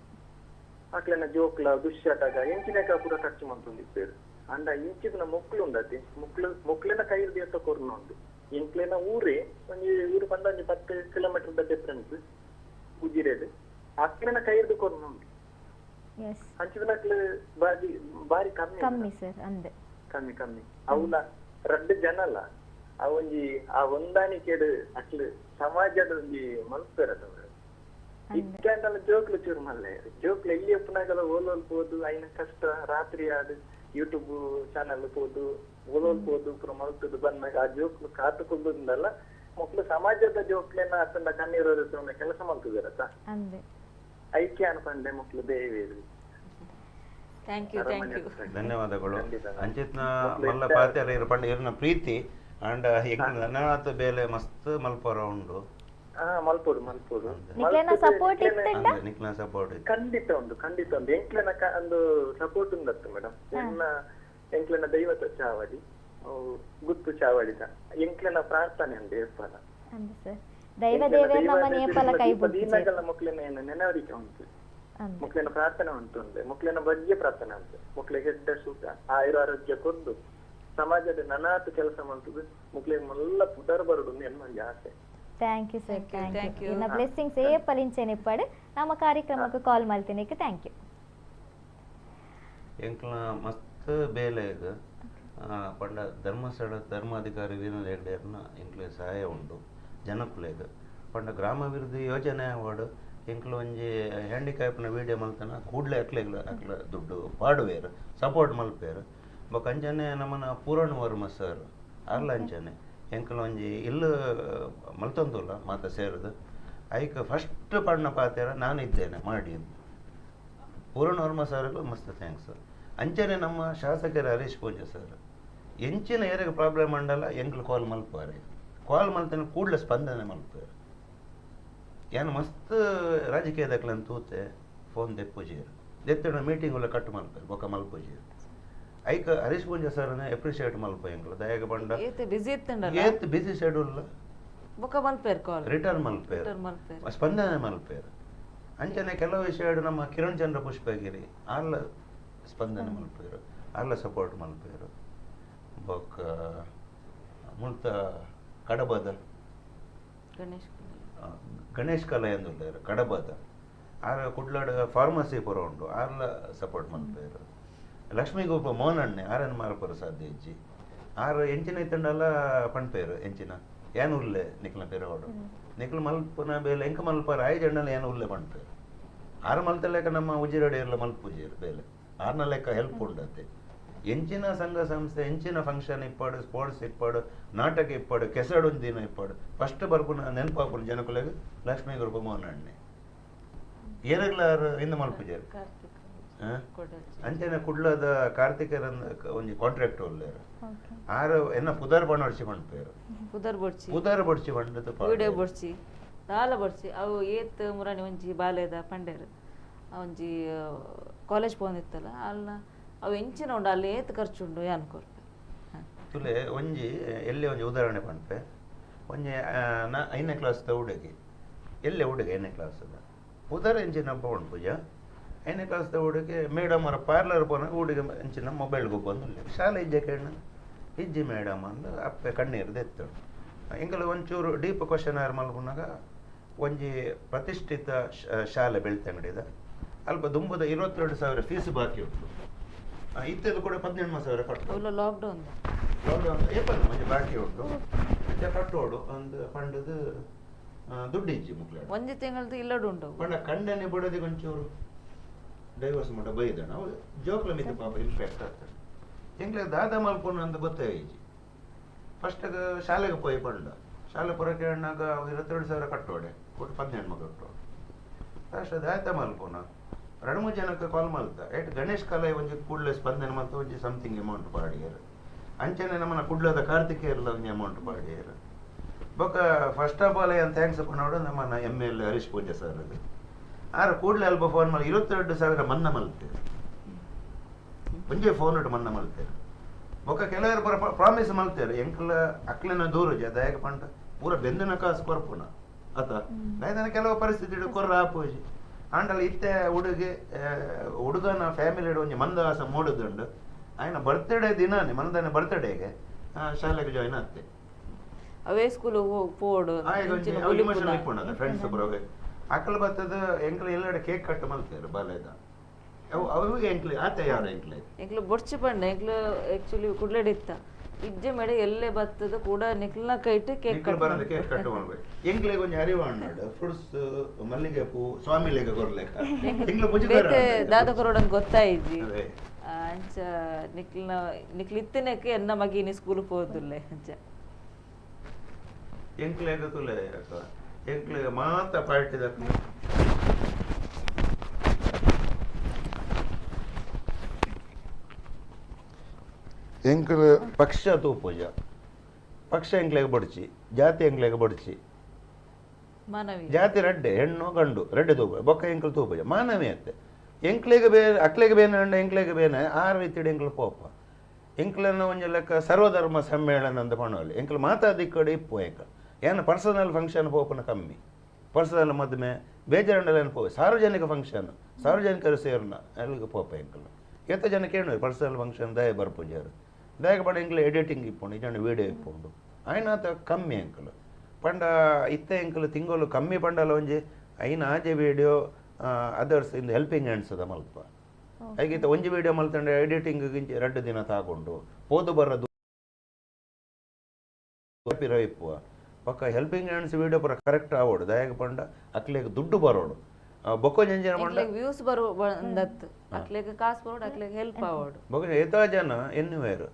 ಅಕ್ಲೆನ ಜೋಕ್ಲ ದುಶ್ಯಾಟಗ ಎಂಚಿನಕ ಪೂರ ಖರ್ಚು ಮಂತೊಂದು ಇಪ್ಪೇರು ಅಂಡ ಇಂಚಿನ ಮೊಕ್ಲು ಉಂಡತಿ ಮೊಕ್ಲು ಮೊಕ್ಲಿನ ಕೈರ್ದಿ ಎತ್ತ ಕೊರ್ನ ಉಂಡು. ಎಂಕ್ಲೆನ ಊರೇ ಒಂಜಿ ಊರು ಪಂಡ ಒಂಜಿ 10 ಕಿಲೋಮೀಟರ್ ದ ಡಿಫರೆನ್ಸ್ ಉಜಿರೆಡ್ ಅಕ್ಲೆನ ಕೈರ್ದು ಕೊರ್ನು ಅಂಚಿದನಕ್ಲು ಬಾರಿ ಬಾರಿ ಕಮ್ಮಿ ಕಮ್ಮಿ ಸರ್ ಅಂದೆ ಕಮ್ಮಿ ಕಮ್ಮಿ ಅವಲ ರಡ್ಡು ಜನಲ ಆ ಒಂಜಿ ಆ ಹೊಂದಾಣಿಕೆಡ್ ಅಕ್ಲು ಸಮಾಜದ ಒಂಜಿ ಮಲ್ಪೆರದವರು ಇತ್ತಂಡಲ ಜೋಕ್ಲು ಚೂರು ಮಲ್ಲೆ ಜೋಕ್ಲು ಎಲ್ಲಿ ಉಪ್ಪುನಾಗಲ ಓಲೋಲ್ ಪೋದು ಐನ ಕಷ್ಟ ರಾತ್ರಿ ಆದ್ ಯೂಟ್ಯೂಬ್ ಚಾನಲ್ ಪೋದು ಓಲೋಲ್ ಪೋದು ಪೂರ ಮಲ್ತದು ಬಂದಾಗ ಆ ಜೋಕ್ಲು ಕಾತುಕೊಳ್ಳುದಲ್ಲ ಮಕ್ಳು ಸಮಾಜದ ಜೋಕ್ಲೆನ ಅತ್ತಂಡ ಕಣ್ಣೀರು ಕೆಲಸ ಮಲ್ತುದಿರತ್ತ ಐಕ್ಯ ಅನ್ಪಂಡೆ ಮಕ್ಳು ದೇವೇರು. Thank you, thank you, ಧನ್ಯವಾದಗಳು. ಅಂಚಿತ್ನ ಮಲ್ಲ ಪಾತ್ಯಾರ ಇರು ಪಂಡ ಇರನ ಪ್ರೀತಿ ಅಂಡ್ ನನಾತ ಬೇಲೆ ಮಸ್ತ್ ಮಲ್ಪರ ಉಂಡು. ಮಲ್ಪೋಡು ಮಲ್ಪೋಡು ನಿಕ್ಲೆನ ಸಪೋರ್ಟ್ ಇತ್ತಂಡ ನಿಕ್ಲೆನ ಸಪೋರ್ಟ್ ಖಂಡಿತ ಉಂಡು, ಖಂಡಿತ ಉಂಡು. ಎಂಕ್ಲೆನ ಒಂದು ಸಪೋರ್ಟ್ ಉಂಡತ್ತು ಮೇಡಮ್. ಎನ್ನ ಎಂಕ್ಲೆನ ದೈವತ ಚಾವಡಿ ಗುತ್ತು ಚಾವಡಿದ ಎಂಕ್ಲೆನ ಪ್ರಾರ್ಥನೆ ಉಂಡು ಏರ್ಪಾಲ ದೈವ ದೇವರ ನಮ್ಮನೆ ಏಪಲ ಕೈ ದೀನಗಲ ಮಕ್ಲೆನ ನೆನವರಿಕೆ ಉಂಟು, ಮಕ್ಳಿನ ಪ್ರಾರ್ಥನೆ ಉಂಟು ಉಂಟು, ಮಕ್ಳಿನ ಬಗ್ಗೆ ಪ್ರಾರ್ಥನೆ ಉಂಟು. ಮಕ್ಳಿಗೆ ಹೆಡ್ಡ ಸುಖ ಆಯುರ ಆರೋಗ್ಯ ಕೊದ್ದು ಸಮಾಜದ ನನಾತು ಕೆಲಸ ಮಾಡ್ತದೆ ಮಕ್ಳಿಗೆ ಮಲ್ಲ ಪುದರ್ ಬರುಡು ಎನ್ನ ಆಸೆ. Thank you sir, thank you. ಇನ್ನ ಬ್ಲೆಸ್ಸಿಂಗ್ಸ್ ಏಪಲಿಂಚೆನೆ ಇಪ್ಪಡು ನಮ್ಮ ಕಾರ್ಯಕ್ರಮಕ್ಕೆ ಕಾಲ್ ಮಾಡ್ತೀನಿ. Thank you. ಎಂಕ್ಲ ಮಸ್ತ್ ಬೇಲೆಗ್ ಪಂಡ ಧರ್ಮಸ್ಥಳ ಧರ್ಮಾಧಿಕಾರಿ ವೀರೇಂದ್ರ ಹೆಗ್ಡೆರ್ನ ಎಂಕ್ಲೆ ಸಹಾಯ ಉಂಡು ಜನಕುಲೆಗ್. ಪಂಡ ಗ್ರಾಮಾಭಿವೃದ್ಧಿ ಯೋಜನೆ ಅವಾರ್ಡ್ ಎಂಕ್ಲ ಒಂಜಿ ಹ್ಯಾಂಡಿಕ್ಯಾಪ್ನ ವೀಡಿಯೋ ಮಲ್ತನ ಕೂಡಲೇ ಅಕ್ಲೆಗ್ಲ ಅಕ್ಲ ದುಡ್ಡು ಪಾಡುವೇರು, ಸಪೋರ್ಟ್ ಮಲ್ಪೇರು. ಬೊಕ ಅಂಚನೆ ನಮ್ಮನ ಪೂರಣ್ ವರ್ಮ ಸರ್ ಅರ್ಲ ಅಂಚನೆ ಎಂಕ್ಲ ಒಂಜಿ ಇಲ್ಲು ಮಲ್ತೊಂದುಲ್ಲ ಮಾತ ಸೇರಿದು ಐಕ್ ಫಸ್ಟ್ ಪಣ್ಣ ಪಾತೆರ ನಾನು ಇದ್ದೇನೆ ಮಾಡಿ ಪೂರ್ಣ ವರ್ಮ ಸರ್ಗೂ ಮಸ್ತ್ thanks. ಅಂಚನೆ ನಮ್ಮ ಶಾಸಕರ ಹರೀಶ್ ಪೂಂಜಾ ಸರ್ ಎಂಚಿನ ಏರಿಗೆ ಪ್ರಾಬ್ಲಮ್ ಅಂಡಲ್ಲ ಎಂಕ್ಲು ಕಾಲ್ ಮಲ್ಪಾರೆ, ಕಾಲ್ ಮಲ್ತನ ಕೂಡಲೇ ಸ್ಪಂದನೆ ಮಲ್ಪಾರೆ. ಏನು ಮಸ್ತ್ ರಾಜಕೀಯದಕ್ಲನ್ ತೂತೆ ಫೋನ್ ದೆಪ್ಪುಜೀರು ದೆತ್ತಡ ಮೀಟಿಂಗ್ ಎಲ್ಲ ಕಟ್ ಮಲ್ಪಾರೆ ಬೊಕ ಮಲ್ಪುಜೀರು. ಐಕ್ ಹರೀಶ್ ಪೂಂಜಾ ಸರ್ನ ಅಪ್ರಿಷಿಯೇಟ್ ಮಲ್ಪ ಎಂಕ್ಲು ದಯಾಗ ಬಂಡ ಬಿಸಿ ಇತ್ತಂಡಲ್ಲ ಏತ್ ಬಿಸಿ ಶೆಡ್ಯೂಲ್ ಬೊಕ ಮಲ್ಪೇರು ಕಾಲ್ ರಿಟರ್ನ್ ಮಲ್ಪೇರು ಸ್ಪಂದನೆ ಮಲ್ಪೇರು. ಅಂಚನೆ ಕೆಲವು ವಿಷಯ ನಮ್ಮ ಕಿರಣ್ ಚಂದ್ರ ಪುಷ್ಪಗಿರಿ ಆರ್ಲ ಸ್ಪಂದನೆ ಮಲ್ಪೇರು, ಆರ್ಲ ಸಪೋರ್ಟ್ ಮಲ್ಪೇರು. ಬೊಕ್ಕ ಮುಲ್ತ ಕಡಬದ ಗಣೇಶ್ ಕಲೆ ಎಂದುಲ್ಲೇರು ಕಡಬದ ಆರ್ ಕುಡ್ಲಾಡ್ ಫಾರ್ಮಸಿ ಪೂರ ಉಂಡು ಆರ್ಲ ಸಪೋರ್ಟ್ ಮಲ್ಪೇರು. ಲಕ್ಷ್ಮೀಗೋಪ ಮೋಹನಣ್ಣೆ ಆರನ್ ಮಾರ್ಪರು ಸಾಧ್ಯ ಇಜ್ಜಿ ಆರ್ ಎಂಚಿನ ಇತ್ತಂಡಲ್ಲ ಪಣ್ಪೇರು ಎಂಚಿನ ಏನು ಉಲ್ಲೆ ನಿಕ್ಲ ಪೇರೋಡು ನಿಕ್ಲ ಮಲ್ಪನ ಬೇಲೆ ಎಂಕ ಮಲ್ಪಾರ ಆಯ್ ಜಂಡಲ ಏನು ಉಲ್ಲೆ ಪಣ್ಪೇರು. ಆರು ಮಲ್ತ ಲೆಕ್ಕ ನಮ್ಮ ಉಜಿರಡಿ ಎಲ್ಲ ಮಲ್ಪುಜೀರು ಬೇಲೆ ಆರ್ನ ಲೆಕ್ಕ ಹೆಲ್ಪ್ ಉಂಡತ್ತೆ. ಎಂಚಿನ ಸಂಘ ಸಂಸ್ಥೆ ಎಂಚಿನ ಫಂಕ್ಷನ್ ಇಪ್ಪಾಡು ಸ್ಪೋರ್ಟ್ಸ್ ಇಪ್ಪಾಡು ನಾಟಕ ಇಪ್ಪಾಡು ಕೆಸಡು ಒಂದು ದಿನ ಇಪ್ಪಾಡು ಫಸ್ಟ್ ಬರ್ಪುನ ನೆನಪಾಪುನ ಜನಕುಲೆಗ್ ಲಕ್ಷ್ಮೀ ಗುರುಪ ಮೋಹನಣ್ಣೆ ಏರಗ್ಲಾರು ಇಂದ ಮಲ್ಪುಜೇರು. ಅಂಚನೆ ಕುಡ್ಲದ ಕಾರ್ತಿಕರನ್ ಒಂಜಿ ಕಾಂಟ್ರಾಕ್ಟ್ ಉಲ್ಲೇರು ಆರು ಎನ್ನ ಪುದರ್ ಪಣೊಡ್ಚಿ ಪಣ್ಪೇರು ಪುದರ್ ಬೊಡ್ಚಿ ಪುದರ್ ಬೊಡ್ಚಿ ಪಂಡದು ವಿಡಿಯೋ ಬೊಡ್ಚಿ ದಾಲ ಬೊಡ್ಚಿ ಅವು ಏತ್ ಮುರಾಣಿ ಒಂಜಿ ಬಾಲೆದ ಪಂಡೇರು ಒಂಜಿ ಕಾಲೇಜ್ ಪೋಂದಿತ್ತಲ್ಲ ಅಲ್ಲ ಅವು ಎಂಚಿನ ಉಂಡು ಅಲ್ಲಿ ಏತ್ ಖರ್ಚು ಉಂಡು ಯಾನ್ ಕೊರ್ಪೆ. ತುಲೆ ಒಂಜಿ ಎಲ್ಲೆ ಒಂಜಿ ಉದಾಹರಣೆ ಪಣ್ಪೆ. ಒಂಜಿ ನಾ 5ನೇ ಕ್ಲಾಸ್ದ ಹುಡುಗಿ ಎಲ್ಲೆ ಹುಡುಗಿ 5ನೇ ಕ್ಲಾಸ್ದ ಪುದರ್ ಎಂಚಿನ ಉಂಡು ಪೂಜಾ 5ನೇ ಕ್ಲಾಸ್ದ ಹುಡುಗಿ ಮೇಡಮ್ ಅವರ ಪಾರ್ಲರ್ ಪೋನಾಗ ಹುಡುಗ ಎಂಚಿನ ಮೊಬೈಲ್ಗೆ ಬಂದು ಶಾಲೆ ಇಜ್ಜೆ ಕೇಳ ಇಜ್ಜಿ ಮೇಡಮ್ ಅಂದು ಅಪ್ಪೆ ಕಣ್ಣೀರು ದೆತ್ತಳು. ಎಂಕಲು ಒಂಚೂರು ಡೀಪ್ ಕ್ವಶನ್ ಆರ್ ಮಲ್ಪುನಾಗ ಒಂಜಿ ಪ್ರತಿಷ್ಠಿತ ಶಾಲೆ ಬೆಳ್ತಂಗಡಿದ ಅಲ್ಪ ದುಂಬದ 22,000 ಫೀಸ್ ಬಾಕಿ ಉಂಟು. ಇತ್ತದು ಕೂಡ 18,000 ಕಟ್ಟು ಲಾಕ್ಡೌನ್ ಲಾಕ್ಡೌನ್ ಏಪಲ್ಲ ಒಂಜಿ ಬಾಕಿ ಉಂಟು ಅಂಚ ಕಟ್ಟೋಡು ಒಂದು ಪಂಡದು ದುಡ್ಡು ಇಜ್ಜಿ ಮುಕ್ಲ ಒಂಜಿ ತಿಂಗಳದ್ದು ಇಲ್ಲಡು ಉಂಟು ಪಂಡ ಕಂಡನೆ ಬಿಡೋದಿಗೆ ಒಂಚೂರು ಡೈವರ್ಸ್ ಮಟ್ಟ ಬೈದಣ ಅವು ಜೋಕ್ಲ ಮಿತಿ ಪಾಪ ಇಂಪ್ಯಾಕ್ಟ್ ಆಗ್ತದೆ. ಎಂಕ್ಲೆ ದಾದ ಮಲ್ಪುನ ಅಂತ ಗೊತ್ತೇ ಇಜ್ಜಿ. ಫಸ್ಟ್ ಶಾಲೆಗೆ ಪೋಯಿ ಪಂಡ ಶಾಲೆ ಪೊರಕೆ ಅಣ್ಣಾಗ 22,000 ಕಟ್ಟೋಡೆ ಕೊಟ್ಟು 18 ಕಟ್ಟೋಡು ಲಾಸ್ಟ್ ದಾತ ಮಲ್ಪುನ 2-3 ಜನಕ್ಕೆ ಕಾಲ್ ಮಲ್ತ ಏಟ್ ಗಣೇಶ್ ಕಲೆ ಒಂಜಿ ಕೂಡಲೇ ಸ್ಪಂದನೆ ಮಲ್ತ ಒಂಜಿ ಸಮಥಿಂಗ್ ಅಮೌಂಟ್ ಪಾಡಿಯರು. ಅಂಚನೆ ನಮ್ಮನ ಕುಡ್ಲದ ಕಾರ್ತಿಕೇಯರ್ಲ ಒಂಜಿ ಅಮೌಂಟ್ ಪಾಡಿಯರು. ಬೊಕ್ಕ ಫಸ್ಟ್ ಆಫ್ ಆಲ್ ಏನು thanks ಪನ್ನೋಡು ನಮ್ಮನ MLA Harish Poonja sir ಅದು ಆರು ಕೂಡಲೇ ಅಲ್ಪ ಫೋನ್ ಮಾಡಿ 22,000 ಮನ್ನಾ ಮಲ್ತೇವೆ ಒಂಜೇ ಫೋನ್ ಇಟ್ಟು ಮನ್ನಾ ಮಲ್ತೇವೆ. ಬೊಕ್ಕ ಕೆಲವರು ಪೂರ ಪ್ರಾಮಿಸ್ ಮಲ್ತೇರು ಎಂಕಲ ಅಕ್ಲೆನ ದೂರ ದಯಾಗ ಪಂಡ ಪೂರ ಬೆಂದಿನ ಕಾಸು ಕೊರ್ಪುನ ಅತ ದಾಯದನ ಕೆಲವು ಪರಿಸ್ಥಿತಿ ಕೊರ್ರ ಆಪೋಜಿ ಆಂಡಲ ಇತ್ತೆ ಹುಡುಗಿ ಹುಡುಗನ ಫ್ಯಾಮಿಲಿ ಒಂಜಿ ಮಂದಹಾಸ ಮೂಡುದುಂಡು ಆಯ್ನ ಬರ್ತ್ಡೇ ದಿನಾನೆ ಮಂದನ ಬರ್ತ್ಡೇಗೆ ಶಾಲೆಗೆ ಜಾಯ್ನ್ ಆಗ್ತೆ. ಅವೇ ಸ್ಕೂಲ್ ಪೋಡು ಫ್ರೆಂಡ್ಸ್ ಅಕಲ್ ಬತ್ತದ ಎಂಕ್ಲ ಎಲ್ಲೆಡೆ ಕೇಕ್ ಕಟ್ ಮಲ್ತೇರು ಬಾಲೆದ ಅವು ಎಂಕ್ಲೆ ಆತ ಯಾರು ಎಂಕ್ಲೆ ಎಂಕ್ಲು ಬೊಡ್ಚಿ ಪಂಡ ಎಂಕ್ಲು ಆಕ್ಚುಲಿ ಕುಡ್ಲಡಿತ್ತ ಇಜ್ಜೆ ಮೇಡ ಎಲ್ಲೆ ಬತ್ತದ ಕೂಡ ನಿಕ್ಲ್ನ ಕೈಟ್ ಕೇಕ್ ಕಟ್ ಬರದ ಕೇಕ್ ಕಟ್ ಮಾಡ್ಬೇಕು ಎಂಕ್ಲೆಗ್ ಒಂಜಿ ಅರಿವು ಅಣ್ಣಾಡು ಫ್ರೂಟ್ಸ್ ಮಲ್ಲಿಗೆ ಪೂ ಸ್ವಾಮಿ ಲೇಖ ಕೊರ್ಲೆಕ ಎಂಕ್ಲ ಬೇತೆ ದಾದ ಕೊರೋಡಂಗ್ ಗೊತ್ತಾಯಿಜಿ ಅಂಚ ನಿಕ್ಲ್ನ ನಿಕ್ಲ್ ಇತ್ತನೆಕ್ಕೆ ಎನ್ನ ಮಗಿನಿ ಸ್ಕೂಲ್ ಪೋದುಲ್ಲೆ ಅಂಚ ಎಂಕ್ಲೆಗ್ ತುಲೆ ಎಂಕ್ಲೆಗ್ ಮಾತ ಪಾರ್ಟಿದ ಎಂಕ್ಲು ಪಕ್ಷ ತೂಪುಜ ಪಕ್ಷ ಎಂಕ್ಲೆಗ್ ಬಡ್ಚಿ ಜಾತಿ ಎಂಕ್ಲೆಗ್ ಬಡ್ಚಿ ಮಾನವಿ ಜಾತಿ ರಡ್ಡೆ ಹೆಣ್ಣು ಗಂಡು ರಡ್ಡೆ ತೂಪ ಬೊಕ್ಕ ಎಂಕ್ಲು ತೂಪುಜ ಮಾನವೀಯತೆ ಎಂಕ್ಲೆಗ್ ಬೇರೆ ಅಕ್ಲೆಗ್ ಬೇನೆ ಅಂಡ ಎಂಕ್ಲೆಗ್ ಬೇನೆ ಆ ರೀತಿಡ್ ಎಂಕ್ಲು ಪೋಪ ಎಂಕ್ಲನ್ನ ಒಂಜಿ ಲೆಕ್ಕ ಸರ್ವಧರ್ಮ ಸಮ್ಮೇಳನ ಅಂತ ಪಣೋಲಿ ಎಂಕ್ಲು ಮಾತಾದಿಕ್ಕಡೆ ಇಪ್ಪು ಎಂಕ ಏನು ಪರ್ಸನಲ್ ಫಂಕ್ಷನ್ ಪೋಪನ ಕಮ್ಮಿ ಪರ್ಸನಲ್ ಮದ್ಮೆ ಬೇಜಾರಂಡಲ ಏನು ಪೋ ಸಾರ್ವಜನಿಕ ಫಂಕ್ಷನ್ ಸಾರ್ವಜನಿಕರು ಸೇರ್ನ ಅಲ್ಲಿಗೆ ಪೋಪ ಎಂಕ್ಲು ಏತ ಜನ ಕೇಳು ಪರ್ಸನಲ್ ಫಂಕ್ಷನ್ ದಯ ಬರ್ಪುಜಾರು ದಯಕ ಪಂಡ ಎಂಕ್ಲು ಎಡಿಟಿಂಗ್ ಇಪ್ಪುಂಡು ಇಜಂಡ ವೀಡಿಯೋ ಇಪ್ಪುಂಡು ಆಯ್ನಾತ ಕಮ್ಮಿ ಎಂಕ್ಲು ಪಂಡ ಇತ್ತೆ ಎಂಕ್ಲು ತಿಂಗಳು ಕಮ್ಮಿ ಪಂಡಲ ಒಂಜಿ ಐನ ಆಜೆ ವೀಡಿಯೋ ಅದರ್ಸ್ ಇಂದು ಹೆಲ್ಪಿಂಗ್ ಹ್ಯಾಂಡ್ಸ್ ಅದ ಮಲ್ಪ ಹಾಗೆ ಒಂಜಿ ವೀಡಿಯೋ ಮಲ್ತಂಡೆ ಎಡಿಟಿಂಗ್ ಗಿಂಚಿ ರಡ್ಡು ದಿನ ತಾಕೊಂಡು ಪೋದು ಬರದು ಪಿರ ಇಪ್ಪುವ ಪಕ್ಕ ಹೆಲ್ಪಿಂಗ್ ಹ್ಯಾಂಡ್ಸ್ ವೀಡಿಯೋ ಪೂರ ಕರೆಕ್ಟ್ ಆವೋಡು ದಯಕ ಪಂಡ ಅಕ್ಲೆಗ್ ದುಡ್ಡು ಬರೋಡು ಬೊಕ್ಕ ಜಂಜಿನ ಪಂಡ ವ್ಯೂಸ್ ಬರೋ ಬಂದತ್ತು ಅಕ್ಲೆಗ್ ಕಾಸು ಬರೋಡು ಅಕ್ಲೆಗ್ ಹೆಲ್ಪ್ ಆವೋಡು ಬೊಕ್ಕ ಏತಾ ಜನ ಎನ್ನುವೇರು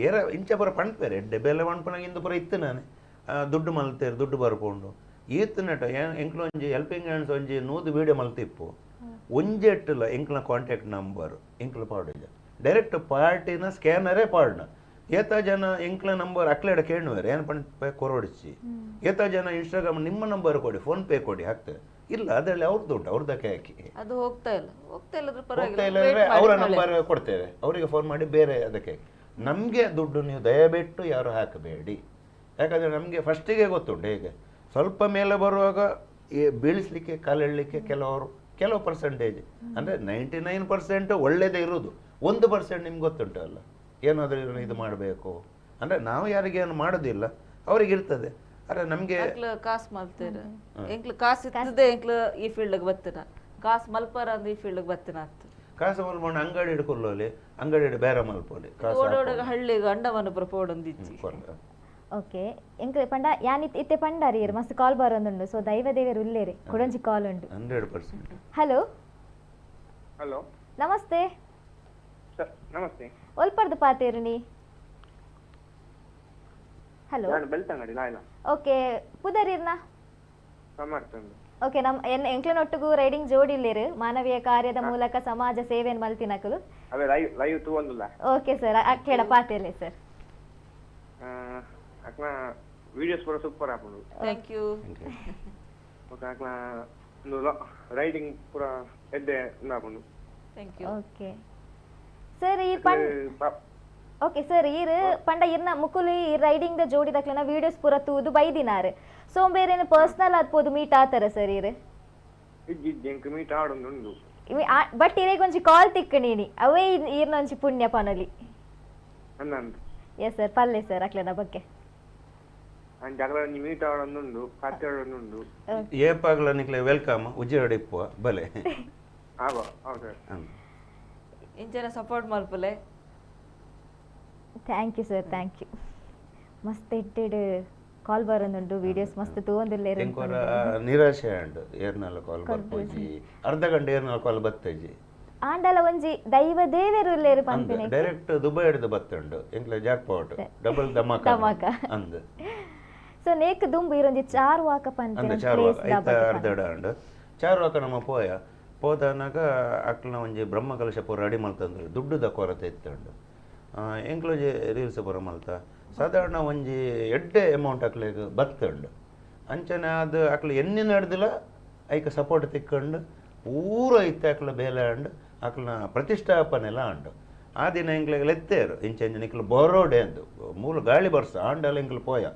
ಏರ ಇಂಚ ಪೂರ ಪಣ್ಪೇರು ಎಡ್ಡೆ ಬೇಲೆ ಪಣ್ಪನಾಗ ಇಂದು ಪೂರ ಇತ್ತು ನಾನೆ ದುಡ್ಡು ಮಲ್ತೇರು ದುಡ್ಡು ಬರ್ಪುಂಡು ಈತ್ ನೆಟ ಎಂಕ್ಲ ಒಂಜಿ ಹೆಲ್ಪಿಂಗ್ ಹ್ಯಾಂಡ್ಸ್ ಒಂಜಿ 100 ವೀಡಿಯೋ ಮಲ್ತಿಪ್ಪು ಒಂಜೆಟ್ಟುಲ ಎಂಕ್ಲ ಕಾಂಟ್ಯಾಕ್ಟ್ ನಂಬರ್ ಎಂಕ್ಲ ಪಾಡುಜ ಡೈರೆಕ್ಟ್ ಪಾರ್ಟಿನ ಸ್ಕ್ಯಾನರೇ ಪಾಡ್ನ ಏತ ಜನ ಎಂಕ್ಲ ನಂಬರ್ ಅಕ್ಲೆಡ ಕೇಳುವೇರು ಏನು ಪಂಡ ಕೊರೋಡಿಸಿ ಏತ ಜನ ಇನ್ಸ್ಟಾಗ್ರಾಮ್ ನಿಮ್ಮ ನಂಬರ್ ಕೊಡಿ ಫೋನ್ ಪೇ ಕೊಡಿ ಹಾಕ್ತಾರೆ ಇಲ್ಲ ಅದರಲ್ಲಿ ಅವ್ರದ್ದು ಉಂಟು ಅವ್ರದ್ದಕ್ಕೆ ಹಾಕಿ ಅದು ಹೋಗ್ತಾ ಇಲ್ಲ ಹೋಗ್ತಾ ಇಲ್ಲ ಹೋಗ್ತಾ ಇಲ್ಲ ಅಂದರೆ ಅವರ ನಂಬರ್ ಕೊಡ್ತೇವೆ ಅವರಿಗೆ ಫೋನ್ ಮಾಡಿ ಬೇರೆ ಅದಕ್ಕೆ ನಮಗೆ ದುಡ್ಡು ನೀವು ದಯವಿಟ್ಟು ಯಾರು ಹಾಕಬೇಡಿ ಯಾಕಂದರೆ ನಮಗೆ ಫಸ್ಟಿಗೆ ಗೊತ್ತುಂಟು ಹೇಗೆ ಸ್ವಲ್ಪ ಮೇಲೆ ಬರುವಾಗ ಬೀಳಿಸ್ಲಿಕ್ಕೆ ಕಾಲೆಳಲಿಕ್ಕೆ ಕೆಲವು ಪರ್ಸೆಂಟೇಜ್ ಅಂದರೆ 99% ಒಳ್ಳೆಯದೇ ಇರೋದು, 1% ನಿಮ್ಗೆ ಗೊತ್ತುಂಟಲ್ಲ ಏನಾದರೂ ಇದು ಮಾಡಬೇಕು ಅಂದರೆ ನಾವು ಯಾರಿಗೇನು ಮಾಡೋದಿಲ್ಲ ಅವ್ರಿಗೆ ಇರ್ತದೆ. ಅರೆ ನಮಗೆ ಕಾಸು ಮಲ್ತೇವೆ ಎಂಕ್ಲು ಕಾಸು ಇರ್ತದೆ ಎಂಕ್ಲು ಈ ಫೀಲ್ಡ್ಗೆ ಬರ್ತೀನ ಕಾಸು ಮಲ್ಪಾರ ಅಂದ್ರೆ ಈ ಫೀಲ್ಡ್ಗೆ ಬರ್ತೀನ ಅಂತ ಕಾಸು ಮಲ್ಪೋಣ ಅಂಗಡಿ ಹಿಡ್ಕೊಳ್ಳೋಲಿ ಅಂಗಡಿ ಹಿಡ್ ಬೇರೆ ಮಲ್ಪೋಲಿ ಕಾಸು ಓಡೋಡಗ ಹಳ್ಳಿಗೆ ಅಂಡವನ ಪ್ರಪೋಡೊಂದಿಚ್ಚಿ. ಓಕೆ ಎಂಕ್ ಪಂಡ ಯಾನ್ ಇತ್ತೆ ಪಂಡಾರಿ ಮಸ್ತ್ ಕಾಲ್ ಬರೋದುಂಡು ಸೊ ದೈವ ದೇವರು ಉಲ್ಲೇರಿ ಕೊಡೊಂಜಿ ಕಾಲ್ ಉಂಡು 100%. ಹಲೋ ಹಲೋ ನಮಸ್ತೆ ಸರ್ ನಮಸ್ತೆ. ಒಲ್ಪರ್ದು ಪಾತೇರುನಿ? ಹಲೋ ನಾನು ಬೆಳ್ತಂಗಡಿ ಲಾಯ್ಲ. ಓಕೆ ಪುದರಿರ್ನ? ಸಮರ್ಥಂದು. ಓಕೆ ನಮ್ಮ ಎಂಕ್ಲನೊಟ್ಟಿಗೂ ರೈಡಿಂಗ್ ಜೋಡಿ ಇಲ್ಲೇರು ಮಾನವೀಯ ಕಾರ್ಯದ ಮೂಲಕ ಸಮಾಜ ಸೇವೆಯನ್ನು ಮಲ್ತಿನಕಲು. ಅವೇ ಲೈವ್ ಲೈವ್ ತೂವೊಂದುಲ್ಲ. ಓಕೆ ಸರ್ ಕೇಳ ಪಾತೇಲೆ ಸರ್. ಅಕ್ನ ವಿಡಿಯೋಸ್ ಪೂರ ಸೂಪರ್ ಆಪುಂಡು. Thank you. ಬೊಕ ಅಕ್ನ ರೈಡಿಂಗ್ ಪೂರ ಎಡ್ಡೆ ಉಂದಾಪುಂಡು. Thank you. Okay sir ಈ ಪಂಡ್ ಓಕೆ ಸರ್ ಈರ್ ಪಂಡ ಇರ್ನ ಮುಕುಲು ಈ ರೈಡಿಂಗ್ the ಜೋಡಿ ದಕ್ಲೆನ ವಿಡಿಯೋಸ್ ಪೂರ ತೂದು ಬೈದಿನಾರು ಸೊ ಬೇರೆ ಪರ್ಸನಲ್ ಆತ್ಪೋದು ಮೀಟ್ ಆತರ ಸರ್ ಈರ್ ಇಜ್ಜಿ ಇಜ್ಜಿ ಎಂಕ್ ಮೀಟ್ ಆಡೊಂದುಂಡು. ಬಟ್ ಇರೇಗ್ ಒಂಜಿ ಕಾಲ್ ತಿಕ್ಕಣೀನಿ ಅವೇ ಈರ್ನ ಒಂಜಿ ಪುಣ್ಯ ಪನೊಲಿ. ಅಂದಂದು. ಎಸ್ ಸರ್ ಪಲ್ಲೆ ಸರ್ ಅಕ್ಲೆನ ಬಗ್ಗೆ. ಅಂಚ ಅಕ್ಲ ಒಂಜಿ ಮೀಟ್ ಆಡೊಂದುಂಡು ಪಾತೆರೊಂದುಂಡು. ಏಪಾಗ್ಲ ನಿಕ್ಲೆ welcome ಉಜ್ಜರಡಿ ಇಪ್ಪುವ ಬಲೆ. ಆವ ಹೌದು ಸರ್. ಇಂಚನ ಸಪೋರ್ಟ್ ಮಲ್ಪುಲೆ. Thank you sir thank you. ಮಸ್ತ್ ಎಡ್ಡೆಡ್ ಕಾಲ್ ಬರೋದುಂಡು ವಿಡಿಯೋಸ್ ಮಸ್ತ್ ತೂವೊಂದುಲ್ಲೆರ್. ಎಂಕೊರ ನಿರಾಶೆ ಅಂಡು ಏರ್ನಾಲ ಕಾಲ್ ಬರ್ಪುಜಿ ಅರ್ಧ ಗಂಟೆ ಏರ್ನಾಲ ಕಾಲ್ ಬತ್ತಜಿ ಆಂಡಲ ಒಂಜಿ ದೈವ ದೇವೆರು ಉಲ್ಲೆರ್ ಪನ್ಪಿನ ಡೈರೆಕ್ಟ್ ದುಬೈ ಹಿಡಿದು ಬತ್ತುಂಡು ಎಂಕ್ಲೆ Jack pot double dhamaka dhamaka. ಅಂದ್ ಸೊ ನೇಕ್ ದುಂಬು ಇರೊಂಜಿ ಚಾರ್ವಾಕ ಪನ್ಪಿನ ಅಂದ್ ಚಾರ್ವಾಕ ಐತ ಅರ್ಧಡ ಅಂಡು ಚಾರ್ವಾಕ ನಮ್ಮ ಪೋಯ ಪೋದನಾಗ ಅಕ್ಲನ ಒಂಜಿ ಬ್ರಹ್ಮ ಕಲಶ ಪೂರ ರೆಡಿ ಮಲ್ತಂದ್ರೆ ದುಡ್ಡುದ ಕೊರತೆ ಇತ್ತುಂಡು ಎಂಕ್ಲೊಂಜಿ ರೀಲ್ಸ್ ಪೂರ ಮಲ್ತ ಸಾಧಾರಣ ಒಂಜಿ ಎಡ್ಡೆ ಅಮೌಂಟ್ ಅಕ್ಲೆಗ್ ಬತ್ತುಂಡು ಅಂಚನೆ ಅದು ಅಕ್ಲು ಎಣ್ಣೆ ನಡ್ದಿಲ್ಲ ಐಕ ಸಪೋರ್ಟ್ ತಿಕ್ಕೊಂಡು ಪೂರ ಇತ್ತೆ ಅಕ್ಲ ಬೇಲೆ ಅಂಡು ಅಕ್ಲನ ಪ್ರತಿಷ್ಠಾಪನೆಲ್ಲ ಅಂಡು ಆ ದಿನ ಎಂಕ್ಲೆಗ್ ಲೆತ್ತೇರು ಇಂಚ ಇಂಚ ನಿಕ್ಲು ಬರೋಡೆ ಅಂದು ಮೂಲ ಗಾಳಿ ಬರ್ಸ ಆಂಡಲ ಎಂಕ್ಲು ಪೋಯ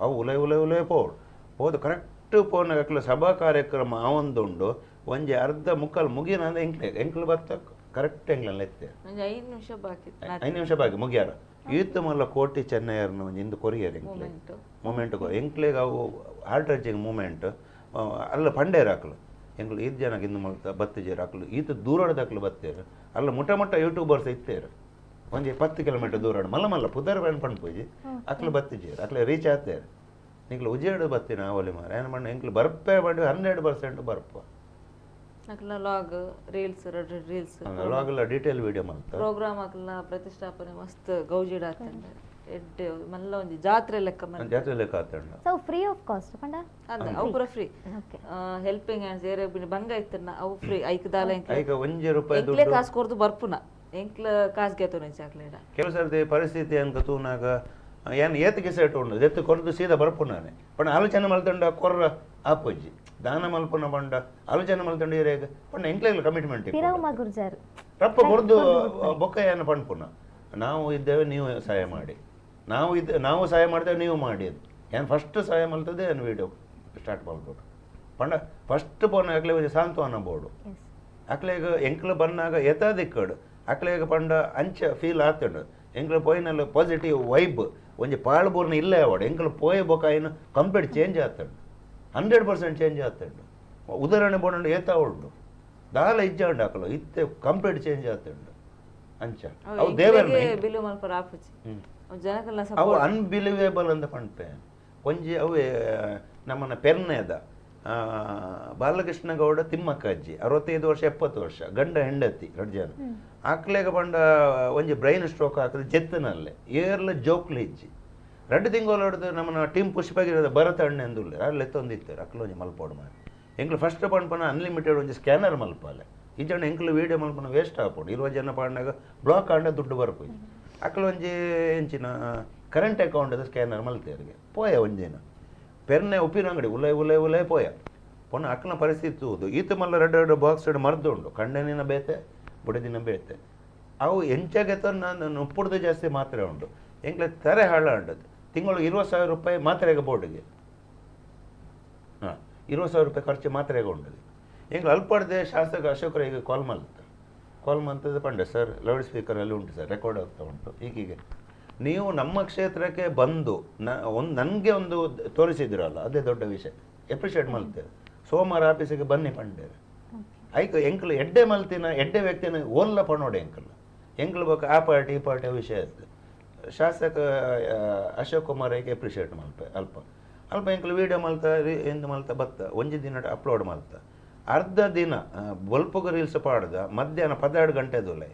ಅವು ಉಲೆ ಉಲೆ ಉಲೆ ಪೋಡು ಪೋದು ಕರೆಕ್ಟ್ ಪೋನಾಗ ಅಕ್ಲ ಸಭಾ ಕಾರ್ಯಕ್ರಮ ಆವೊಂದುಂಡು ಒಂಜಿ ಅರ್ಧ ಮುಕ್ಕಾಲು ಮುಗಿನ ಅಂದ್ರೆ ಎಂಕ್ಲೆ ಎಂಕ್ಲು ಬತ್ತ ಕರೆಕ್ಟ್ ಎಂಕ್ಲನ್ನ ಎತ್ತೇರು ಒಂಜಿ 5 ನಿಮಿಷ ಬಾಕಿ 5 ನಿಮಿಷ ಬಾಕಿ ಮುಗಿಯಾರ ಈತ್ ಮಲ್ಲ ಕೋಟಿ ಚೆನ್ನಯ್ಯರ್ನ ಒಂಜಿ ಇಂದು ಕೊರಿಯರ್ ಎಂಕ್ಲೆ ಮೂಮೆಂಟ್ ಎಂಕ್ಲೆಗ್ ಅವು ಹಾರ್ಟ್ ಟಚಿಂಗ್ ಮೂಮೆಂಟ್ ಅಲ್ಲ ಪಂಡೇರ್ ಹಾಕಲು ಎಂಕ್ಲು ಈತ್ ಜನಕ್ಕೆ ಇಂದು ಮಲ್ತ ಬತ್ತಿಜೇರು ಅಕ್ಲು ಈತ ದೂರದಕ್ಲು ಬತ್ತೇರು ಅಲ್ಲ ಮುಟ್ಟ ಮುಟ್ಟ ಯೂಟ್ಯೂಬರ್ಸ್ ಇತ್ತೇರು ಒಂಜಿ 10 ಕಿಲೋಮೀಟರ್ ದೂರ ಮಲ್ಲ ಮಲ್ಲ ಪುದರ್ ಪಣ್ಪೂಜಿ ಅಕ್ಲು ಬತ್ತಿಜೇರು ಅಕ್ಲೆ ರೀಚ್ ಆತೇರು ನಿಂಕ್ಲು ಉಜೇಡು ಬತ್ತಿನ ಆವಲಿ ಮಾರ ಏನು ಮಣ್ಣ ಎಂಕ್ಲು ಬರ್ಪೆ ಬಂದು 100% ಬರ್ಪ ಅಕ್ಲ ಲಾಗ್ ರೀಲ್ಸ್ ರೀಲ್ಸ್ ಲಾಗೆಲ್ಲ ಡೀಟೇಲ್ ವಿಡಿಯೋ ಮಲ್ತ ಪ್ರೋಗ್ರಾಮ್ ಅಕ್ಲ ಪ್ರತಿಷ್ಠಾಪನೆ ಮಸ್ತ್ ಗೌಜಿಡ್ ಆತಂಡ ಎಡ್ಡೆ ಮಲ್ಲ ಒಂಜಿ ಜಾತ್ರೆ ಲೆಕ್ಕ ಮಲ್ಲ ಜಾತ್ರೆ ಲೆಕ್ಕ ಆತಂಡ. ಸೊ ಫ್ರೀ ಆಫ್ ಕಾಸ್ಟ್ ಪಂಡ ಅಂದ ಅವು ಪೂರ ಫ್ರೀ. ಓಕೆ. ಹೆಲ್ಪಿಂಗ್ ಹ್ಯಾಂಡ್ಸ್ ಏರೆ ಬಂಗ ಇತ್ತನ್ನ ಅವು ಫ್ರೀ ಐಕ್ ದಾಲ ಐಕ 1 ರೂಪಾಯಿ ಎಂಕ್ಲೆ ಕಾಸು ಕೊರ್ದು ಬರ್ಪುನ ಎಂಕ್ಲ ಕಾಸು ಗೆತೋನೆ ಚಾಕ್ಲೇಡ. ಕೆಲವು ಸರ್ತಿ ಪರಿಸ್ಥಿತಿ ಅಂಕ ತೂನಾಗ ಏನು ಏತಿಗೆ ಸೆಟ್ ಉಂಡು ಎತ್ತು ಕೊರ್ದು ಸೀದಾ ಬರ್ಪುನಾನೆ ಪಂಡ ಆಲೋಚನೆ ಮಲ್ತಂಡ ಕೊರ್ರ ಆಪೊಜ್ಜಿ ದಾನ ಮಲ್ಪುನ ಪಂಡ ಆಲೋಚನೆ ಮಲ್ತಂಡ ಏರಿಯಾಗ ಪಂಡ ಎಂಕ್ಲೆಗ್ಲ ಕಮಿಟ್ಮೆಂಟ್ ಪಿರವು ಗುರ್ಜಾರು ರಪ್ಪ ಕೊರ್ದು ಬೊಕ್ಕ ಏನು ಪಣ್ಪುನ ನಾವು ಇದ್ದೇವೆ ನೀವು ಸಹಾಯ ಮಾಡಿ ನಾವು ಇದ್ದ ನಾವು ಸಹಾಯ ಮಾಡ್ತೇವೆ ನೀವು ಮಾಡಿ ಅದು ಏನು ಫಸ್ಟ್ ಸಹಾಯ ಮಲ್ತದೆ ಏನು ವೀಡಿಯೋ ಸ್ಟಾರ್ಟ್ ಮಾಡ್ಬೋದು ಪಂಡ ಫಸ್ಟ್ ಪೋನ ಅಕ್ಲೆ ಒಂಜಿ ಸಾಂತ್ವನ ಬೋರ್ಡು ಅಕ್ಲೆಗ್ ಎಂಕ್ಲ ಬನ್ನಾಗ ಎತ್ತಾದಿಕ್ಕಡು ಅಕ್ಲೆಗ್ ಪಂಡ ಅಂಚ ಫೀಲ್ ಆತಂಡು ಎಂಕ್ಲ ಪೋಯಿನಲ್ಲ ಪಾಸಿಟಿವ್ ವೈಬ್ ಒಂಜಿ ಪಾಳು ಬೋರ್ನ ಇಲ್ಲೇ ಅವಾಡು ಎಂಕ್ಲ ಪೋಯ ಬೊಕ ಏನು ಕಂಪ್ಲೀಟ್ ಚೇಂಜ್ ಆತಂಡು 100% ಚೇಂಜ್ ಆತಂಡು. ಉದಾಹರಣೆ ಬೋರ್ಡ್ ಏತಾ ಉಂಡು ದಾಲ ಇಜ್ಜಾಂಡು ಅಕಲು ಇತ್ತೆ ಕಂಪ್ಲೀಟ್ ಚೇಂಜ್ ಆತಂಡು ಅಂಚ ಅವು ದೇವರ ಬಿಲು ಮಲ್ಪರ ಆಪುಜಿ ಜನಕಲ್ನ ಅವು ಅನ್ಬಿಲೀವೇಬಲ್ ಅಂತ ಪಣ್ಪೆ ಒಂಜಿ ಅವು ನಮ್ಮನ್ನ ಪೆರ್ನೆದ ಬಾಲಕೃಷ್ಣ ಗೌಡ ತಿಮ್ಮಕ್ಕ ಅಜ್ಜಿ 65 ವರ್ಷ 70 ವರ್ಷ ಗಂಡ ಹೆಂಡತಿ ಎರಡು ಜನ ಆಕ್ಲೆಗ ಪಂಡ ಒಂಜಿ ಬ್ರೈನ್ ಸ್ಟ್ರೋಕ್ ಹಾಕಿದ್ರೆ ಜೆತ್ತನಲ್ಲೇ ಏರ್ಲ ಜೋಕ್ಲು ಇಜ್ಜಿ 2 ತಿಂಗಳು ಹೊಡೆದು ನಮ್ಮನ್ನ ಟೀಮ್ ಪುಷ್ಪಗಿರೋದು ಭರತ ಅಣ್ಣ ಎಂದುಲ್ಲೆ ಅಲ್ಲಿ ಎತ್ತೊಂದಿತ್ತಾರೆ ಅಕ್ಲು ಒಂಜಿ ಮಲ್ಪೋಡು ಮಾರಿ ಎಂಕ್ಲು ಫಸ್ಟ್ ಪಣ್ಪನ ಅನ್ಲಿಮಿಟೆಡ್ ಒಂಜಿ ಸ್ಕ್ಯಾನರ್ ಮಲ್ಪಾಲೆ ಈ ಜನ ಎಂಕ್ಲು ವೀಡಿಯೋ ಮಲ್ಪನ ವೇಸ್ಟ್ ಆಪೋಡು 20 ಜನ ಪಾಂಡಾಗ ಬ್ಲಾಕ್ ಆಂಡ ದುಡ್ಡು ಬರ್ಪೋಯಿ ಅಕ್ಲು ಒಂಜಿ ಎಂಚಿನ ಕರೆಂಟ್ ಅಕೌಂಟ್ ಸ್ಕ್ಯಾನರ್ ಮಲ್ತೇರಿಗೆ ಪೋಯ ಒಂಜಿನ ಪೆರ್ನೆ ಉಪ್ಪಿನ ಅಂಗಡಿ ಉಲೈ ಉಲೈ ಉಲೈ ಪೋಯ ಪೊನ್ನ ಅಕ್ಕನ ಪರಿಸ್ಥಿತಿ ತೂದು ಈತ ಮಲ್ಲ 2 2 ಬಾಕ್ಸ್ ಮರ್ದುಂಡು ಕಂಡನಿನ ಬೇತೆ ಬುಡದಿನ ಬೇತೆ ಅವು ಎಂಚಾಗೆತ್ತ ನಾನು ಉಪ್ಪುಡ್ದು ಜಾಸ್ತಿ ಮಾತ್ರೆ ಉಂಟು ಎಂಕ್ಲೆ ತರೆ ಹಾಳ ಉಂಟು ತಿಂಗಳು 20,000 ರೂಪಾಯಿ ಮಾತ್ರೆಗೆ ಬೋರ್ಡಿಗೆ ಹಾಂ 20,000 ರೂಪಾಯಿ ಖರ್ಚು ಮಾತ್ರೆಗೆ ಉಂಟು ಎಂಕ್ಲೆ ಅಲ್ಪಡ್ದೆ ಶಾಸಕ ಅಶೋಕರಿಗೆ ಕಾಲ್ ಮಲ್ತ ಕಾಲ್ ಮಂತದ ಪಂಡೆ ಸರ್ ಲೌಡ್ ಸ್ಪೀಕರಲ್ಲಿ ಉಂಟು ಸರ್ ರೆಕಾರ್ಡ್ ಆಗ್ತಾ ಉಂಟು ಈಗೀಗ ನೀವು ನಮ್ಮ ಕ್ಷೇತ್ರಕ್ಕೆ ಬಂದು ಒಂದು ನನಗೆ ಒಂದು ತೋರಿಸಿದ್ರಲ್ಲ ಅದೇ ದೊಡ್ಡ ವಿಷಯ ಎಪ್ರಿಷಿಯೇಟ್ ಮಾಡ್ತೇವೆ ಸೋಮವಾರ ಆಫೀಸಿಗೆ ಬನ್ನಿ ಪಂಡೇರು ಐಕ್ ಎಂಕ್ಲು ಎಡ್ಡೆ ಮಲ್ತಿನ ಎಡ್ಡೆ ವ್ಯಕ್ತಿನ ಓಲ್ಲ ಪಣೋಡು ಎಂಕಲ್ ಎಂಕ್ಲು ಬೊಕ್ಕ ಆ ಪಾರ್ಟಿ ಈ ಪಾರ್ಟಿ ವಿಷಯ ಆಯ್ತು ಶಾಸಕ ಅಶೋಕ್ ಕುಮಾರ್ ಐಕೆ ಎಪ್ರಿಷಿಯೇಟ್ ಮಲ್ಪೆ ಅಲ್ಪ ಅಲ್ಪ ಎಂಕ್ಲು ವೀಡಿಯೋ ಮಲ್ತ ಎಂದು ಮಲ್ತ ಬತ್ತ ಒಂಜಿ ದಿನ ಅಪ್ಲೋಡ್ ಮಲ್ತ ಅರ್ಧ ದಿನ ಬೊಲ್ಪುಗ ರೀಲ್ಸ್ ಪಾಡ್ದ ಮಧ್ಯಾಹ್ನ 12 ಗಂಟೆದುಲೆ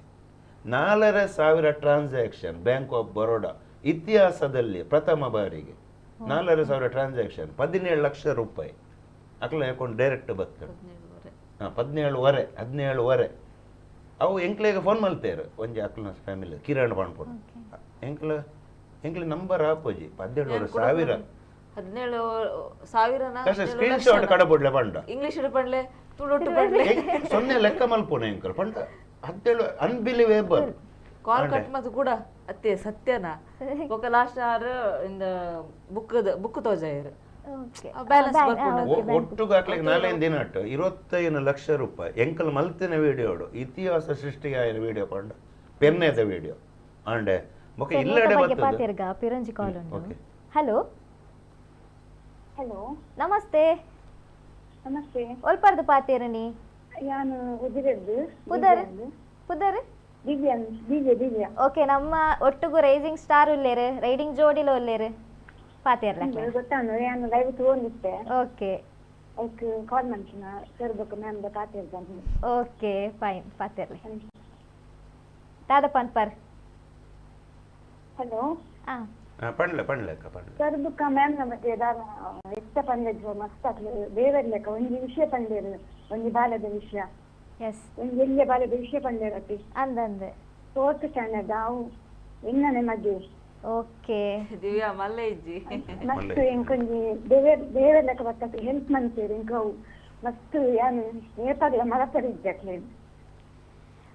4,500 ಟ್ರಾನ್ಸಾಕ್ಷನ್ ಬ್ಯಾಂಕ್ ಆಫ್ ಬರೋಡಾ ಇತಿಹಾಸದಲ್ಲಿ ಪ್ರಥಮ ಬಾರಿಗೆ 4,500 ಟ್ರಾನ್ಸಾಕ್ಷನ್ 17 ಲಕ್ಷ ರೂಪಾಯಿ ಅಕ್ಲ ಅಕೌಂಟ್ ಡೈರೆಕ್ಟ್ ಬರ್ತದೆ ಹಾಂ 17.5 17.5 ಅವು ಎಂಕ್ಲೆಗೆ ಫೋನ್ ಮಲ್ತೇರು ಒಂಜಿ ಅಕ್ಲನ ಫ್ಯಾಮಿಲಿ ಕಿರಣ್ ಪಣ್ಪುಡು ಎಂಕ್ಲ ಎಂಕ್ಲೆ ನಂಬರ್ ಆಪೋಜಿ 17,500 17,000 ಸ್ಕ್ರೀನ್ ಶಾಟ್ ಕಡಬುಡ್ಲೆ ಪಂಡ ಇಂಗ್ಲಿಷ್ ಪಂಡ್ಲೆ ತುಳುಟು ಪಂಡ್ಲೆ 0 ಲೆಕ್ಕ ಮಲ್ಪುನ ಎಂಕಲ್ ಪಂಡ 17 ಅನ್ಬಿಲೀವೇಬಲ್ ಕಾಲ್ ಕಟ್ ಮತ್ತು ಕೂಡ ಅತ್ತೆ ಸತ್ಯನಾ ಬೊಕ ಲಾಸ್ಟ್ ಆರ್ ಇಂದ ಬುಕ್ ಬುಕ್ ತೋಜಾಯರು ಬ್ಯಾಲೆನ್ಸ್ ಒಟ್ಟುಗೆ ಹಾಕ್ಲಿಕ್ಕೆ 4 ದಿನ ಅಟ್ಟು 25 ಲಕ್ಷ ರೂಪಾಯಿ ಎಂಕಲ್ ಮಲ್ತಿನ ವಿಡಿಯೋಡು ಇತಿಹಾಸ ಸೃಷ್ಟಿಯಾಯಿನ ವಿಡಿಯೋ ಪಂಡ ಪೆನ್ನೆದ ವಿಡಿಯೋ ಆಂಡೆ ಬೊಕ ಇಲ್ಲಡೆ ಬರ್ತದೆ ಪಿರಂಜಿ ಕಾಲ್ ಉಂಟು. ಹಲೋ ಹಲೋ ನಮಸ್ತೆ. ನಮಸ್ತೆ. ಒಲ್ಪರ್ದು ಪಾತೇರನಿ ಯಾನು ಉಜಿರೆದ್ದು. ಪುದರ್ ಪುದರ್ ದಿವ್ಯಾ ದಿವ್ಯ ದಿವ್ಯಾ. ಓಕೆ, ನಮ್ಮ ಒಟ್ಟುಗು ರೈಸಿಂಗ್ ಸ್ಟಾರ್ ಉಲ್ಲೇರು, ರೈಡಿಂಗ್ ಜೋಡಿಲ ಉಲ್ಲೇರು ಪಾತೇರ್ಲ ಗೊತ್ತಾನು ಯಾನು ಲೈವ್ ತಗೊಂಡಿತ್ತೆ. ಓಕೆ ಓಕೆ ಕಾಲ್ ಮಾಡ್ತೀನಿ ಸರ್ ಬೊಕ ಮ್ಯಾಮ್ ಬ ಪಾತೇರ್ದ. Okay fine ಪಾತೇರ್ಲೆ. ದಾದ ಪನ್ಪರ್. ಹಲೋ ಪಂಡ್ಲೆ ಪಂಡ್ಲೆ ಅಕ್ಕ ಪಂಡ್ಲೆ ಸರ್ ಬುಕ್ಕ ಮ್ಯಾಮ್ ನಮಗೆ ದಾದ ಎತ್ತ ಪಂಡೆಜ್ವ ಮಸ್ತ್ ಆಗ್ತದೆ ಬೇವರ್ಲೆಕ್ಕ ಒಂಜಿ ವಿಷಯ ಪಂಡೇರು ಒಂಜಿ ಬಾಲದ ವಿಷಯ. ಎಸ್ ಒಂಜಿ ಎಲ್ಲಿಯ ಬಾಲದ ವಿಷಯ ಪಂಡೇರತಿ ಅಂದಂದೆ ಫೋರ್ತ್ ಸ್ಟ್ಯಾಂಡರ್ಡ್ ಅವು ಇನ್ನನೆ ಮದುವೆ. ಓಕೆ ದಿವ್ಯಾ ಮಲ್ಲೆ ಇಜ್ಜಿ ಮಸ್ತ್ ಎಂಕೊಂಜಿ ದೇವರ್ ದೇವರ್ಲೆಕ್ಕ ಬರ್ತದೆ ಹೆಲ್ಪ್ ಮಂತೇರು ಇಂಕ ಅವು ಮಸ್ತ್ ಯಾನು ನೇಪಾದ ಮರಪಡಿ ಇದ್ದಕ್ಲೆ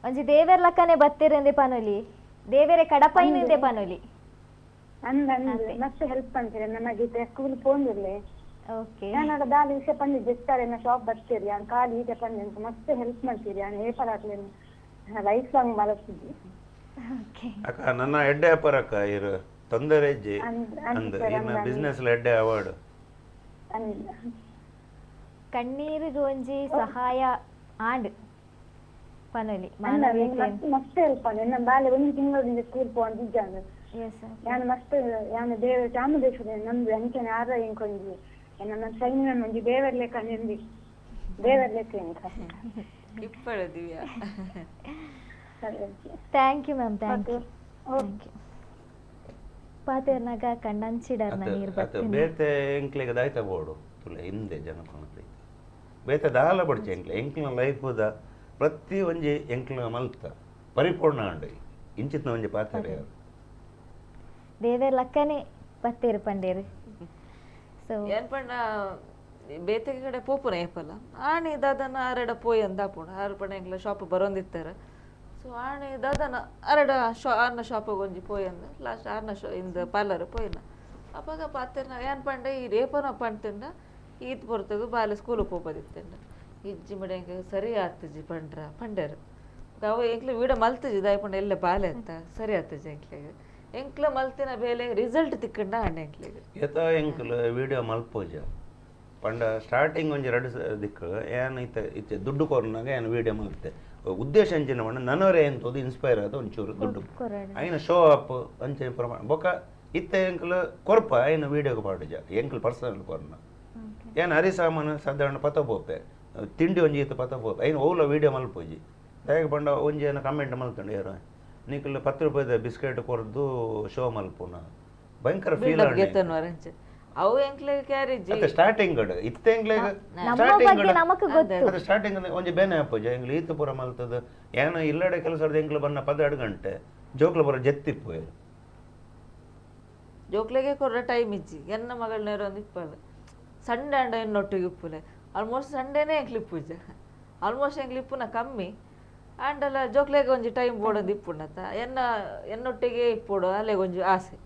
ಒಂಜಿ ದೇವರ್ ಲಕ್ಕನೆ ಬತ್ತೀರಂದೆ ಪನೊಲಿ ದೇವರೇ ಕಡಪೈನಿಂದೆ ಪನೊಲಿ ಅಂದ ಮಸ್ತ್ ಹೆಲ್ಪ್ ಅಂತೀರ ನಮಗೆ ಸ್ಕೂಲ್ ಪೋಂದಿರ್ಲೆ. ಓಕೆ ನಾನು ದಾಲ ವಿಷಯ ಪಂಡಿ ಜೆಸ್ತಾರೆ ಶಾಪ್ ಬರ್ತೀರಿ ನಾನು ಖಾಲಿ ಈಟೆ ಪಂಡಿ ಅಂತ ಮಸ್ತ್ ಹೆಲ್ಪ್ ಮಾಡ್ತೀರಿ ನಾನು ಏಪಲ್ ಹಾಕ್ಲೇನು ಲೈಫ್ ಲಾಂಗ್ ಮಲಸಿದ್ದೆ. ಅಕ್ಕ ನನ್ನ ಎಡ್ಡೆ ಅಪ್ಪರ ಅಕ್ಕ ಇರು ತೊಂದರೆ ಇಜ್ಜಿ ಅಂದ್ ಅಂದ್ ಸರ್ ಇನ್ನ ಅಂದ್ ಬಿಸ್ನೆಸ್ ಎಡ್ಡೆ ಅವಾರ್ಡ್. ಅಂದ್. ಕಣ್ಣೀರಿಗೆ ಒಂಜಿ ಸಹಾಯ ಆಂಡ್ ಪನೊಲಿ ಅಂದ ಮಾನವೀಯತೆ. ಮಸ್ತ್ ಮಸ್ತ್ ಹೆಲ್ಪ್ ಆಂಡ್. ಎನ್ನ ಬಾಲೆ ಒಂಜಿ ತಿಂಗಳು ಸ್ಕೂಲ್ ಪೋವೊಂದು ಎಸ್. ಯಾನ್ ಮಸ್ತ್ ಯಾನ್ ದೇವ ಚಾಮುಂಡೇಶ್ವರಿ ನಂಬು ಅಂಚನೆ ಆರ ಎಂಕೊಂಜಿ ನನ್ನ ಸೈನ್ಯ ಒಂಜಿ ದೇವರ್ ಲೆಕ್ಕ ನೆಂದಿ ದೇವರ್ ಲೆಕ್ಕ ಎಂಕ. ಇಪ್ಪಳು Divya. Thank you ma'am, thank you. Okay. Thank you. ಪಾತೆರ್ನಾಗ ಕಣ್ಣಂಚಿಡರ್ನ ನೀರು ಅತ್ತ ಬರ್ತೀನಿ. ಬೇತೆ ಎಂಕ್ಲೆಗ್ ದಾಯ್ತ ಬೋಡು ತುಲೆ ಹಿಂದೆ ಜನಕುನ ಪ್ರೀತಿ ಬೇತೆ ದಾಲ ಬಡ್ಚೆ ಎಂಕ್ಲೆ ಎಂಕ್ಲಿನ ಲೈಫ್ದ ಪ್ರತಿ ಒಂಜಿ ಎಂಕ್ಲಿನ ಮಲ್ತ ಪರಿಪೂರ್ಣ ಅಂಡ್ ಇಂಚಿತ್ನ ಒಂಜಿ ಪಾತ್ರ ಯಾರು. ದೇವೆರ್ ಲಕ್ಕನೆ ಪತ್ತೇರು ಪಂಡೇರು. ಸೊ ಏನ್ ಪಂಡ ಬೇತೆ ಕಡೆ ಪೋಪುನ ಏಪಲ್ಲ ಆಣಿ ದಾದನ ಆರಡ ಪೋಯಿ ಅಂದ ಆಪುಂಡು. ಆರು ಪಂಡ ಎಂಕ್ಲ ಶಾಪ್ ಬರೋಂದಿತ್ತಾರೆ. ಸೊ ಆಣಿ ದಾದನ ಅರಡ ಶಾ ಆರ್ನ ಶಾಪಿಗೆ ಒಂಜಿ ಪೋಯಿ ಅಂದ ಲಾಸ್ಟ್ ಆರ್ನ ಶಾ ಇಂದ ಪಾರ್ಲರ್ ಪೋಯಿನ ಅಪಗ ಪಾತೆರ್ನ ಏನ್ ಪಂಡ ಈ ರೇಪನ ಪಂಡ್ತಿಂಡ ಈತ್ ಪೊರ್ತುಗು ಬಾಲೆ ಸ್ಕೂಲ್ ಪೋಪದಿತ್ತಂಡ ಇಜ್ಜಿ ಮೇಡ ಎಂಕ್ ಸರಿ ಆತಜಿ ಪಂಡ್ರ ಪಂಡೇರು. ಅವು ಎಂಕ್ಲೆ ವೀಡ ಮಲ್ತಜಿ ದಾಯ ಪಂಡ ಎಲ್ಲ ಬಾಲೆ ಅಂತ ಸರಿ ಆತಜಿ ಎಂಕ್ಲೆಗ್ ಎಂಕ್ಲ ಮಲ್ತಿನ ಬೇಲೆ ರಿಸಲ್ಟ್ ತಿಕ್ಕಂಡ ಅಂಡ ಎಂಕ್ಲೆಗ್. ಏತ ಎಂಕ್ಲ ವಿಡಿಯೋ ಮಲ್ಪೋಜ ಪಂಡ ಸ್ಟಾರ್ಟಿಂಗ್ ಒಂಜಿ ರಡ್ಡು ದಿಕ್ಕು ಏನ್ ಇತ್ತೆ ಇತ್ತೆ ದುಡ್ಡು ಕೊರ್ನಾಗ ಏನ್ ವಿಡಿಯೋ ಮಲ್ತೆ ಉದ್ದೇಶ ಅಂಚಿನ ಪಂಡ ನನವರೇ ಎಂತೋದು ಇನ್ಸ್ಪೈರ್ ಆದ ಒಂಚೂರು ದುಡ್ಡು ಕೊರಡು. ಐನ ಶೋ ಅಪ್ ಅಂಚೆ ಪ್ರಮಾಣ ಬೊಕ ಇತ್ತೆ ಎಂಕ್ಲ ಕೊರ್ಪ ಐನ ವಿಡಿಯೋಗೆ ಪಾಡುಜ ಎಂಕ್ಲ ಪರ್ಸನಲ್ ಕೊರ್ನ ಏನ್ ಅರಿ ಸಾಮಾನು ಸಾಧಾರಣ ಪತ ಪೋಪೆ ತಿಂಡಿ ಒಂಜಿ ಇತ್ತು ಪತ ಪೋಪೆ ಐನ ಓಲ ವಿಡಿಯೋ ಮಲ್ಪೋಜಿ ದಾಯಕ ಪಂಡ ಒಂಜಿ ಏನ ಕಮೆಂಟ್ ಮಲ್ತಂಡು ಯಾರು ನಿಕ್ಲ 10 ರೂಪಾಯಿದ ಬಿಸ್ಕೆಟ್ ಕೊರ್ದು ಶೋ ಮಲ್ಪುನ ಭಯಂಕರ ಫೀಲ್ ಬಿಲ್ಡಪ್ ಗೆತ್ತನ್ವರ ಅಂಚೆ ಅವು ಎಂಕ್ಲೆಗ್ ಕ್ಯಾರೇಜ್ ಸ್ಟಾರ್ಟಿಂಗ್ ಇತ್ತೆ ಎಂಕ್ಲೆಗ್ ನಮ್ಮ ಸ್ಟಾರ್ಟಿಂಗ್ ಬಗ್ಗೆ ನಮಕ್ ಗೊತ್ತು. ಅದು ಸ್ಟಾರ್ಟಿಂಗ್ ಒಂಜಿ ಬೇನೆ ಆಪುಜ ಎಂಕ್ಲು ಈತ ಪೂರ ಮಲ್ತದ ಏನ ಇಲ್ಲಡೆ ಕೆಲಸ ಎಂಕ್ಲು ಬನ್ನ 12 ಗಂಟೆ ಜೋಕ್ಲು ಬರ ಜೆತ್ತಿಪ್ಪು ಜೋಕ್ಲೆಗೆ ಕೊರ್ರ ಟೈಮ್ ಇಜ್ಜಿ ಎನ್ನ ಮಗಳ್ ಒಂದು ಇಪ್ಪಲ್ಲ ಸಂಡೆ ಅಂಡ ಎನ್ನೊಟ್ಟಿಗೆ ಇಪ್ಪುಲೆ ಆಲ್ಮೋಸ್ಟ್ ಸಂಡೇನೇ ಎಂಕ್ಲು ಇಪ್ಪುಜ ಆಲ್ಮೋಸ್ಟ್ ಎಂಕ್ಲು ಇಪ್ಪುನ ಕಮ್ಮಿ ಆಂಡಲ ಜೋಕ್ಲೆಗೆ ಒಂಜಿ ಟೈಮ್ ಬೋಡೊಂದು ಇಪ್ಪುಂಡತ್ತ ಎನ್ನ ಎನ್ನೊಟ್ಟಿಗೆ ಇಪ್ಪೊಡು ಅಲ್ಲೆಗ್ ಒಂಜಿ ಆಸೆ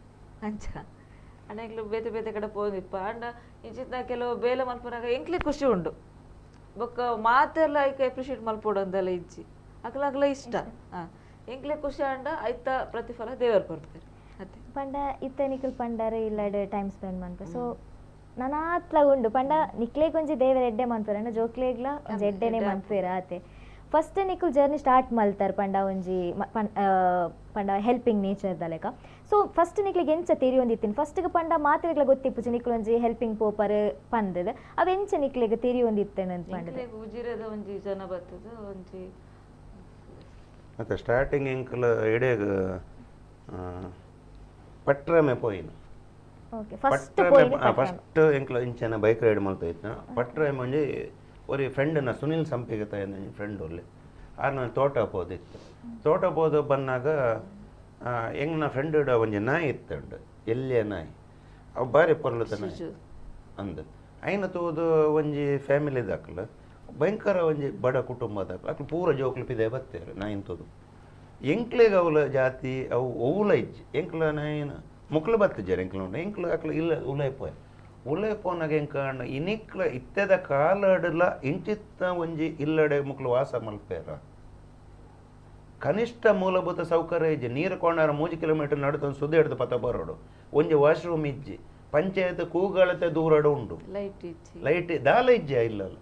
ಅಂಚ ಅಂಡ ಎಂಕ್ಲು ಬೇತೆ ಬೇತೆ ಕಡೆ ಪೋಂದಿಪ್ಪ ಅಂಡ ಇಂಚಿತ್ನ ಕೆಲವು ಬೇಲೆ ಮಲ್ಪುನಾಗ ಎಂಕ್ಲೆ ಖುಷಿ ಉಂಡು ಬೊಕ್ಕ ಮಾತೆಲ್ಲ ಐಕ್ ಅಪ್ರಿಷಿಯೇಟ್ ಮಲ್ಪೊಡು ಅಂದೆಲ್ಲ ಇಜ್ಜಿ ಅಕ್ಲ ಅಕ್ಲ ಇಷ್ಟ ಎಂಕ್ಲೆ ಖುಷಿ ಅಂಡ ಐತ ಪ್ರತಿಫಲ ದೇವರು ಕೊರ್ಪೆರ್ ಅತೆ. ಪಂಡ ಇತ್ತೆ ನಿಕುಲ್ ಪಂಡಾರೆ ಇಲ್ಲಡ್ ಟೈಮ್ ಸ್ಪೆಂಡ್ ಮನ್ಪ ಸೊ ನನಾತ್ಲ ಉಂಡು ಪಂಡ ನಿಕ್ಲೆಗ್ ಒಂಜಿ ದೇವೆರ್ ಎಡ್ಡೆ ಮನ್ಪೆರ್ ಅಂಡ ಜೋಕ್ಲೆಗ್ಲ ಒಂಜಿ ಎಡ್ಡೆನೆ ಮನ್ಪೆರ್ ಆತೆ. ಫಸ್ಟ್ ನಿಕುಲ್ ಜರ್ನಿ ಸ್ಟಾರ್ಟ್ ಮಲ್ತಾರ್ ಪಂಡ ಒಂಜಿ ಪಂಡ ಹೆಲ್ಪಿಂಗ್ ನೇಚರ್ ದ ಲೆಕ. ಸೊ ಫಸ್ಟ್ ನಿಕ್ಲೆಗ್ ಎಂಚ ತೆರಿಯೊಂದಿತ್ತಿನ ಫಸ್ಟ್ಗೆ ಪಂಡ ಮಾತೆರೆಗ್ಲ ಗೊತ್ತಿಪ್ಪುಜಿ ನಿಕ್ಲು ಒಂಜಿ ಹೆಲ್ಪಿಂಗ್ ಪೋಪರ್ ಪಂದದ್ ಅವ್ ಎಂಚ ನಿಕ್ಲೆಗ್ ತೆರಿಯೊಂದಿತ್ತೇನೆ ಅಂತ ಪಂಡದ್. ಎಂಕ್ಲೆಗ್ ಉಜಿರೆದ ಒಂಜಿ ಜನ ಬತ್ತದ ಒಂಜಿ ಮತ್ತೆ ಸ್ಟಾರ್ಟಿಂಗ್ ಎಂಕ್ಲ ಎಡೆಗ್ ಪಟ್ರಮೆ ಪೋಯಿನ. ಓಕೆ, ಫಸ್ಟ್ ಪೋಯಿನ ಫಸ್ಟ್ ಎಂಕ್ಲ ಇಂಚನ ಬೈಕ್ ರೈಡ್ ಮಲ್ತ ಇತ್ತಿನ ಪಟ್ರಮೆ ಒಂಜಿ ಒರಿ ಫ್ರೆಂಡ್ನ ಸುನಿಲ್ ಸಂಪಿಗೆ ಒಂಜಿ ಫ್ರೆಂಡ್ ಒಲ್ಲೆ ಆರ್ನ ತೋಟ ಪೋದಿತ್ತು. ತೋಟ ಪೋದು ಬನ್ನಾಗ ಎಂಗ್ನ ಫ್ರೆಂಡ್ ಒಂಜಿ ನಾಯಿ ಇತ್ತುಂಡು ಎಲ್ಲಿಯ ನಾಯಿ ಅವು ಬಾರಿ ಪೊರ್ಲುದ ನಾಯಿ ಅಂದ್ ಐನ ತೂದು ಒಂಜಿ ಫ್ಯಾಮಿಲಿ ದಾಖಲು ಭಯಂಕರ ಒಂಜಿ ಬಡ ಕುಟುಂಬ ದಾಖಲು ಅಕ್ಲು ಪೂರ ಜೋಕ್ಲು ಪಿದೆ ಬತ್ತೇರು ನಾಯಿನ್ ತೂದು ಎಂಕ್ಲೆಗ್ ಅವಲ ಜಾತಿ ಅವು ಒವ್ಲ ಇಜ್ಜಿ ಎಂಕ್ಲ ನಾಯಿನ ಮುಕ್ಲು ಬತ್ತಿಜ್ಜಾರ ಎಂಕ್ಲ ಉಂಡು ಎಂಕ್ಲು ಅಕ್ಲು ಇಲ್ಲ ಉಲೈ ಪೋಯ ಉಲೈ ಪೋನಾಗ ಎಂಕ ಇನಿಕ್ಲ ಇತ್ತೆದ ಕಾಲಡ್ಲ ಇಂಚಿತ್ತ ಒಂಜಿ ಇಲ್ಲಡೆ ಮುಕ್ಲು ವಾಸ ಮಲ್ಪೇರ ಕನಿಷ್ಠ ಮೂಲಭೂತ ಸೌಕರ್ಯ ಇಜ್ಜಿ ನೀರು ಕೊಂಡಾರ 3 ಕಿಲೋಮೀಟರ್ ನಡುತ್ತೊಂದು ಸುದ್ದಿ ಹಿಡಿದು ಪತ ಬರೋಡು ಒಂಜಿ ವಾಶ್ರೂಮ್ ಇಜ್ಜಿ ಪಂಚಾಯತ್ ಕೂಗಳತೆ ದೂರಡು ಉಂಡು ಲೈಟ್ ಇಜ್ಜಿ ಲೈಟ್ ದಾಲ ಇಜ್ಜಿ ಇಲ್ಲಲ್ಲ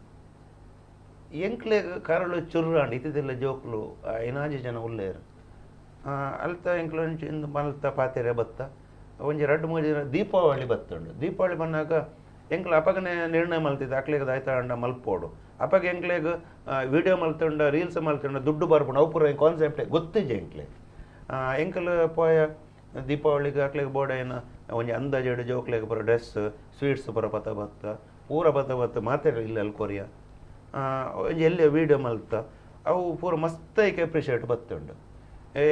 ಎಂಕ್ಲೆ ಕರಳು ಚುರ್ರಾಂಡ್ ಇತ್ತಿದ್ದೆಲ್ಲ ಜೋಕ್ಲು ಐನಾಜಿ ಜನ ಉಲ್ಲೇರು ಅಲ್ತ ಎಂಕ್ಲು ಒಂಚಿ ಇಂದು ಮಲ್ತ ಪಾತೆರೆ ಬತ್ತ ಒಂಜಿ 2-3 ದಿನ ದೀಪಾವಳಿ ಬತ್ತುಂಡು. ದೀಪಾವಳಿ ಬಂದಾಗ ಎಂಕ್ಲು ಅಪಗನೆ ನಿರ್ಣಯ ಮಲ್ತಿದ್ದ ಅಕ್ಲೆಗ್ ದಾಯ್ತ ಅಂಡ ಮಲ್ಪೋಡು ಅಪಗ ಎಂಕ್ಲೆಗ್ ವಿಡಿಯೋ ಮಲ್ತುಂಡ ರೀಲ್ಸ್ ಮಲ್ತುಂಡ ದುಡ್ಡು ಬರ್ಪುಂಡು ಅವು ಪೂರ ಕಾನ್ಸೆಪ್ಟ್ ಗೊತ್ತಿಜ್ಜಿ ಎಂಕ್ಲೆ. ಎಂಕ್ಲು ಪೋಯ ದೀಪಾವಳಿಗೆ ಅಕ್ಲೆಗ್ ಬೋಡೈನ ಒಂಜಿ ಅಂದಾಜು ಜೋಕ್ಲೆಗ್ ಪೂರ ಡ್ರೆಸ್ ಸ್ವೀಟ್ಸ್ ಪೂರ ಪತ ಬತ್ತ ಪೂರ ಪತ ಬತ್ತ ಮಾತೆರ್ ಇಲ್ಲ ಅಲ್ಲಿ ಕೊರಿಯ ಒಂಜಿ ಎಲ್ಲೆ ವೀಡಿಯೋ ಮಲ್ತ ಅವು ಪೂರ ಮಸ್ತ್ ಐಕ್ ಎಪ್ರಿಷಿಯೇಟ್ ಬತ್ತುಂಡು.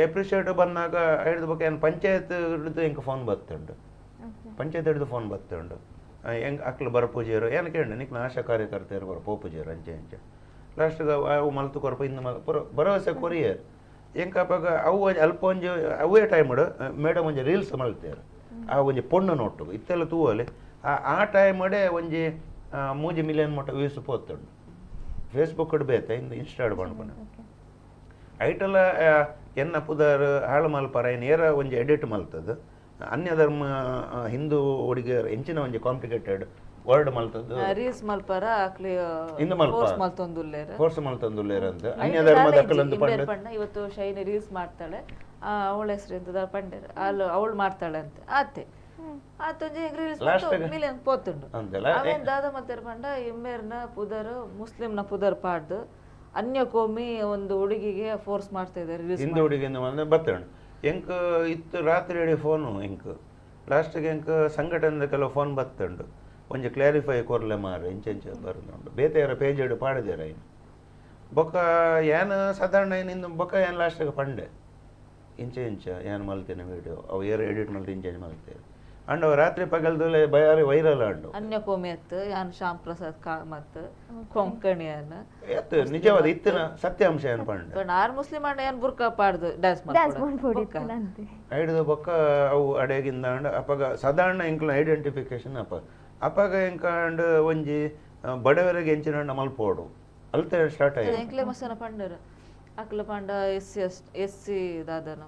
ಎಪ್ರಿಷಿಯೇಟ್ ಬಂದಾಗ ಹಿಡಿದು ಬೊಕ್ಕ ಏನು ಪಂಚಾಯತ್ ಹಿಡಿದು ಎಂಕ್ ಫೋನ್ ಬತ್ತುಂಡು ಪಂಚಾಯತ್ ಹಿಡಿದು ಫೋನ್ ಬತ್ತುಂಡು ಹೆಂಗೆ ಅಕ್ಲು ಬರಪೂಜೆಯರು ಏನು ಕೇಳಿ ನಿಕ್ ಆಶಾ ಕಾರ್ಯಕರ್ತೆಯರು ಬರ ಪೋಪುಜೆಯರು ಅಂಚೆ ಅಂಚೆ ಲಾಸ್ಟ್ಗೆ ಅವು ಮಲ್ತು ಕೊರಪ ಇಂದು ಮಲ್ ಪೂರ ಭರವಸೆ ಕೊರಿಯರ್ ಎಂಕ ಅಪಗ ಅವು ಅಲ್ಪ ಒಂಜಿ ಅವೇ ಟೈಮ್ ಮೇಡಮ್ ಒಂಜಿ ರೀಲ್ಸ್ ಮಲ್ತೇರು ಆ ಒಂಜಿ ಪೊಣ್ಣು ನೋಟು ಇತ್ತೆಲ್ಲ ತೂವಲೆ ಆ ಟೈಮ್ ಒಂಜಿ 3 ಮಿಲಿಯನ್ ಮಟ್ಟ ವ್ಯೂಸ್ ಪೋತುಂಡು ಫೇಸ್ಬುಕ್ ಬೇತ ಇಂದು ಇನ್ಸ್ಟಾ ಪಂಡ್ಪುನ. ಐಟಲ ಎನ್ನ ಪುದರ್ ಹಾಳು ಮಲ್ಪರ ನೇರ ಒಂಜಿ ಎಡಿಟ್ ಮಲ್ತದ ಅನ್ಯ ಧರ್ಮ ಹಿಂದೂ ಹುಡುಗಿಯರ್ ಎಂಚಿನ ಒಂಜಿ ಕಾಂಪ್ಲಿಕೇಟೆಡ್ ವರ್ಡ್ ಮಲ್ತದ್ದು ರೀಲ್ಸ್ ಮಲ್ಪರ ಅಕ್ಲಿ ಇಂದು ಮಲ್ಪ. ಫೋರ್ಸ್ ಮಲ್ತೊಂದುಲ್ಲೇರ್. ಫೋರ್ಸ್ ಮಲ್ತೊಂದುಲ್ಲೇರ್ ಅಂತ ಅನ್ಯ ಧರ್ಮದ ಅಕ್ಕಲಂದು ಪಂಡ ಪಂಡ ಇವತ್ತು ಶೈನಿ ರೀಲ್ಸ್ ಮಾಡ್ತಾಳೆ, ಅವಳ ಹೆಸರು ಎಂತದ ಪಂಡೇರ್ ಅಲ್ಲ ಅವಳು ಮಾಡ್ತಾಳೆ ಅಂತ ಆತೆ ಆತೊಂಜಿ ರೀಲ್ಸ್ Last ಗೆ- ಮಿಲಿಯನ್ ಪೋತುಂಡು. ಅಂದಲ್ಲ? ಅವೇನ್ ದಾದ ಮಲ್ತೆರ್ ಪಂಡ ಇಮ್ಮೇರ್ನ ಪುದರ್ ಮುಸ್ಲಿಂನ ಪುದರ್ ಪಾಡ್ದು ಅನ್ಯ ಕೋಮಿ ಒಂದು ಹುಡುಗಿಗೆ ಫೋರ್ಸ್ ಮಾಡ್ತಾ ಇದ್ದಾರೆ ರೀಲ್ಸ್. ಹಿಂದೂ ಹುಡುಗಿಯಿಂದ ಬಂದ ಬತ್ತಣ್ ಎಂಕ್ ಇತ್ತು ರಾತ್ರಿ ಇಡೀ ಫೋನು ಎಂಕ್ ಲಾಸ್ಟಿಗೆ ಎಂಕ್ ಸಂಘಟನೆದ ಕೆಲವು ಫೋನ್ ಬತ್ತುಂಡು ಒಂಜಿ ಕ್ಲಾರಿಫೈ ಕೊರ್ಲೆ ಮಾರು ಇಂಚೆಂಚ ಬರುದುಂಡು ಬೇತೆಯರ ಪೇಜ್ ಇಡು ಪಾಡಿದೇರ ಇನ್ನು ಬೊಕ್ಕ ಏನ್ ಸಾಧಾರಣ ಏನು ಇನ್ನು ಬೊಕ್ಕ ಏನು ಲಾಸ್ಟಿಗೆ ಪಂಡೆ ಇಂಚೆ ಇಂಚ ಏನು ಮಲ್ತೇನೆ ವೀಡಿಯೋ ಅವು ಏರ್ ಎಡಿಟ್ ಮಲ್ತು ಇಂಚೆ ಮಲ್ತೇವೆ ಅಂಡ್ ಅವು ರಾತ್ರಿ ಪಗಲ್ದಲ್ಲೇ ಬಯಾರಿ ವೈರಲ್ ಅಂಡು. ಅನ್ಯ ಕೋಮಿ ಅತ್ತು ಯಾನ್ ಶ್ಯಾಮ್ ಪ್ರಸಾದ್ ಕಾಮತ್ ಕೊಂಕಣಿಯನ್ ಎತ್ತು ನಿಜವಾದ ಇತ್ತಿನ ಸತ್ಯಾಂಶ ಏನು ಪಂಡೆ ಪಂಡ ಆರ್ ಮುಸ್ಲಿಂ ಅಂಡ ಏನ್ ಬುರ್ಕಾ ಪಾಡ್ದು ಡ್ಯಾನ್ಸ್ ಡ್ಯಾನ್ಸ್ ಮಾಡ್ಕೊಡು ಮಾಡ್ಬೋದಿತ್ತು. ಐಡ್ದು ಬೊಕ್ಕ ಅವು ಅಡೆಗಿಂದ ಅಂಡ್ ಅಪಗ ಸಾಧಾರಣ ಎಂಕ್ಲ ಐಡೆಂಟಿಫಿಕೇಶನ್ ಅಪ ಅಪಗ ಎಂಕಾಂಡ್ ಒಂಜಿ ಬಡವರಿಗೆ ಎಂಚಿನ ಮಲ್ಪೋಡು ಅಲ್ತೆ ಸ್ಟಾರ್ಟ್ ಆಯ್ತು. ಎಂಕ್ಲೆ ಮಸನ ಪಂಡರು ಅಕ್ಲ ಪಂಡ ಎಸ್ ಸಿ ಎಸ್ ಸಿ ದಾದನ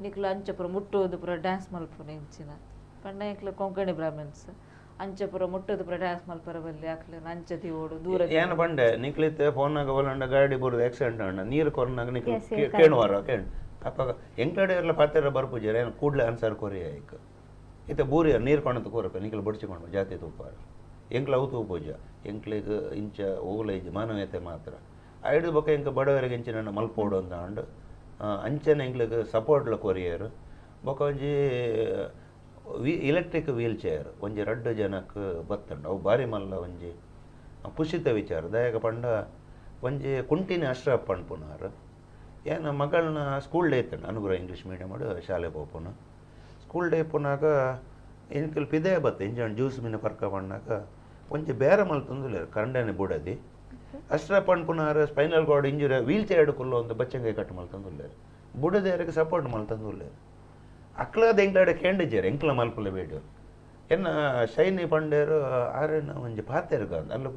ನಿಕ್ಲ ಅಂಚಪುರ ಮುಟ್ಟುವುದು ಪೂರ ಡ್ಯಾನ್ಸ್ ಮಲ್ಪುನ ಇಂಚಿನ ಪಂಡ ಎಂಕ್ಲ ಕೊಂಕಣಿ ಬ್ರಾಹ್ಮಣ್ಸ್ ಅಂಚಪುರ ಮುಟ್ಟುದು ಪೂರ ಡ್ಯಾನ್ಸ್ ಮಲ್ಪರ ಬಲ್ಲಿ ಅಕ್ಲ ಅಂಚ ದಿವೋಡು ದೂರ. ಏನು ಪಂಡೆ ನಿಕ್ಲಿತ್ತೆ ಫೋನ್ನಾಗ ಒಲಂಡ ಗಾಡಿ ಬರುದು ಆಕ್ಸಿಡೆಂಟ್ ಅಂಡ ನೀರು ಕೊರ್ನಾಗ ನಿಕ್ಲ ಕೇಣುವಾರ ಕೇಣ್ ಅಪಗ ಎಂಕಡೆ ಎಲ್ಲ ಪಾತ್ರ ಬರ್ಪುಜಾರ ಏನು ಕೂಡ್ಲೆ ಆನ್ಸರ್ ಕೊರಿ ಆಯ್ಕ ಇತ್ತ ಬೂರಿಯ ನೀರು ಕೊಣತು ಕೋರಪ್ಪ ನಿಕ್ಲ ಬಡ್ಚಿಕೊಂಡು ಜಾತಿ ತೂಪಾರ ಎಂಕ್ಲ ಅವು ತೂಪೂಜ ಎಂಕ್ಲಿಗ್ ಇಂಚ ಓಲ ಇಜ್ಜಿ ಮಾನವೀಯತೆ ಮಾತ್ರ ಐಡು ಬೊಕ್ಕ ಎಂಕ ಬಡವರಿಗೆ ಇಂಚಿನ ಮಲ್ಪೋಡು ಅಂತ ಅಂಡ್ ಅಂಚನೆ ಎಂಕ್ಲಿಗ್ ಸಪೋರ್ಟ್ಲ ಕೊರಿಯರ್ ಬೊಕ್ಕ ಒಂಜಿ ಎಲೆಕ್ಟ್ರಿಕ್ ವೀಲ್ ಚೇರ್ ಒಂಜಿ ರಡ್ಡು ಜನಕ್ಕೆ ಬತ್ತಂಡು ಅವು ಬಾರಿ ಮಲ್ಲ ಒಂಜಿ ಖುಷಿತ ವಿಚಾರ. ದಯಾಗ ಪಂಡ ಒಂಜಿ ಕುಂಟಿನ ಅಶ್ರಫ್ ಪನ್ಪುನಾರ್ ಏನ ಮಗಳನ್ನ ಸ್ಕೂಲ್ ಡೇ ಇತ್ತಂಡು ಅನುಗ್ರಹ ಇಂಗ್ಲೀಷ್ ಮೀಡಿಯಮ್ ಶಾಲೆ ಪೋಪುನ ಸ್ಕೂಲ್ ಡೇ ಪುನಾಗ ಎಂಕಲ್ ಪಿದೆ ಬತ್ತ ಇಂಜನ್ ಜ್ಯೂಸ್ ಮೀನು ಪರ್ಕ ಪಣ್ಣಾಗ ಒಂಜಿ ಬೇರೆ ಮಲ್ತೊಂದುಲ್ಲೆರ್ ಕಂಡನೆ ಬುಡದಿ Ashraf ಪನ್ಪುನಾರ್ spinal cord injury wheel chair Kullu ಒಂದು ಬಚ್ಚಂಗೆ ಕಟ್ಟು ಮಲ್ತೊಂದುಲ್ಲೆರ್ ಬುಡದೇರಿಗೆ ಸಪೋರ್ಟ್ ಮಲ್ತೊಂದುಲ್ಲೆರ್ ಅಕ್ಲದ ಎಂಕ್ಲಾಡೆ ಕೇಂಡಿಜೇರು ಎಂಕ್ಲ ಮಲ್ಪುಲ ಬೇಡು ಎನ್ನ ಶೈನಿ ಪಂಡೇರು ಆರೇನ ಒಂಜಿ ಪಾತೆರ್ಗ ಅಲ್ಲ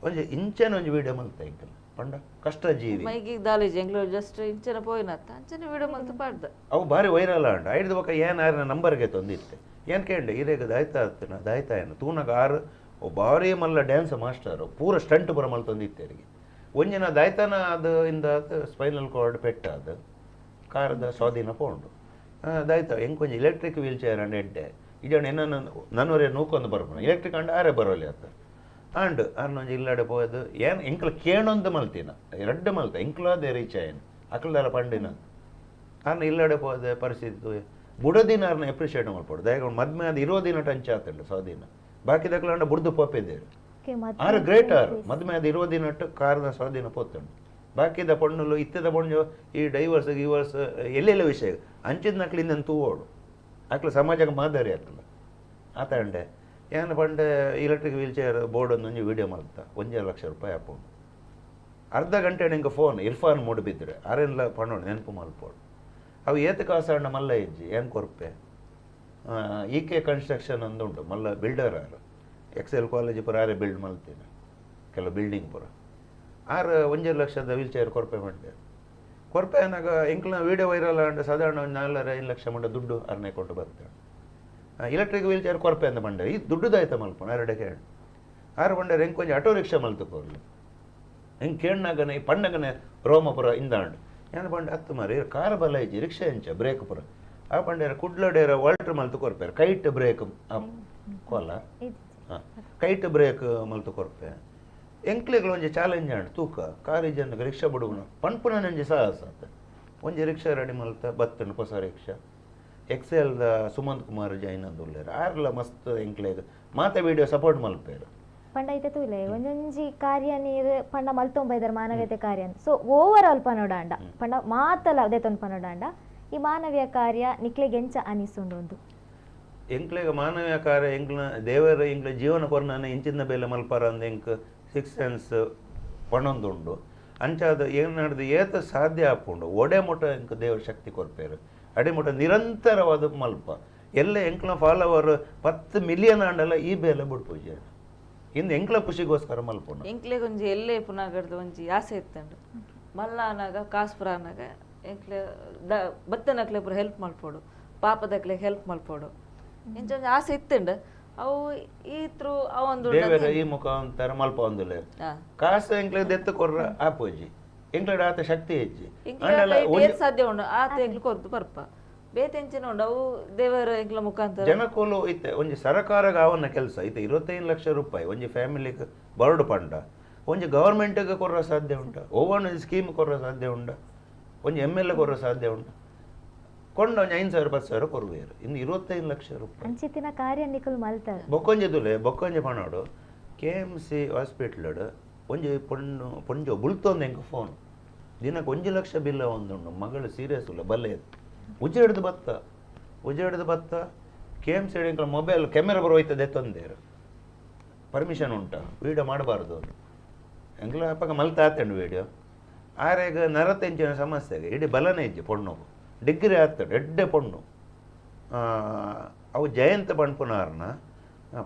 ಒಂಜಿ ಇಂಚನ ಒಂಜಿ ವೀಡಿಯೋ ಮಲ್ತ ಎಂಕಲ್ ಪಂಡ ಕಷ್ಟ ಜೀವಿ ಮೈಗಿಗ್ ದಾಲೇಜ್ ಎಂಕ್ಲ ಜಸ್ಟ್ ಇಂಚನ ಪೋಯಿನತ್ತ ಅಂಚನೆ ವಿಡಿಯೋ ಮಲ್ತು ಪಾಡ್ದ ಅವು ಭಾರಿ ವೈರಲ್ ಆಂಡ ಐಡ್ದು ಬೊಕ್ಕ ಏನು ಆರಿನ ನಂಬರ್ಗೆ ತೊಂದಿತ್ತೆ ಏನು ಕೇಂಡೆ ಇರೇಗ ದಾಯ್ತಾ ಆತನ ದಾಯ್ತಾ ಏನು ತೂನಾಗ ಆರು ಭಾರಿ ಮಲ್ಲ ಡ್ಯಾನ್ಸ್ ಮಾಸ್ಟರ್ ಪೂರ ಸ್ಟಂಟ್ ಪೂರ ಮಲ್ತೊಂದಿತ್ತೆ ಅವರಿಗೆ ಒಂಜಿನ ದಾಯ್ತಾನ ಅದು ಇಂದ ಸ್ಪೈನಲ್ ಕಾರ್ಡ್ ಪೆಟ್ಟ ಅದು ಕಾರದ ಸ್ವಾಧೀನ ಪೋಂಡು ದಾಯ್ತ ಎಂಕ್ ಒಂಜಿ ಎಲೆಕ್ಟ್ರಿಕ್ ವೀಲ್ ಚೇರ್ ಅಂಡ್ ಎಡ್ಡೆ ಇಜಣ್ಣ ಎನ್ನ ನನ್ನೂರೇ ನೂಕೊಂದು ಬರ್ಪಣ ಎಲೆಕ್ಟ್ರಿಕ್ ಅಂಡ್ ಆರೆ ಬರೋಲಿ ಆತ ಆಂಡ್ ಆರ್ನೊಂಜಿ ಇಲ್ಲಾಡೆ ಪೋದು ಏನು ಎಂಕ್ಲ ಕೇಣೊಂದು ಮಲ್ತಿನ ರಡ್ಡು ಮಲ್ತ ಎಂಕ್ಲಾದೆ ರೀಚ್ ಆಯ್ನ ಅಕ್ಲದಾರ ಪಂಡಿನ ಆರ್ನ ಇಲ್ಲಾಡೆ ಪೋದೆ ಪರಿಸ್ಥಿತಿ ಬುಡದಿನ ಆರ್ನ ಅಪ್ರಿಷಿಯೇಟ್ ಮಲ್ಪೊಡು ದಯಗೊಂಡು ಮದ್ಮೆ ಅದು ಇರೋ ದಿನ ಟಂಚ್ ಆತಂಡು ಸ್ವಾಧೀನ ಬಾಕಿ ದಕ್ಲಾಂಡ ಬುಡ್ದು ಪೋಪಿದ್ದೇರು ಆರು ಗ್ರೇಟ್ ಆರು ಮದ್ಮೆ ಅದು ಇರೋ ದಿನಟ್ಟು ಕಾರದ ಸ್ವಾಧೀನ ಪೋತಂಡು ಬಾಕಿದ ಪಣ್ಣುಲು ಇತ್ತದ ಪೊಣ್ಣು ಈ ಡೈವರ್ಸ್ ಗಿವರ್ಸ್ ಎಲ್ಲೆಲ್ಲ ವಿಷಯ ಅಂಚಿದ ನಕ್ಲಿಂದ ತೂವೋಡು ಅಕ್ಲ ಸಮಾಜಕ್ಕೆ ಮಾದರಿ ಆಗ್ತಲ್ಲ ಆತ ಅಂಡೆ ಏನು ಪಂಡೆ ಎಲೆಕ್ಟ್ರಿಕ್ ವೀಲ್ ಚೇರ್ ಬೋರ್ಡ್ ಒಂದೊಂದು ವೀಡಿಯೋ ಮಾಡ್ತಾ 1.5 ಲಕ್ಷ ರೂಪಾಯಿ ಹಾಕೊಂಡು ಅರ್ಧ ಗಂಟೆ ನಿಂಗೆ ಫೋನ್ ಇರ್ಫಾನ್ ಮೂಡಿಬಿದ್ರೆ ಆರೆಲ್ಲ ಪಣ್ಣೋಡು ನೆನಪು ಮಲ್ಪೋಡು ಅವು ಏತ ಕಾಸಣ್ಣ ಮಲ್ಲ ಇಜ್ಜಿ ಏನು ಕೊರ್ಪೆ ಇ ಕೆ ಕನ್ಸ್ಟ್ರಕ್ಷನ್ ಅಂದುಂಟು ಮಲ್ಲ ಬಿಲ್ಡರ್ ಆರು ಎಕ್ಸೆಲ್ ಕಾಲೇಜ್ ಪೂರ ಆರೆ ಬಿಲ್ಡ್ ಮಲ್ತೀನಿ ಕೆಲವು ಬಿಲ್ಡಿಂಗ್ ಪೂರ ಆರು 1.5 ಲಕ್ಷದ ವೀಲ್ ಚೇರ್ ಕೊರ್ಪೆ ಮಾಡಿದೆ ಕೊರ್ಪೆ ಅನ್ನಾಗ ಎಂಕ್ಲ ವೀಡಿಯೋ ವೈರಲ್ ಆಂಡ್ ಸಾಧಾರಣ ಒಂದು 4.5 5 ಲಕ್ಷ ಮಂಡ ದುಡ್ಡು ಅರ್ನೆ ಕೊಟ್ಟು ಬರ್ತೇನೆ ಎಲೆಕ್ಟ್ರಿಕ್ ವೀಲ್ ಚೇರ್ ಕೊರ್ಪೆ ಅಂತ ಮಂಡೆ ಈ ದುಡ್ಡುದಾಯ್ತ ಮಲ್ಪಣ ಎರಡೆ ಕೇಳಿ ಆರು ಬಂಡೆ ಎಂಕ್ ಒಂಜಿ ಆಟೋ ರಿಕ್ಷಾ ಮಲ್ತುಕೋರ್ಲು ಹೆಂಗೆ ಕೇಣ್ಣಾಗನೆ ಈ ಪಣ್ಣಗನೆ ರೋಮಪುರ ಇಂದಾಂಡ್ ಏನು ಪಂಡೆ ಹತ್ತು ಮಾರಿ ಕಾರ್ ಬಲ ಇಜ್ಜಿ ರಿಕ್ಷಾ ಎಂಚ ಬ್ರೇಕ್ ಪುರ ಆ ಪಂಡೇರ ಕುಡ್ಲಡೇರ ವಾಲ್ಟ್ರ್ ಮಲ್ತು ಕೊರ್ಪೇರು ಕೈಟ್ ಬ್ರೇಕ್ ಕೋಲ ಹಾಂ ಕೈಟ್ ಬ್ರೇಕ್ ಮಲ್ತು ಕೊರ್ಪೆ ಎಂಕ್ಲೆಗಳು ಒಂಜಿ ಚಾಲೆಂಜ್ ಆಂಡ್ ತೂಕ ಕಾರ್ ಇಜ್ಜಂದ ರಿಕ್ಷಾ ಬುಡುಗುಣ ಪನ್ಪುನ ಒಂಜಿ ಸಾಹಸ ಆತ ಒಂಜಿ ರಿಕ್ಷಾ ರೆಡಿ ಮಲ್ತ ಬತ್ತಂಡು ಹೊಸ ರಿಕ್ಷಾ ಎಕ್ಸೆಲ್ದ ಸುಮಂತ್ ಕುಮಾರ್ ಜೈನ್ ಅಂದುಲ್ಲೇರು ಆರ್ಲ ಮಸ್ತ್ ಎಂಕ್ಲೆಗ್ ಮಾತ ವೀಡಿಯೋ ಸಪೋರ್ಟ್ ಮಲ್ಪೇರು ಪಂಡ ಐತೆ ತೂಲೆ ಒಂಜೊಂಜಿ ಕಾರ್ಯ ನೀರು ಪಂಡ ಮಲ್ತೊಂಬ ಇದ್ದಾರೆ ಮಾನವೀಯತೆ ಕಾರ್ಯ ಸೊ ಓವರ್ ಆಲ್ ಪನೋಡಾಂಡ ಪಂಡ ಮಾತಲ ಅದೇ ಪನೋಡಾಂಡ ಈ ಮಾನವೀಯ ಕಾರ್ಯ ನಿಕ್ಲೆಗ್ ಎಂಚ ಅನಿಸುಂಡು ಒಂದು ಎಂಕ್ಲೆಗ್ ಮಾನವೀಯ ಕಾರ್ಯ ಎಂಕ್ಲ ದೇವರ ಎಂಕ್ಲ ಜೀವನ ಕೊರ್ನಾನೆ ಇಂಚಿನ ಬೇಲೆ ಮಲ್ಪಾರ ಅಂದ್ ಎಂಕ್ ಸಿಕ್ಸ್ ಸೆನ್ಸ್ ಪಣೊಂದುಂಡು ಅಂಚಾದ ಏನಾಡ್ದು ಏತ ಸಾಧ್ಯ ಆಪುಂಡು ಒಡೆ ಮುಟ ಎಂಕ್ ದೇವರ ಶಕ್ತಿ ಕೊರ್ಪೇರು ಅಡೆ ಮುಟ ನಿರಂತರವಾದ ಮಲ್ಪ ಎಲ್ಲ ಎಂಕ್ಲ ಫಾಲೋವರ್ 10 ಮಿಲಿಯನ್ ಆಂಡಲ ಈ ಬೇಲೆ ಬುಡ್ಪೂಜೆ ಇಂದು ಎಂಕ್ಲ ಖುಷಿಗೋಸ್ಕರ ಮಲ್ಪುನ ಎಂಕ್ಲೆಗ್ ಒಂಜಿ ಎಲ್ಲೆ ಪುನಗರ್ದ ಒಂಜಿ ಆಸೆ ಇತ್ತಂಡು ಮಲ್ಲ ಆನಾಗ ಕಾಸ್ಪುರ ಆನಾಗ ಎಂಕ್ಲೆ ದ ಬತ್ತನಕ್ಲೆ ಪೂರ ಹೆಲ್ಪ್ ಮಲ್ಪೊಡು, ಪಾಪದಕ್ಲೆ ಹೆಲ್ಪ್ ಮಲ್ಪೊಡು ಇಂಚ ಒಂಜಿ ಆಸೆ ಇತ್ತುಂಡು. ಅವು ಈ ತ್ರೂ ಅವೊಂದು ದೇವರ ಈ ಮುಖಾಂತರ ಮಲ್ಪ ಒಂದುಲ್ಲೆರ್ ಕಾಸು ಎಂಕ್ಲೆ ದೆತ್ತು ಕೊರ್ರ ಆಪೋಜಿ, ಎಂಕ್ಲೆಡ್ ಆತ ಶಕ್ತಿ ಹೆಚ್ಚಿ ಏತ್ ಸಾಧ್ಯ ಉಂಡು ಆತ ಎಂಕ್ಲೆ ಕೊರ್ದು ಬರ್ಪ ಬೇತೆಂಚಿನ ಉಂಡು. ಅವು ದೇವರ ಎಂಕ್ಲ ಮುಖಾಂತರ ಜನಕುಲು ಇತ್ತೆ ಒಂಜಿ ಸರಕಾರಗ ಅವನ ಕೆಲಸ ಇತ್ತೆ 25 ಲಕ್ಷ ರೂಪಾಯಿ ಒಂಜಿ ಫ್ಯಾಮಿಲಿಗೆ ಬರಡು ಪಂಡ ಒಂಜಿ ಗವರ್ಮೆಂಟ್ಗೆ ಕೊರ್ರ ಸಾಧ್ಯ ಉಂಟ, ಒವ್ವೊಂದು ಸ್ಕೀಮ್ ಕೊರ್ರ ಸಾಧ್ಯ ಉಂಡ, ಒಂಜಿ ಎಮ್ ಎಲ್ ಎ ಕೊರ್ರ ಸಾಧ್ಯ ಉಂಟ, ಕೊಂಡ ಒಂಜಿ 5,000 10,000 ಕೊರ್ವೇರು. ಇನ್ನು 25 ಲಕ್ಷ ರೂಪಾಯಿ ಅಂಚಿತ್ತಿನ ಕಾರ್ಯ ನಿಕುಲು ಮಲ್ತಾರೆ. ಬೊಕ್ಕೊಂಜಿ ತುಲೆ ಬೊಕ್ಕೊಂಜಿ ಪಣೋಡು ಕೆ ಎಮ್ ಸಿ ಹಾಸ್ಪಿಟ್ಲ್ ಒಂಜಿ ಪೊಣ್ಣು ಪೊಂಜೊ ಬುಳ್ತೊಂದು ಎಂಕ್ ಫೋನ್ ದಿನಕ್ಕೆ 1 ಲಕ್ಷ ಬಿಲ್ಲ ಒಂದುಂಡು, ಮಗಳು ಸೀರಿಯಸ್ ಉಲ್ಲ ಬಲ್ಲೆ ಉಜ್ಜೆಡ್ದು ಬತ್ತ ಉಜ್ಜೆಡ್ದು ಬತ್ತ ಕೆ ಎಮ್ ಸಿ ಎಂಕ್ಲ ಮೊಬೈಲ್ ಕ್ಯಾಮೆರಾ ಬರೋಯ್ತದೆ ತಂದೇರು, ಪರ್ಮಿಷನ್ ಉಂಟ ವೀಡಿಯೋ ಮಾಡಬಾರ್ದು ಅದು ಎಂಕ್ಲ ಅಪ್ಪಗ ಮಲ್ತ ಆತಂಡು ವೀಡಿಯೋ. ಆರೆಗ ನರತೆಂಚಿನ ಸಮಸ್ಯೆಗೆ ಇಡೀ ಬಲನೇ ಇಜ್ಜಿ ಪೊಣ್ಣು ಡಿಗ್ರಿ ಆಗ್ತದೆ ಎಡ್ಡೆ ಪೊಣ್ಣು. ಅವು ಜಯಂತ ಪಣ್ಪುನಾರ್ನ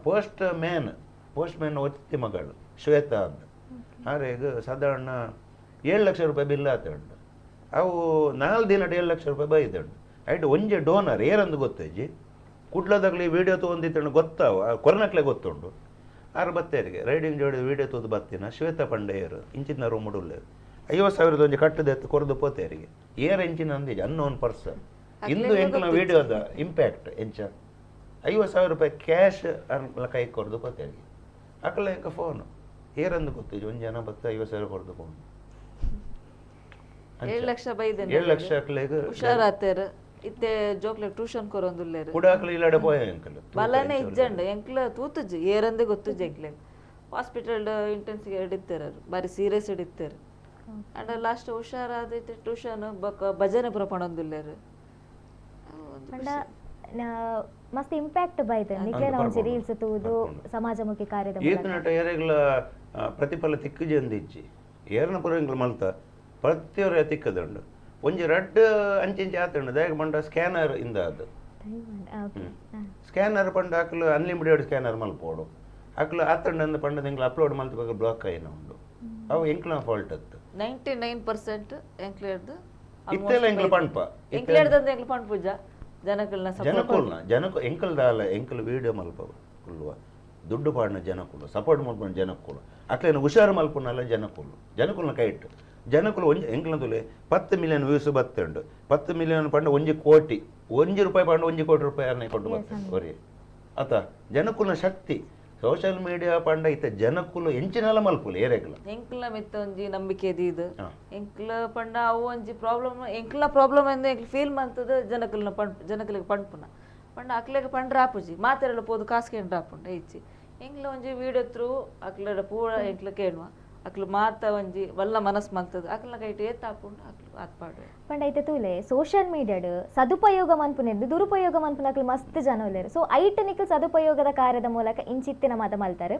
ಪೋಸ್ಟ್ ಮ್ಯಾನ್ ಒತ್ತಿ ಮಗಳು ಶ್ವೇತಾ ಅಂತ. ಆರೆಗ ಸಾಧಾರಣ 7 ಲಕ್ಷ ರೂಪಾಯಿ ಬಿಲ್ ಆತಂಡು. ಅವು 4 ದಿನ 7 ಲಕ್ಷ ರೂಪಾಯಿ ಬೈದುಂಡು. ಐಟ್ ಒಂಜಿ ಡೋನರ್ ಏರಂದು ಗೊತ್ತಜ್ಜಿ ಕುಡ್ಲದಾಗಲಿ ವೀಡಿಯೋ ತೊಗೊಂದಿತ್ತಂಡು ಗೊತ್ತಾವ ಕೊರನಕ್ಲೆ ಗೊತ್ತುಂಡು. ಆರು ಬತ್ತೇರಿಗೆ ರೈಡಿಂಗ್ ಜೋಡಿ ವೀಡಿಯೋ ತೋದು ಬತ್ತಿನ ಶ್ವೇತಾ ಪಂಡೆಯರು ಇಂಚಿನ ರೂಮ್ ಉಲ್ಲೇರು 50,000 ಒಂಜಿ ಕಟ್ಟದೆತ್ತು ಕೊರದು ಪೋತೇರಿಗೆ ಏರ್ ಎಂಚಿನ ಅಂದಿಜಿ ಅನ್ನೋನ್ ಪರ್ಸನ್ ಇಂದು ಎಂಕಲ್ನ ವೀಡಿಯೋದ ಇಂಪ್ಯಾಕ್ಟ್ ಎಂಚ 50,000 ರೂಪಾಯಿ ಕ್ಯಾಶ್ ಕೈ ಕೊರದು ಪೋತೇರಿಗೆ. ಅಕಲ ಎಂಕ ಫೋನ್ ಏರಂದು ಗೊತ್ತಿಜಿ ಒಂಜಿ ಜನ ಬತ್ತ 50,000 ಕೊರದು ಫೋನ್ 7 ಲಕ್ಷ ಬೈದೆ 7 ಲಕ್ಷ ಅಕ್ಲೆಗ್ ಹುಷಾರಾತೇರು. ಇತ್ತೆ ಜೋಕ್ಲೆ ಟ್ಯೂಷನ್ ಕೊರೊಂದುಲ್ಲೇರು ಕುಡಾಕ್ಲೆ ಇಲ್ಲಡೆ ಪೋಯ ಎಂಕಲ್ ಬಲನೆ ಇಜ್ಜಂಡು ಎಂಕ್ಲ ತೂತುಜ್ಜಿ ಏರಂದೆ ಗೊತ್ತುಜ್ಜಿ ಎಂಕ್ಲೆ ಹಾಸ್ಪಿಟಲ್ ಇಂಟೆನ್ಸಿವ್ ಹಿಡಿತೇರು ಬಾರಿ ಸೀರಿಯಸ್ ಹಿಡಿತೇರು. ಅಂಡ್ ಲಾಸ್ಟ್ ಹುಷಾರಾದೈತೆ ಟ್ಯೂಷನ್ ಬೊಕ ಭಜನೆ ಪೂರ ಪಣೊಂದುಲ್ಲೇರು. ಮಸ್ತ್ ಇಂಪ್ಯಾಕ್ಟ್ ಬೈದೆ ನಿಕ್ಲೆನ ಒಂಜಿ ರೀಲ್ಸ್ ತೂದು ಸಮಾಜಮುಖಿ ಕಾರ್ಯದ ಈತನಟ ಏರೆಗ್ಲ ಪ್ರತಿಫಲ ತಿಕ್ಕುಜಿ ಅಂದಿಜ್ಜಿ ಏರ್ನ ಪೂರ ಎಂಕ್ಲ ಮಲ್ತ ಪ್ರತಿಯೊರ ತಿಕ್ಕದುಂಡು. ಒಂಜಿ ರಡ್ಡ್ ಅಂಚಿಂಚಿ ಆತುಂಡು ದಾಯೆಗ್ ಪಂಡ ಸ್ಕ್ಯಾನರ್ ಇಂದ ಅದು ಸ್ಕ್ಯಾನರ್ ಪಂಡ ಅಕ್ಲು ಅನ್ಲಿಮಿಟೆಡ್ ಸ್ಕ್ಯಾನರ್ ಮಲ್ಪೋಡು ಅಕ್ಲು ಆತುಂಡು ಅಂದ್ ಪಂಡ ಎಂಕ್ಲ ಅಪ್ಲೋಡ್ ಮಲ್ತ ಬ್ಲಾಕ್ ಆಯಿನ ಉಂಡು. ಅವು ಎಂಕ್ಲ ಫಾಲ್ಟ್ ಅತ್ತು 99% ಎಂಕ್ಲೇರ್ದು ಇತ್ತೆಲ್ಲ ಎಂಕ್ಲ ಪಂಪ ಎಂಕ್ಲೇರ್ದಂತ ಎಂಕ್ಲ ಪಂಪುಜ ಜನಕಲ್ನ ಜನಕುಲ್ನ ಜನಕು ಎಂಕಲ್ ದಾಲ ಎಂಕಲ್ ವೀಡಿಯೋ ಮಲ್ಪ ಕುಲ್ಲುವ ದುಡ್ಡು ಪಾಡಿನ ಜನಕುಲು ಸಪೋರ್ಟ್ ಮಲ್ಪುನ ಜನಕುಲು ಅಕ್ಲೇನ ಹುಷಾರು ಮಲ್ಪುನಲ್ಲ ಜನಕುಲು ಜನಕುಲ್ನ ಕೈಟ್ ಜನಕುಲು ಒಂಜಿ ಎಂಕ್ಲಂದುಲೆ 10 ಮಿಲಿಯನ್ ವ್ಯೂಸ್ ಬತ್ತುಂಡು 10 ಮಿಲಿಯನ್ ಪಂಡ 1 ಕೋಟಿ 1 ರೂಪಾಯಿ ಪಂಡ 1 ಕೋಟಿ ರೂಪಾಯಿ ಅನ್ನ ಕೊಂಡು ಬತ್ತುಂಡು ಒರಿ ಅತ ಜನಕುಲ್ನ ಶಕ್ತಿ ಸೋಷಿಯಲ್ ಮೀಡಿಯಾ ಪಂಡ ಇತ್ತ ಜನಕುಲು ಎಂಚಿನಲ ಮಲ್ಪುಲು ಏರೆಗ್ಲ ಎಂಕ್ಲ ಮಿತ್ತ ಒಂಜಿ ನಂಬಿಕೆ ದೀದು ಎಂಕ್ಲ ಪಂಡ ಅವು ಒಂಜಿ ಪ್ರಾಬ್ಲಮ್ ಎಂಕ್ಲ ಪ್ರಾಬ್ಲಮ್ ಅಂದ ಎಂಕ್ಲ ಫೀಲ್ ಮಂತದ ಜನಕುಲ್ನ ಪಂಡ್ ಜನಕುಲಿಗೆ ಪಂಡ್ಪುನ ಪಂಡ ಅಕ್ಲೆಗ್ ಪಂಡ್ರ ಆಪುಜಿ ಮಾತೆರೆಲ್ಲ ಪೋದು ಕಾಸು ಕೇಂದ್ರ ಆಪುಂಡು ಹೆಚ್ಚಿ ಎಂಕ್ಲ ಒಂಜಿ ವೀಡಿಯೋ ತ್ರೂ ಅಕ್ಲೆಡ ಪೂರ ಎಂಕ್ಲ ಕೇಳುವ ಅಕ್ಲು ಮಾತ ಒಂಜಿ ವಲ್ಲ ಮನಸ್ಸು ಮಂತದ ಅಕ್ಲನ ಕೈಟ್ ಏತ್ ಆಪುಂಡು ಅಕ್ಲು ಆತ್ಪಾಡು ಪಂಡ ಐತೆ ತೂಲೆ ಸೋಷಿಯಲ್ ಮೀಡಿಯಾಡ್ ಸದುಪಯೋಗ ಮನ್ಪುನೆದ್ದು ದುರುಪಯೋಗ ಮನ್ಪುನಕ್ಲು ಮಸ್ತ್ ಜನ ಉಲ್ಲೇರು. ಸೊ ಐಟ್ ನಿಕ್ಲು ಸದುಪಯೋಗದ ಕಾರ್ಯದ ಮೂಲಕ ಇಂಚಿತ್ತಿನ ಮಾತ ಮಲ್ತಾರೆ.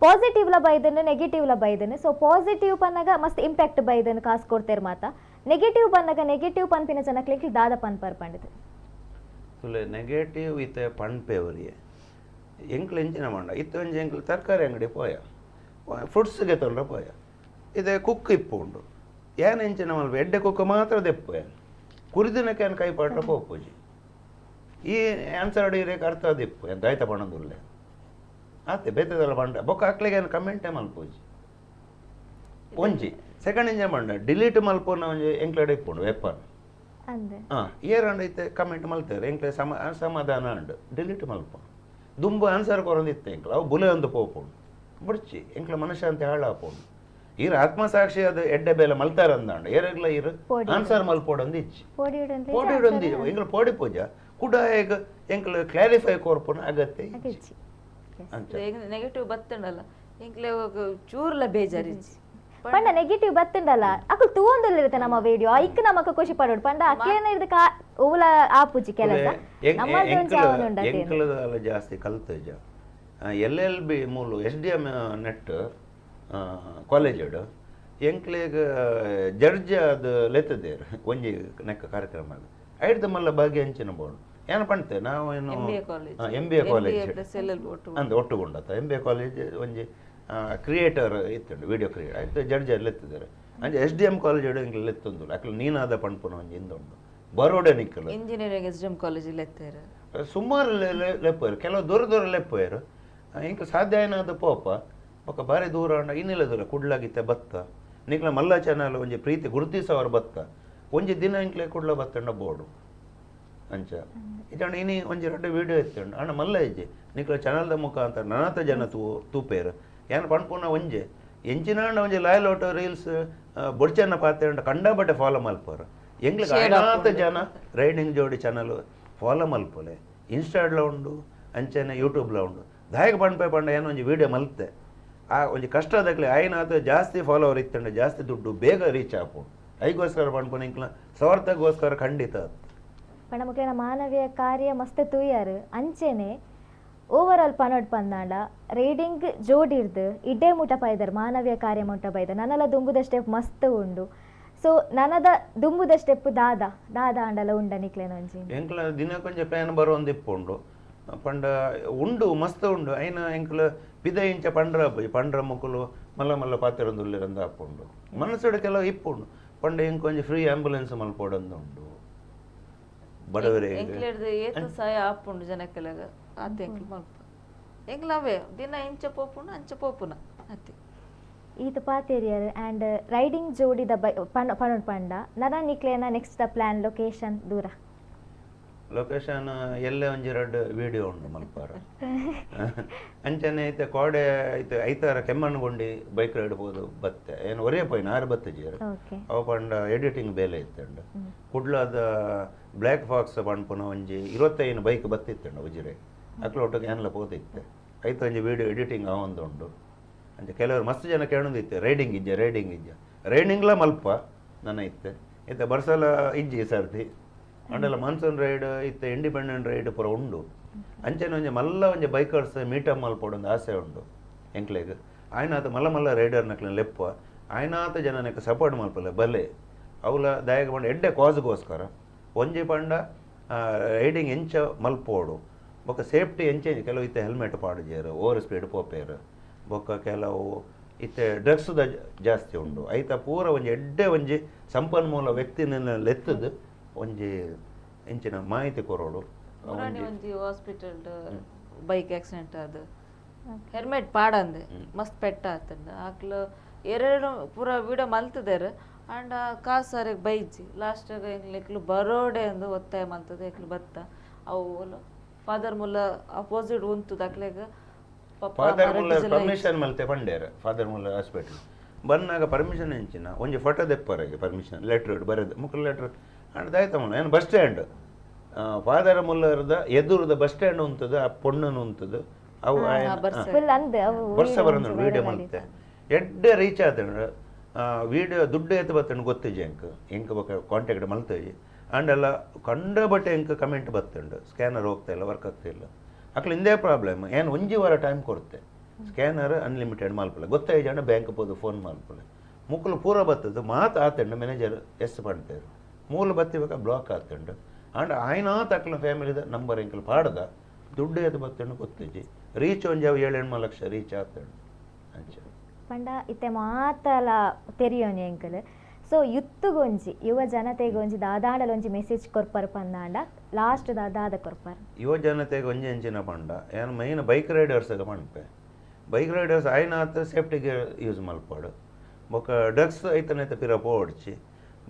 ಪಾಸಿಟಿವ್ ಲ ಬೈದನ್ನು ನೆಗೆಟಿವ್ ಲ ಬೈದನ್ನು. ಸೊ ಪಾಸಿಟಿವ್ ಪನ್ನಾಗ ಮಸ್ತ್ ಇಂಪ್ಯಾಕ್ಟ್ ಬೈದನ್ನು ಕಾಸು ಕೊಡ್ತೇರು ಮಾತ, ನೆಗೆಟಿವ್ ಪನ್ನಾಗ ನೆಗೆಟಿವ್ ಪನ್ಪಿನ ಜನಕ್ಲಿಕ್ ದಾದ ಪನ್ಪರ್ ಪಂಡದು ತುಲೆ ನೆಗೆಟಿವ್ ಇತ್ತೆ ಪನ್ಪೆವರಿಯೆ ಎಂಕ್ಲು ಎಂಚಿನ ಮಂಡ ಇತ್ತೆ ಒಂಜಿ ಎಂಕ್ಲು ತರಕಾರಿ ಅಂಗಡಿ ಪೋಯ ಫ್ರೂಟ್ಸ್ಗೆ ತೊಂದರೆ ಪೋಯ ಇದೆ ಕುಕ್ ಇಪ್ಪು ಉಂಡು ಏನ್ ಎಂಚಿನ ಮಲ್ಪ ಎಡ್ಡೆ ಕುಕ್ಕ ಮಾತ್ರ ದೆಪ್ಪು ಏನ್ ಕುರಿದಿನಕ್ಕೆ ಏನು ಕೈ ಪಾಟ್ರ ಪೋಪುಜಿ ಈ ಆನ್ಸರ್ ಅಡಿಯಕ್ಕೆ ಅರ್ಥ ದಿಪ್ಪು ಎಂತ ಆಯ್ತಾ ಪಣದುಲ್ಲೆ ಆತೆ ಬೇತದಲ್ಲ ಪಂಡ ಬೊಕ್ಕ ಅಕ್ಲೆಗೆ ಏನು ಕಮೆಂಟೇ ಮಲ್ಪುಜಿ ಒಂಜಿ ಸೆಕೆಂಡ್ ಇಂಜ ಮಂಡ ಡಿಲೀಟ್ ಮಲ್ಪುನ ಒಂಜಿ ಎಂಕ್ಲೆಡೆ ಇಪ್ಪುಂಡು ವೆಪನ್ ಹಾಂ ಏರಂಡ ಐತೆ ಕಮೆಂಟ್ ಮಲ್ತಾರೆ ಎಂಕ್ಲೆ ಸಮಾಧಾನ ಉಂಡು ಡಿಲೀಟ್ ಮಲ್ಪ ದುಂಬು ಆನ್ಸರ್ ಕೊರೊಂದಿತ್ತು ಎಂಕ್ಲ ಅವು ಬುಲೆ ಒಂದು ಪೋಪುಂಡು ಬುಡ್ಚಿ ಎಂಕ್ಲ ಮನುಷ್ಯ ಹಾಳಾಪೋಂಡು ಈರ್ ಆತ್ಮಸಾಕ್ಷಿ ಅದು ಎಡ್ಡೆ ಬೇಲೆ ಮಲ್ತಾರ ಅಂದಾಂಡ ಏರೆಗ್ಲ ಈರ್ ಆನ್ಸರ್ ಮಲ್ಪೋಡಂದು ಇಚ್ಚಿ ಪೋಡಿಡೊಂದು ಎಂಕ್ಲ ಪೋಡಿ ಪೂಜಾ ಕುಡ ಈಗ ಎಂಕ್ಲ ಕ್ಲಾರಿಫೈ ಕೊರ್ಪುನ ಅಗತ್ಯ ಇಜ್ಜಿ. ನೆಗೆಟಿವ್ ಬತ್ತಂಡಲ್ಲ ಎಂಕ್ಲೆ ಚೂರ್ಲ ಬೇಜಾರು ಇಜ್ಜಿ ಪಂಡ ನೆಗೆಟಿವ್ ಬತ್ತಂಡಲ್ಲ ಅಕುಲು ತೂವೊಂದುಲ್ಲೆರ್ ನಮ್ಮ ವಿಡಿಯೋ ಐಕ್ ನಮಕ ಖುಷಿ ಪಡೋಡು ಪಂಡ ಅಕ್ಲೇನ ಇರ್ದ ಓಲ ಆಪುಜಿ ಕೆಲಸ ಎಂಕ್ಲದಲ್ಲ ಜಾಸ್ತಿ ಕಲ್ತಜ ಎಲ್ ಎಲ್ ಬಿ ಮೂಲು ಎಸ್ ಡಿ ಎಮ್ ನೆಟ್ ಕಾಲೇಜ್ ಎಂಕ್ಲೆಗ್ ಜಡ್ಜ್ ಅದು ಲೆತ್ತದೇರು ಒಂಜಿ ನೆಕ್ಕ ಕಾರ್ಯಕ್ರಮ ಐಡ್ದ ಮಲ್ಲ ಭಾಗ್ಯ ಅಂಚಿನ ಬೋರ್ಡ್ ಏನು ಪಂತೆ ನಾವು ಏನು ಎಂ ಬಿ ಎ ಕಾಲೇಜ್ ಅಂದ ಒಟ್ಟುಗೊಂಡತ್ತ ಎಂ ಬಿ ಎ ಕಾಲೇಜ್ ಒಂಜಿ ಕ್ರಿಯೇಟರ್ ಇತ್ತುಂಡು ವಿಡಿಯೋ ಕ್ರಿಯೇಟರ್ ಆಯ್ತು ಜಡ್ಜ್ ಲೆತ್ತಿದ್ದಾರೆ. ಅಂಚ S D M college ಎಂಕ್ಲೆ ಲೆತ್ತೊಂದು ಅಕ್ಲು Ninada ಪಣ್ಪುನ ಒಂಜಿ ಇಂದುಂಡು ಬರೋಡೆ ನಿಕ್ಕಲು engineering S D M college ಲೆತ್ತೇರು ಸುಮಾರು ಲೆಪ್ಪುವೆರ್ ಕೆಲವು ದೂರ ದೂರ ಲೆಪ್ಪುವೆರ್ ಎಂಕ್ ಸಾಧ್ಯ ಏನಾದ ಪೋಪ ಬೊಕ ಬಾರಿ ದೂರ ಆಂಡ ಇನ್ನಿಲ್ಲ ದೂರ ಕುಡ್ಲಾಗಿತ್ತೆ ಬತ್ತ ನಿಕ್ಲ ಮಲ್ಲ ಚಾನಲ್ ಒಂಜಿ ಪ್ರೀತಿ ಗುರುತಿಸವರು ಬತ್ತ ಒಂಜಿ ದಿನ ಎಂಕ್ಲೆ ಕುಡ್ಲ ಬತ್ತಂಡ ಬೋಡು ಅಂಚ ಇಜಾಂಡ ಇನಿ ಒಂಜಿ ರಡ್ಡ್ ವೀಡಿಯೋ ಇತ್ತುಂಡು ಆಂಡ ಮಲ್ಲ ಇಜ್ಜಿ ನಿಕ್ಲ ಚಾನಲ್ದ ಮುಖಾಂತರ ನನತ ಜನ ತೂಪೇರು ಏನ್ ಪಣ್ಪುನ ಒಂಜೆ ಎಂಚಿನಾಂಡ ಒಂಜಿ ಲಾಯಲ್ ಆಟೋ ರೀಲ್ಸ್ ಬೊಡ್ಚನ್ನ ಪಾತೆ ಉಂಡು ಕಂಡಾಬಟ್ಟೆ ಫಾಲೋ ಮಲ್ಪರು ಎಂಗ್ಲಿಗೆ ಆಯ್ನಾತ ಜನ ರೈಡಿಂಗ್ ಜೋಡಿ ಚಾನಲ್ ಫಾಲೋ ಮಲ್ಪೊಲೆ ಇನ್ಸ್ಟಾಡ್ಲ ಉಂಡು ಅಂಚನೆ ಯೂಟ್ಯೂಬ್ಲ ಉಂಡು ದಾಯಕ ಪಂಡ್ಪೆ ಪಂಡ ಏನೋ ಒಂಜಿ ವೀಡಿಯೋ ಮಲ್ತೆ ಆ ಒಂಜಿ ಕಷ್ಟ ಆದಕ್ಲೆ ಆಯ್ನಾತ ಜಾಸ್ತಿ ಫಾಲೋವರ್ ಇತ್ತಂಡ ಜಾಸ್ತಿ ದುಡ್ಡು ಬೇಗ ರೀಚ್ ಆಪುಂಡು ಐಗೋಸ್ಕರ ಪಣ್ಪುನ ಇಂಕ್ಲ ಸ್ವಾರ್ಥಗೋಸ್ಕರ ಖಂಡಿತ ಪಂಡ ಮುಕ್ಲೆನ ಮಾನವೀಯ ಕಾರ್ಯ ಮಸ್ತ್ ತೂಯರ್ ಅಂಚೆನೆ ಓವರ್ ಆಲ್ ಪನೊಡ್ ಪಂದಾಂಡ ರೈಡಿಂಗ್ ಜೋಡಿರ್ದು ಇಡ್ಡೆ ಮುಟ ಪೈದರ್ ಮಾನವೀಯ ಕಾರ್ಯ ಮುಟ ಪೈದರ್ ನನಲ ದುಂಬುದ ಸ್ಟೆಪ್ ಮಸ್ತ್ ಉಂಡು ಸೊ ನನದ ದುಂಬುದ ಸ್ಟೆಪ್ ದಾದ ದಾದ ಆಂಡಲ ಉಂಡ ನಿಕ್ಲೆನ ಒಂಜಿ ಎಂಕ್ಲ ದಿನಕ್ಕೊಂಜಿ ಪ್ಲಾನ್ ಬರೋಂದು ಇಪ್ಪುಂಡು ಪಂಡ ಉಂಡು ಮಸ್ತ್ ಉಂಡು ಐನ ಎಂಕ್ಲ ಪಿದ ಇಂಚ ಪಂಡ್ರ ಪಂಡ್ರ ಮುಕುಲು ಮಲ್ಲ ಮಲ್ಲ ಪಾತೆರೊಂದು ಆಪುಂಡು ಮನಸ್ಸುಡು ಕೆಲವು ಇಪ್ಪುಂಡು ಪಂಡ ಎಂಕೊಂಜಿ ಫ್ರೀ ಆಂಬುಲೆನ್ಸ್ ಮಲ್ಪೊಡಂದು ಉಂಡು ಬಡವರಿಗೆ ಎಂಕ್ಲೆಡ್ದು ಏತ್ ಸಹಾಯ ಆಪುಂಡು ಜನಕ್ಕೆಲಗ ಆತ ಎಂಕ್ಲು ಮಲ್ಪ ಎಂಕ್ಲ ಅವೇ ದಿನ ಇಂಚ ಪೋಪುಂಡು ಅಂಚ ಪೋಪುನ ಅತ್ತೆ ಈತ ಪಾತೆರಿಯರ್ ಆ್ಯಂಡ್ ರೈಡಿಂಗ್ ಜೋಡಿದ ಬೈ ಪಣ ಪಣೊಡ್ ಪಂಡ ನನ ನಿಕ್ಲೆನ ನೆಕ್ಸ್ಟ್ the plan location ದೂರ ಲೊಕೇಶನ್ ಎಲ್ಲೇ ಒಂಜಿ ರಡ್ಡ್ ವೀಡಿಯೋ ಉಂಡು ಮಲ್ಪಾರ ಅಂಚನೆ ಐತೆ ಕೋಡೆ ಐತೆ ಐತಾರ ಕೆಮ್ಮಣ್ಣುಗುಂಡಿ ಬೈಕ್ ರೈಡ್ ಪೋದು ಬತ್ತೆ ಏನು ಒರೇ ಪೋಯಿನ ಆರು ಬತ್ತೆ ಜೀರು ಓಕೆ ಅವ ಪಂಡ ಎಡಿಟಿಂಗ್ ಬೇಲೆ ಇತ್ತಂಡು ಕುಡ್ಲದ ಬ್ಲ್ಯಾಕ್ ಫಾಕ್ಸ್ ಪನ್ಪುನ ಒಂಜಿ 25 ಬೈಕ್ ಬತ್ತಿತ್ತಂಡು ಉಜಿರೆ ಅಕ್ಲೋಟಕ್ಕೆ ಏನ್ಲ ಪೋತಿತ್ತೆ ಐತ ಒಂಜಿ ವೀಡಿಯೋ ಎಡಿಟಿಂಗ್ ಆವೊಂದು ಉಂಡು ಅಂಚ ಕೆಲವರು ಮಸ್ತ್ ಜನ ಕೇಳೊಂದಿತ್ತೆ ರೈಡಿಂಗ್ ಇಜ್ಜ ರೈಡಿಂಗ್ ಇಜ್ಜ ರೈಡಿಂಗ್ಲ ಮಲ್ಪ ನನ್ನ ಇತ್ತೆ ಇತ್ತೆ ಬರ್ಸಲ ಇಜ್ಜಿ ಈ ಸರ್ತಿ ಅಂಡಲ ಮಾನ್ಸೂನ್ ರೈಡ್ ಇತ್ತೆ ಇಂಡಿಪೆಂಡೆಂಟ್ ರೈಡ್ ಪೂರ ಉಂಡು ಅಂಚನೆ ಒಂಜಿ ಮಲ್ಲ ಒಂಜಿ ಬೈಕರ್ಸ್ ಮೀಟಪ್ ಮಲ್ಪೊಡೊಂದು ಆಸೆ ಉಂಡು ಎಂಕ್ಲೆಗ್ ಆಯ್ನಾತ ಮಲ್ಲ ಮಲ್ಲ ರೈಡರ್ನಕ್ಲೆ ಲೆಪ್ಪ ಆಯ್ನಾತ ಜನನಕ್ಕೆ ಸಪೋರ್ಟ್ ಮಲ್ಪಲ್ಲ ಬಲೆ ಅವಲ ದಾಯಕ ಪಂಡ ಎಡ್ಡೆ ಕಾಸ್ಗೋಸ್ಕರ ಒಂಜಿ ಪಂಡ ರೈಡಿಂಗ್ ಎಂಚ ಮಲ್ಪೋಡು ಬೊಕ್ಕ ಸೇಫ್ಟಿ ಎಂಚ ಕೆಲವು ಇತ್ತೆ ಹೆಲ್ಮೆಟ್ ಪಾಡುಜೇರು ಓವರ್ ಸ್ಪೀಡ್ ಪೋಪೇರು ಬೊಕ್ಕ ಕೆಲವು ಇತ್ತೆ ಡ್ರಗ್ಸ್ದ ಜಾಸ್ತಿ ಉಂಡು ಐತ ಪೂರ ಒಂಜಿ ಎಡ್ಡೆ ಒಂಜಿ ಸಂಪನ್ಮೂಲ ವ್ಯಕ್ತಿನ ಲೆತ್ತದು ಒಂಜಿ ಎಂಚಿನ ಮಾಹಿತಿ ಕೊರೋಡು ಮುರಾಣಿ ಒಂಜಿ ಹಾಸ್ಪಿಟಲ್ ಬೈಕ್ ಆಕ್ಸಿಡೆಂಟ್ ಆದ ಹೆಲ್ಮೆಟ್ ಪಾಡಂದೆ ಮಸ್ತ್ ಪೆಟ್ಟ ಆತಂಡ ಆಕ್ಲ ಎರಡು ಪೂರ ವಿಡಿಯೋ ಮಲ್ತದೇರು ಆಂಡ ಕಾಸು ಸರಿಗೆ ಬೈಜಿ ಲಾಸ್ಟ್ ಎಂಕ್ಲು ಬರೋಡೆ ಅಂದು ಒತ್ತಾಯ ಮಲ್ತದೆ ಎಂಕ್ಲು ಬತ್ತ ಅವು ಫಾದರ್ ಮುಲ್ಲ ಅಪೋಸಿಟ್ ಉಂತುದು ಅಕ್ಲೆಗ್ ಫಾದರ್ ಮುಲ್ಲರ್ ಪರ್ಮಿಷನ್ ಮಲ್ತೆ ಪಂಡೇರು ಫಾದರ್ ಮುಲ್ಲರ್ ಹಾಸ್ಪಿಟಲ್ ಬನ್ನಾಗ ಪರ್ಮಿಷನ್ ಎಂಚಿನ ಒಂಜಿ ಫೋಟೋ ದೆಪ್ಪರಿಗೆ ಪರ್ಮಿಷನ್ ಲೆಟ್ರ್ ಬರೆದು ಮುಕ್ಳು ಲೆಟ್ರ್ ಅಂಡ್ ದಾಯ್ತಮ್ಮನ ಏನು ಬಸ್ ಸ್ಟ್ಯಾಂಡ್ ಫಾದರ್ ಮುಲ್ಲರ್ದ ಎದುರುದ ಬಸ್ ಸ್ಟ್ಯಾಂಡ್ ಉಂತದು ಆ ಪೊಣ್ಣನು ಉಂತದು ಅವು ಫುಲ್ ಅಂದ್ ಅವು ವರ್ಷ ಬರೋದು ವೀಡಿಯೋ ಮಲ್ತೆ ಎಡ್ಡೆ ರೀಚ್ ಆತಂಡು ವೀಡಿಯೋ ದುಡ್ಡು ಎತ್ತು ಬತ್ತಂಡು ಗೊತ್ತಿಜಿ ಎಂಕ್ ಎಂಕ್ ಬೊಕ ಕಾಂಟ್ಯಾಕ್ಟ್ ಮಲ್ತೇಜಿ ಆಂಡಲ್ಲ ಕಂಡಬಟ್ಟೆ ಎಂಕ್ ಕಮೆಂಟ್ ಬತ್ತುಂಡು ಸ್ಕ್ಯಾನರ್ ಹೋಗ್ತಾ ಇಲ್ಲ ವರ್ಕ್ ಆಗ್ತಾ ಇಲ್ಲ ಅಕ್ಲು ಇಂದೇ ಪ್ರಾಬ್ಲಮ್ ಏನು ಒಂಜಿ ವಾರ ಟೈಮ್ ಕೊಡ್ತೆ ಸ್ಕ್ಯಾನರ್ ಅನ್ಲಿಮಿಟೆಡ್ ಮಲ್ಪಲೆ ಗೊತ್ತಾಯ್ಜಿ ಅಂಡ ಬ್ಯಾಂಕ್ ಪೋದು ಫೋನ್ ಮಲ್ಪಲೆ ಮುಕ್ಕಲು ಪೂರ ಬತ್ತದು ಮಾತು ಆತಂಡು ಮ್ಯಾನೇಜರ್ ಎಸ್ ಪಂತೇರು ಮೂಲ ಬತ್ತಿಬೇಕ ಬ್ಲಾಕ್ ಆತಂಡು ಆಂಡ ಆಯ್ನಾ ತಕ್ಲ ಫ್ಯಾಮಿಲಿದ ನಂಬರ್ ಎಂಕಲ್ ಪಾಡ್ದ ದುಡ್ಡು ಎತ್ತು ಬತ್ತಂಡು ಗೊತ್ತಿಜಿ ರೀಚ್ ಒಂಜಿ ಅವು 7-8 ಲಕ್ಷ ರೀಚ್ ಆತಂಡು ಅಂಚ ಪಂಡ ಇತ್ತೆ ಮಾತಲ ತೆರಿಯೋನಿ ಎಂಕಲ್ ಸೊ ಯುತ್ತುಗೊಂಜಿ ಯುವ ಜನತೆಗೊಂಜಿ ದಾದಾಂಡಲ ಒಂಜಿ ಮೆಸೇಜ್ ಕೊರ್ಪರ್ ಪಂದಾಂಡ ಲಾಸ್ಟ್ ದಾದಾದ ಕೊರ್ಪರ್ ಯುವ ಜನತೆಗೆ ಒಂಜಿ ಎಂಚಿನ ಪಂಡ ಏನು ಮೈನ್ ಬೈಕ್ ರೈಡರ್ಸ್ಗೆ ಪನ್ಪೆ ಬೈಕ್ ರೈಡರ್ಸ್ ಆಯ್ನಾತ ಸೇಫ್ಟಿಗೆ ಯೂಸ್ ಮಲ್ಪಡು ಬೊಕ ಡ್ರಗ್ಸ್ ಐತನೈತ ಪಿರ ಪೋಡ್ಚಿ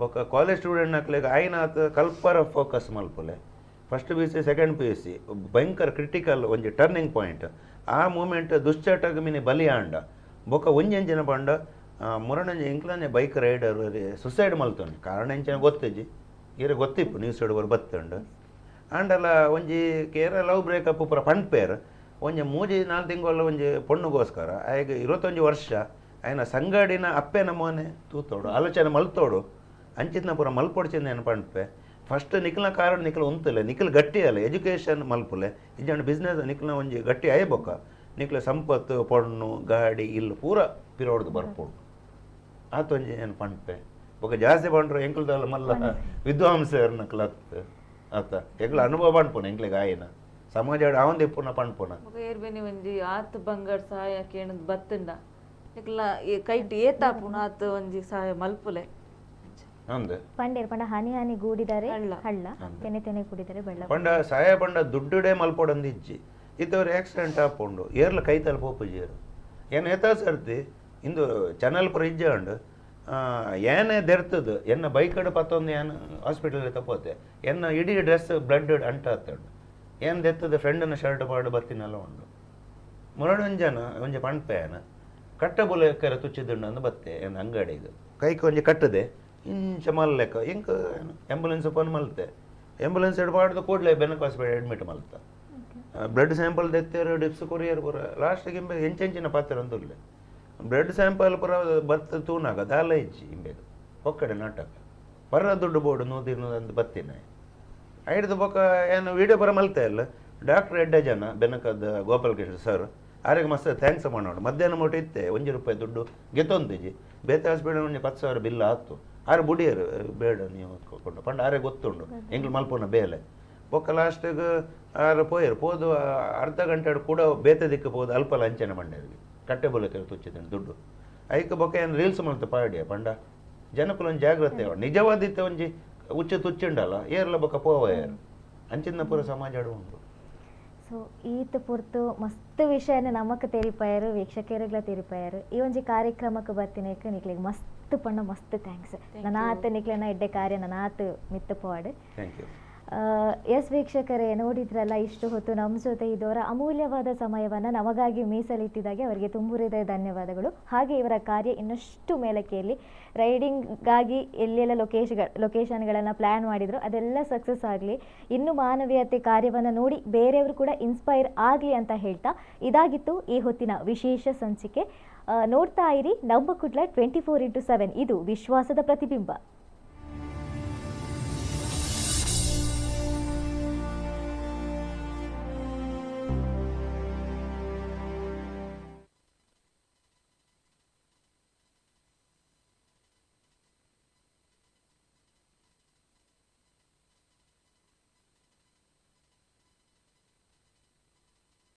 ಬೊಕ ಕಾಲೇಜ್ ಸ್ಟೂಡೆಂಟ್ ನಕ್ಲೆಗ್ ಆಯ್ನಾತ ಕಲ್ಪರ ಫೋಕಸ್ ಮಲ್ಪಲೆ first P U C second P U C ಭಯಂಕರ ಕ್ರಿಟಿಕಲ್ ಒಂಜಿ ಟರ್ನಿಂಗ್ ಪಾಯಿಂಟ್ ಆ ಮೂಮೆಂಟ್ ದುಶ್ಚಟಗ್ ಮಿನಿ ಬಲಿ ಆಂಡ ಬೊಕ ಒಂಜಿ ಎಂಚಿನ ಪಂಡ ಮುರಣಂಜಿ ಎಂಕ್ಲನೆ ಬೈಕ್ ರೈಡರ್ ಸುಸೈಡ್ ಮಲ್ತೊಂಡು ಕಾರಣ ಎಂಚಿನ ಗೊತ್ತಿಜ್ಜಿ ಇರೆ ಗೊತ್ತಿಪ್ಪು ನ್ಯೂಸ್ ಹಿಡುವರು ಬತ್ತುಂಡು ಆಂಡಲ ಒಂಜಿ ಕೇರ ಲವ್ ಬ್ರೇಕಪ್ ಪೂರ ಪಂಡ್ಪೇರ್ ಒಂಜಿ 3-4 ತಿಂಗಳ ಒಂಜಿ ಪೊಣ್ಣುಗೋಸ್ಕರ ಆಯ್ಗೆ 21 ವರ್ಷ ಆಯ್ನ ಸಂಗಡಿನ ಅಪ್ಪೆನ ಮೋನೆ ತೂತೋಡು ಆಲೋಚನೆ ಮಲ್ತೋಡು ಅಂಚಿನ ಪೂರ ಮಲ್ಪೊಡ್ಚಿಂದ ಏನು ಪಂಡ್ಪೆ ಫಸ್ಟ್ ನಿಕ್ಲ ಕಾರಣ ನಿಕ್ಲ ಉಂತಲೆ ನಿಕ್ಲ ಗಟ್ಟಿ ಅಲ್ಲ ಎಜುಕೇಷನ್ ಮಲ್ಪುಲೆ ಇಜ್ಜಂಡ ಬಿಸ್ನೆಸ್ ನಿಕ್ಲ ಒಂಜಿ ಗಟ್ಟಿ ಆಯ್ಬೊಕ್ಕ ನಿಕ್ಲ ಸಂಪತ್ತು ಪೊಣ್ಣು ಗಾಡಿ ಇಲ್ಲು ಪೂರ ಪಿರೋಡ್ದು ಬರ್ಪೋಡು ಆತ ಒಂಜಿ ಏನು ಪಂಡ್ಪೆ ಬೊಕ ಜಾಸ್ತಿ ಪಂಡ್ರು ಎಂಕುಲ್ದಲ್ಲ ಮಲ್ಲ ವಿದ್ವಾಂಸರ್ ನಕ್ಲತ್ ಆತ ಎಂಕ್ಲ ಅನುಭವ ಪಣ್ಪುನ ಎಂಕ್ಲೆಗ್ ಆಯ್ನ ಸಮಾಜ ಆವಂದ ಇಪ್ಪುನ ಪಣ್ಪುನ ಬೊಕ ಏರ್ಬೇನಿ ಒಂಜಿ ಆತ್ ಬಂಗಾರ ಸಹಾಯ ಕೇಣದ್ ಬತ್ತಂಡ ನಿಕ್ಲ ಈ ಕೈಟ್ ಏತಾಪುಂಡು ಆತ್ ಒಂಜಿ ಸಹಾಯ ಮಲ್ಪುಲೆ. ಅಂದ್ ಪಂಡೇರ್ ಪಂಡ ಹನಿ ಹನಿ ಗೂಡಿದರೆ ಹಳ್ಳ. ಹಳ್ಳ, ತೆನೆ ತೆನೆ ಕೂಡಿದರೆ ಬೆಳ್ಳ. ಪಂಡ ಸಹಾಯ ಪಂಡ ದುಡ್ಡುಡೆ ಮಲ್ಪೊಡಂದು ಇಜ್ಜಿ. ಇತ್ತವ್ರು ಆಕ್ಸಿಡೆಂಟ್ ಆಪುಂಡು ಏರ್ಲ ಕೈ ತಲುಪ ಪೋಪುಜೇರು ಏನ್ ಏತಾ ಸರ್ತಿ ಇಂದು ಚಾನಲ್ ಪುರ ಇಜ್ಜಾಂಡ್ ಏನೇ ದೆರ್ತದು ಎನ್ನ ಬೈಕಡ್ ಪತ್ತೊಂದು ಏನ್ ಹಾಸ್ಪಿಟಲ್ ತಪ್ಪೋತೆ ಎನ್ನ ಇಡೀ ಡ್ರೆಸ್ ಬ್ಲಡ್ ಅಂಟಾತಂಡು ಏನ್ ದೆತ್ತದ ಫ್ರೆಂಡನ ಶರ್ಟ್ ಪಾಡು ಬತ್ತಿನಲ್ಲ ಉಂಡು. ಮುರಡೊಂಜನ ಒಂಜಿ ಪಣ್ಪೇನ ಕಟ್ಟ ಬುಲೆಕರ ತುಚ್ಚಿದುಂಡು ಅಂದು ಬತ್ತೆ ಏನ್ ಅಂಗಡಿಗೆ ಕೈಕ್ ಒಂಜಿ ಕಟ್ಟದೆ ಇಂಚ ಮಲ್ಲೆಕ ಇಂಕ್ ಆಂಬುಲೆನ್ಸ್ ಫೋನ್ ಮಲ್ತೆ ಆಂಬುಲೆನ್ಸ್ ಪಾಡ್ದು ಕೂಡಲೇ ಬೆನಕ್ ಹಾಸ್ಪಿಟಲ್ ಅಡ್ಮಿಟ್ ಮಲ್ತ ಬ್ಲಡ್ ಸ್ಯಾಂಪಲ್ ದೆತ್ತೇರು ಡಿಪ್ಸ್ ಕೊರಿಯರ್ ಪೂರ ಲಾಸ್ಟಿಗೆ ಇಂಬೆ ಎಂಚೆಂಚಿನ ಪಾತ್ರ ಅಂದುಲ್ಲೆ ಬ್ಲಡ್ ಸ್ಯಾಂಪಲ್ ಪೂರ ಬತ್ತ ತೂನಾಗ ದಾಲ ಇಜ್ಜಿ ಇಂಬೆಗ್ ಒಕ್ಕಡೆ ನಾಟಕ ಪರ ದುಡ್ಡು ಬೋಡು ನೂದು ಇನ್ನೂರು ಅಂದ್ ಬತ್ತಿನ ಐಡ್ದು ಬೊಕ ಏನು ವೀಡಿಯೋ ಪೂರ ಮಲ್ತೆ ಅಲ್ಲ ಡಾಕ್ಟ್ರ್ ಎಡ್ಡೆ ಜನ ಬೆನಕದ ಗೋಪಾಲಕೃಷ್ಣ ಸರ್ ಆರಿಗೆ ಮಸ್ತ್ thanks ಮಾಡೋಣ. ಮಧ್ಯಾಹ್ನ ಮುಟ ಇತ್ತೆ 1 ರೂಪಾಯಿ ದುಡ್ಡು ಗೆತ್ತೊಂದಿಜಿ. ಬೇತೆ ಹಾಸ್ಪಿಟಲ್ ಒಂಜಿ 10,000 ಬಿಲ್ ಆತು ಆರು ಬುಡಿಯರು ಬೇಡ ನೀವು ಕೊಂಡು ಪಂಡ ಆರೆ ಗೊತ್ತುಂಡು ಎಂಗ್ಲು ಮಲ್ಪುನ ಬೇಲೆ. ಬೊಕ್ಕ ಲಾಸ್ಟಿಗೆ ಆರು ಪೋಯರು ಪೋದು ಅರ್ಧ ಗಂಟೆ ಕೂಡ ಬೇತೆ ದಿಕ್ಕು ಪೋದು ಅಲ್ಪ ಲಂಚನ ಮಂಡ್ಯರಿಗೆ ಕಟ್ಟೆ ಬೋಲಕ್ಕೆ ತುಚ್ಚಿದ್ದೇನೆ ದುಡ್ಡು ಐಕ್ ಬೊಕ್ಕ ಏನು ರೀಲ್ಸ್ ಮಲ್ತ ಪಾಡಿಯ ಪಂಡ ಜನಕುಲು ಒಂಜಿ ಜಾಗ್ರತೆ ಆವಡ್. ನಿಜವಾದಿತ್ತೆ ಒಂಜಿ ಉಚ್ಚ ತುಚ್ಚಿಂಡಲ್ಲ ಏರ್ಲ ಬೊಕ್ಕ ಪೋವ ಏರು ಅಂಚಿನ ಪೂರ ಸಮಾಜ ಉಂಡು. ಸೊ ಈತ ಪೊರ್ತು ಮಸ್ತ್ ವಿಷಯನ ನಮಕ್ ತೆರಿಪಾಯರು, ವೀಕ್ಷಕರುಗಳ ತೆರಿಪಾಯರು. ಈ ಒಂಜಿ ಕಾರ್ಯಕ್ರಮಕ್ಕೆ ಬರ್ತಿನೇಕ ನಿಕ್ಲೆಗ್ ಮಸ್ತ್ ಪಂಡ ಮಸ್ತ್ thanks. ನನಾತ್ ನಿಕ್ಲೆನ ಎಡ್ಡೆ ಕಾರ್ಯ ನನಾತ್ ಮಿತ್ತ ಪೋವಾಡ್. Thank you. S ವೀಕ್ಷಕರೇ, ನೋಡಿದ್ರಲ್ಲ, ಇಷ್ಟು ಹೊತ್ತು ನಮ್ಮ ಜೊತೆ ಇದ್ದವರ ಅಮೂಲ್ಯವಾದ ಸಮಯವನ್ನು ನಮಗಾಗಿ ಮೀಸಲಿಟ್ಟಿದ್ದಾಗೆ ಅವರಿಗೆ ತುಂಬು ಹೃದಯ ಧನ್ಯವಾದಗಳು. ಹಾಗೆ ಇವರ ಕಾರ್ಯ ಇನ್ನಷ್ಟು ಮೇಲಕ್ಕೇರಲಿ. ರೈಡಿಂಗಾಗಿ ಎಲ್ಲೆಲ್ಲ ಲೊಕೇಶನ್ಗಳನ್ನು ಪ್ಲ್ಯಾನ್ ಮಾಡಿದ್ರು ಅದೆಲ್ಲ ಸಕ್ಸಸ್ ಆಗಲಿ. ಇನ್ನು ಮಾನವೀಯತೆ ಕಾರ್ಯವನ್ನು ನೋಡಿ ಬೇರೆಯವರು ಕೂಡ ಇನ್ಸ್ಪೈರ್ ಆಗಲಿ ಅಂತ ಹೇಳ್ತಾ ಇದಾಗಿತ್ತು ಈ ಹೊತ್ತಿನ ವಿಶೇಷ ಸಂಚಿಕೆ. ನೋಡ್ತಾ ಇರಿ ನಮ್ಮ ಕುಡ್ಲ 24x7. ಇದು ವಿಶ್ವಾಸದ ಪ್ರತಿಬಿಂಬ.